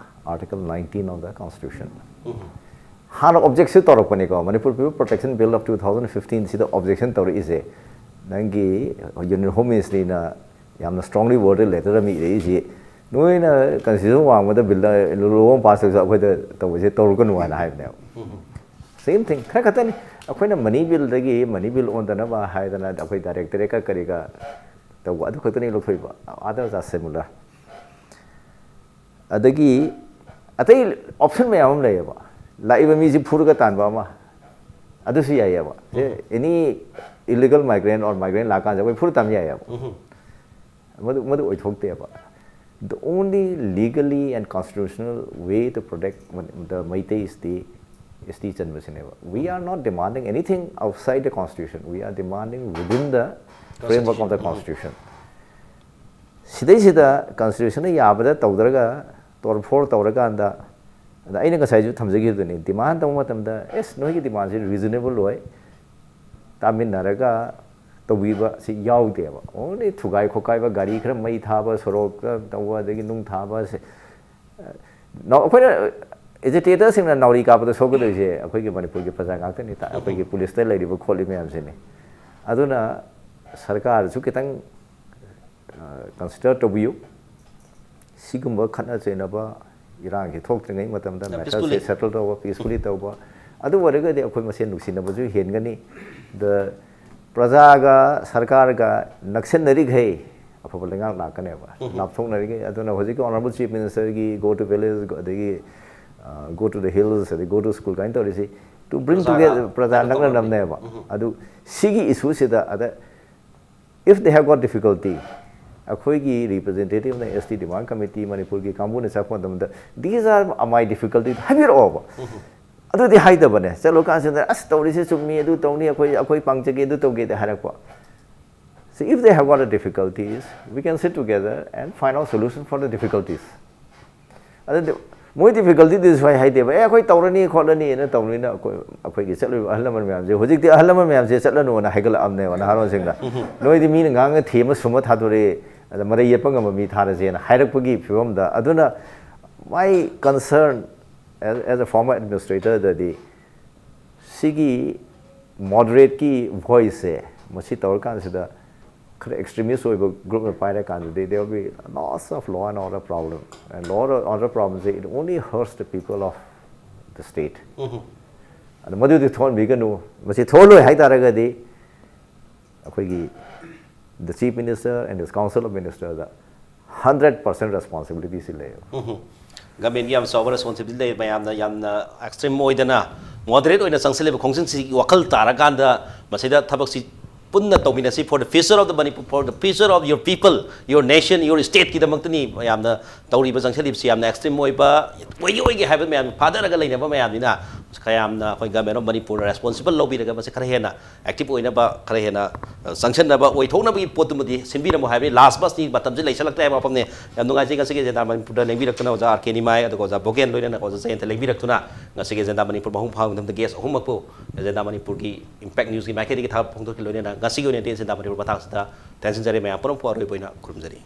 Article nineteen of the Constitution. ꯍꯥꯟꯅ ꯑꯣꯕꯖꯦꯛꯁꯨ ꯇꯧꯔꯛꯄꯅꯤꯀꯣ, Manipur people protection bill of two thousand fifteen ꯁꯤꯗ ꯑꯣꯕꯖꯦꯛꯁꯟ ꯇꯧꯔꯛꯏꯁꯦ꯫ ꯅꯪꯒꯤ ꯌꯨꯅꯤꯌꯟ ꯍꯣꯝ ꯃꯤꯅꯤꯁꯇ꯭ꯔꯤꯅ ꯌꯥꯝꯅ ꯁ꯭ꯇꯔꯣꯡꯂꯤ ꯋꯥꯔꯗꯦꯗ ꯂꯦꯇꯔ ꯑꯃ ꯏꯔꯛꯏꯁꯤ, ꯅꯣꯏꯅ ꯀꯟꯁꯇꯤꯇ꯭ꯌꯨꯁꯟ ꯋꯥꯡꯃꯗ ꯕꯤꯜ ꯂꯣ ꯑꯃ ꯄꯥꯁ ꯇꯧꯔꯁꯨ ꯑꯩꯈꯣꯏꯗ ꯇꯧꯕꯁꯦ ꯇꯧꯔꯨꯒꯅꯨ ꯍꯥꯏꯅ ꯍꯥꯏꯕꯅꯦꯕ꯫ ꯁꯦꯝ ꯊꯤꯡ ꯈꯔ ꯈꯛꯇꯅꯤ꯫ ꯑꯩꯈꯣꯏꯅ ꯃꯅꯤ ꯕꯤꯜꯗꯒꯤ ꯃꯅꯤ ꯕꯤꯜ ꯑꯣꯟꯗꯅꯕ ꯍꯥꯏꯗꯅ ꯑꯩꯈꯣꯏ ꯗꯥꯏꯔꯦꯛꯇꯔꯦꯠꯀ ꯀꯔꯤꯒ ꯇꯧꯕ ꯑꯗꯨ ꯈꯛꯇꯅꯤ ꯂꯧꯊꯣꯛꯏꯕ꯫ Others are similar꯫ ꯑꯗꯒꯤ ꯑꯇꯩ ꯑꯣꯞꯁꯟ ꯃꯌꯥꯝ ꯑꯃ ꯂꯩꯌꯦꯕ꯫ ꯂꯥꯛꯏꯕ ꯃꯤꯁꯤ ꯐꯨꯔꯒ ꯇꯥꯟꯕ ꯑꯃ, ꯑꯗꯨꯁꯨ ꯌꯥꯏꯌꯦꯕ꯫ ꯑꯦꯅꯤ ꯏꯂꯤꯒꯜ ꯃꯥꯏꯒ꯭ꯔꯦꯟ ꯑꯣꯔ ꯃꯥꯏꯒ꯭ꯔꯦꯟ ꯂꯥꯛꯀꯥꯟꯗ ꯑꯩꯈꯣꯏ ꯐꯨꯔ ꯇꯥꯟꯕ ꯌꯥꯏꯌꯦꯕ꯫ ꯃꯗꯨ ꯃꯗꯨ ꯑꯣꯏꯊꯣꯛꯇꯦꯕ꯫ The only legally and constitutional way to protect the Meitei is the S T ꯆꯟꯕꯁꯤꯅꯦꯕ꯫ We are not demanding anything outside the constitution. We are demanding within the framework of the constitution. ꯁꯤꯗꯩꯁꯤꯗ ꯀꯟꯁꯇꯤꯇ꯭ꯌꯨꯁꯟꯅ ꯌꯥꯕꯗ ꯇꯧꯗ꯭ꯔꯒ ꯇꯣꯔꯐꯣꯔ ꯇꯧꯔꯀꯥꯟꯗ, ꯑꯗ ꯑꯩꯅ ꯉꯁꯥꯏꯁꯨ ꯊꯝꯖꯈꯤꯕꯗꯨꯅꯤ, ꯗꯤꯃꯥꯟ ꯇꯧꯕ ꯃꯇꯝꯗ ꯑꯦꯁ ꯅꯣꯏꯒꯤ ꯗꯤꯃꯥꯟꯁꯤ reasonable ꯑꯣꯏ, ꯇꯥꯃꯤꯟꯅꯔꯒ ꯇꯧꯕꯤꯕ ꯁꯤ ꯌꯥꯎꯗꯦꯕ꯫ ꯑꯣꯟꯂꯤ ꯊꯨꯒꯥꯏ ꯈꯣꯠꯀꯥꯏꯕ, ꯒꯥꯔꯤ ꯈꯔ ꯃꯩ ꯊꯥꯕ, ꯁꯣꯔꯣꯛꯇ ꯇꯧꯕ, ꯑꯗꯒꯤ ꯅꯨꯡ ꯊꯥꯕ ꯁꯦ, ꯅꯥꯎ-, ꯑꯩꯈꯣꯏꯅ ꯑꯦꯖꯤꯇꯦꯇꯔꯁꯤꯡꯅ ꯅꯥꯎꯔꯤ ꯀꯥꯞꯄꯗ ꯁꯣꯛꯀꯗꯣꯏꯁꯦ ꯑꯩꯈꯣꯏꯒꯤ ꯃꯅꯤꯄꯨꯔꯒꯤ ꯄ꯭ꯔꯖꯥ ꯉꯥꯛꯇꯅꯤ, ꯇ-, ꯑꯩꯈꯣꯏꯒꯤ ꯄꯨꯂꯤꯁꯇ ꯂꯩꯔꯤꯕ ꯈꯣꯠꯂꯤ ꯃꯌꯥꯝꯁꯤꯅꯤ꯫ ꯑꯗꯨꯅ ꯁꯔꯀꯥꯔꯁꯨ ꯈꯤꯇꯪ ꯀꯟꯁꯤꯗꯔ ꯇꯧꯕꯤꯌꯨ꯫ ꯁꯤꯒꯨꯝꯕ ꯈꯠꯅ ꯆꯩꯅꯕ ꯏꯔꯥꯡꯁꯤ ꯊꯣꯛꯇ꯭ꯔꯤꯉꯩ ꯃꯇꯝꯗ ꯃꯦꯇꯔꯁꯦ ꯁꯦꯇꯜ ꯇꯧꯕ, ꯄꯤꯁꯐꯨꯂꯤ ꯇꯧꯕ, ꯑꯗꯨ ꯑꯣꯏꯔꯒꯗꯤ ꯑꯩꯈꯣꯏ ꯃꯁꯦꯟ ꯅꯨꯡꯁꯤꯅꯕꯁꯨ ꯍꯦꯟꯒꯅꯤ꯫ ꯗ ꯄ꯭ꯔꯖꯥꯒ ꯁꯔꯀꯥꯔꯒ ꯅꯛꯁꯤꯟꯅꯔꯤꯈꯩ ꯑꯐꯕ ꯂꯩꯉꯥꯛ ꯂꯥꯛꯀꯅꯦꯕ꯫ ꯂꯥꯞꯊꯣꯛꯅꯔꯤꯈꯩ꯫ ꯑꯗꯨꯅ ꯍꯧꯖꯤꯛꯀꯤ ꯑꯣꯅꯔꯦꯕꯜ ꯆꯤꯐ ꯃꯤꯅꯤꯁꯇꯔꯒꯤ "Go to village", ꯑꯗꯒꯤ "Go to the hills", ꯑꯗꯒꯤ "Go to school" ꯀꯥꯏꯅ ꯇꯧꯔꯤꯁꯤ, to bring together, ꯄ꯭ꯔꯖꯥ ꯅꯛꯅꯅꯕꯅꯦꯕ꯫ ꯑꯗꯨ ꯁꯤꯒꯤ ꯏꯁꯨꯁꯤꯗ ꯑꯗ if they have got difficulty, ꯑꯩꯈꯣꯏꯒꯤ ꯔꯤꯄ꯭ꯔꯖꯦꯟꯇꯦꯇꯤꯚꯅ ꯑꯦꯁ ꯇꯤ ꯗꯤꯃꯥꯟ ꯀꯃꯤꯇꯤ ꯃꯅꯤꯄꯨꯔꯒꯤ ꯀꯥꯡꯕꯨꯅ ꯆꯠꯄ ꯃꯇꯝꯗ "These are my difficulty" ꯍꯥꯏꯕꯤꯔꯛꯑꯣꯕ꯫ ꯑꯗꯨꯗꯤ ꯍꯥꯏꯗꯕꯅꯦ꯫ ꯆꯠꯂꯨꯀꯥꯟꯁꯤꯗ "ꯑꯁ ꯇꯧꯔꯤꯁꯦ ꯆꯨꯝꯃꯤ, ꯑꯗꯨ ꯇꯧꯅꯤ, ꯑꯩꯈꯣꯏ, ꯑꯩꯈꯣꯏ ꯄꯥꯡꯖꯒꯦ, ꯑꯗꯨ ꯇꯧꯒꯦꯗꯤ" ꯍꯥꯏꯔꯛꯄ꯫ See, if they have got a difficulties, we can sit together and find out solution for the difficulties. ꯑꯗꯨꯗꯤ ꯃꯣꯏ ꯗꯤꯐꯤꯀꯜꯇꯤꯗꯨꯁꯨ ꯍꯥꯏ ꯍꯥꯏꯗꯦꯕ, "ꯑꯦ, ꯑꯩꯈꯣꯏ ꯇꯧꯔꯅꯤ ꯈꯣꯠꯂꯅꯤꯅ ꯇꯧꯅꯤꯅ ꯑꯩꯈꯣꯏ, ꯑꯩꯈꯣꯏꯒꯤ ꯆꯠꯂꯤꯕ ꯑꯍꯜ ꯂꯃꯟ ꯃꯌꯥꯝꯁꯦ, ꯍꯧꯖꯤꯛꯇꯤ ꯑꯍꯜ ꯂꯃꯟ ꯃꯌꯥꯝꯁꯦ ꯆꯠꯂꯅꯨꯅ ꯍꯥꯏꯒꯠꯂꯛꯑꯕꯅꯦꯕ ꯅꯍꯥꯔꯣꯟꯁꯤꯡꯗ꯫ "ꯅꯣꯏꯗꯤ ꯃꯤꯅ ꯉꯥꯡꯉ ꯊꯦꯝꯃ ꯁꯨꯝꯃ ꯊꯥꯗꯣꯔꯛꯑꯦ, ꯑꯗ ꯃꯔꯩ ꯌꯦꯠꯄ ꯉꯝꯕ ꯃꯤ ꯊꯥꯔꯁꯦꯅ" ꯍꯥꯏꯔꯛꯄꯒꯤ ꯐꯤꯕꯝꯗ꯫ ꯑꯗꯨꯅ my concern as, as a former administrator ꯗꯗꯤ ꯁꯤꯒꯤ ꯃꯣꯗꯔꯦꯠꯀꯤ ꯚꯣꯏꯁꯁꯦ ꯃꯁꯤ ꯇꯧꯔꯀꯥꯟꯁꯤꯗ ꯈꯔ ꯑꯦꯛꯁꯇ꯭ꯔꯤꯃꯤꯁ ꯑꯣꯏꯕ ꯒ꯭ꯔꯨꯞꯅ ꯄꯥꯏꯔꯀꯥꯟꯗꯗꯤ there will be lots of law and order problem, and law and order problemꯁꯦ it only hurts the people of the state꯫ ꯑꯗ ꯃꯗꯨꯗꯤ ꯊꯣꯛꯍꯟꯕꯤꯒꯅꯨ꯫ ꯃꯁꯤ ꯊꯣꯛꯍꯜꯂꯣꯏ ꯍꯥꯏ ꯇꯥꯔꯒꯗꯤ ꯑꯩꯈꯣꯏꯒꯤ the Chief Minister and his Council of Ministerꯗ hundred percent responsibilityꯁꯤ ꯂꯩꯌꯦꯕ꯫ ꯒꯃꯦꯟꯒꯤ ꯌꯥꯝ ꯆꯥꯎꯕ responsibility ꯂꯩ꯫ ꯃꯌꯥꯝꯅ ꯌꯥꯝꯅ ꯑꯦꯛꯁꯇ꯭ꯔꯤꯝ ꯑꯣꯏꯗꯅ ꯃꯣꯗꯔꯦꯠ ꯑꯣꯏꯅ ꯆꯪꯁꯤꯜꯂꯤꯕ ꯈꯣꯡꯖꯪꯁꯤꯒꯤ ꯋꯥꯈꯜ ꯇꯥꯔꯀꯥꯟꯗ ꯃꯁꯤꯗ ꯊꯕꯛꯁꯤ ꯄꯨꯟꯅ ꯇꯧꯃꯤꯟꯅꯁꯤ, for the future of the Manipur, for the future of your people, your nation, your stateꯀꯤꯗꯃꯛꯇꯅꯤ ꯃꯌꯥꯝꯅ ꯇꯧꯔꯤꯕ ꯆꯪꯁꯤꯜꯂꯤꯕꯁꯤ꯫ ꯌꯥꯝꯅ ꯑꯦꯛꯁꯇ꯭ꯔꯤꯝ ꯑꯣꯏꯕ, ꯑꯣꯏꯒꯦ ꯑꯣꯏꯒꯦ ꯍꯥꯏꯕ ꯃꯌꯥꯝ ꯐꯥꯗꯔꯒ ꯂꯩꯅꯕ ꯃꯌꯥꯝꯅꯤꯅ ꯀꯌꯥꯝꯅ ꯑꯩꯈꯣꯏ ꯒꯃꯦꯟ ꯑꯣꯐ ꯃꯅꯤꯄꯨꯔꯅ ꯔꯦꯁꯄꯣꯟꯁꯤꯕꯜ ꯂꯧꯕꯤꯔꯒ ꯃꯁꯤ ꯈꯔ ꯍꯦꯟꯅ ꯑꯦꯛꯇꯤꯞ ꯑꯣꯏꯅꯕ, ꯈꯔ ꯍꯦꯟꯅ ꯑ, ꯆꯪꯁꯤꯟꯅꯕ, ꯑꯣꯏꯊꯣꯛꯅꯕꯒꯤ ꯄꯣꯠꯇꯨꯃꯗꯤ ꯁꯤꯟꯕꯤꯔꯝꯃꯣ ꯍꯥꯏꯕꯅꯤ꯫ ꯂꯥꯁ ꯕꯁꯅꯤ, ꯃꯇꯝꯁꯦ ꯂꯩꯁꯜꯂꯛꯇ꯭ꯔꯦ ꯍꯥꯏꯕ ꯋꯥꯐꯝꯅꯤ꯫ ꯌꯥꯝ ꯅꯨꯡꯉꯥꯏꯖꯩ ꯉꯁꯤꯒꯤ ꯑꯦꯖꯦꯟꯗꯥ ꯃꯅꯤꯄꯨꯔꯗ ꯂꯦꯡꯕꯤꯔꯛꯇꯨꯅ ꯑꯣꯖꯥ ꯑꯥꯔ ꯀꯦ ꯅꯤꯃꯥꯏ, ꯑꯗꯨꯒ ꯑꯣꯖꯥ ꯕꯣꯒꯦꯟ, ꯂꯣꯏꯅꯅ ꯑꯣꯖꯥ ꯖꯌꯟꯇ ꯂꯦꯡꯕꯤꯔꯛꯇꯨꯅ ꯉꯁꯤꯒꯤ ꯑꯦꯖꯦꯟꯗꯥ ꯃꯅꯤꯄꯨꯔ ꯃꯍꯨꯝ ꯐꯥꯕ ꯃꯇꯝꯗ ꯒꯦꯁ ꯑꯍꯨꯝꯃꯛꯄꯨ ꯑꯦꯖꯦꯟꯗꯥ ꯃꯅꯤꯄꯨꯔꯒꯤ ꯏꯝꯄꯦꯛ ꯅ꯭ꯌꯨꯁꯀꯤ ꯃꯥꯏꯀꯩꯗꯒꯤ ꯊꯥꯒꯠꯄ ꯐꯣꯡꯗꯣꯛꯈꯤ꯫ ꯂꯣꯏꯅꯅ ꯉꯁꯤꯒꯤ ꯑꯣꯏꯅꯗꯤ ꯑꯦꯖꯦꯟꯗꯥ ꯃꯅꯤꯄꯨꯔ ꯃꯇꯥꯡꯁꯤꯗ ꯇꯦꯟꯁꯤꯟꯖꯔꯦ꯫ ꯃꯌꯥꯝ ꯄꯨꯝꯅꯃꯛꯄꯨ ꯑꯔꯣꯏꯕ ꯑꯣꯏꯅ ꯈꯨꯔꯨꯝꯖꯔꯤ꯫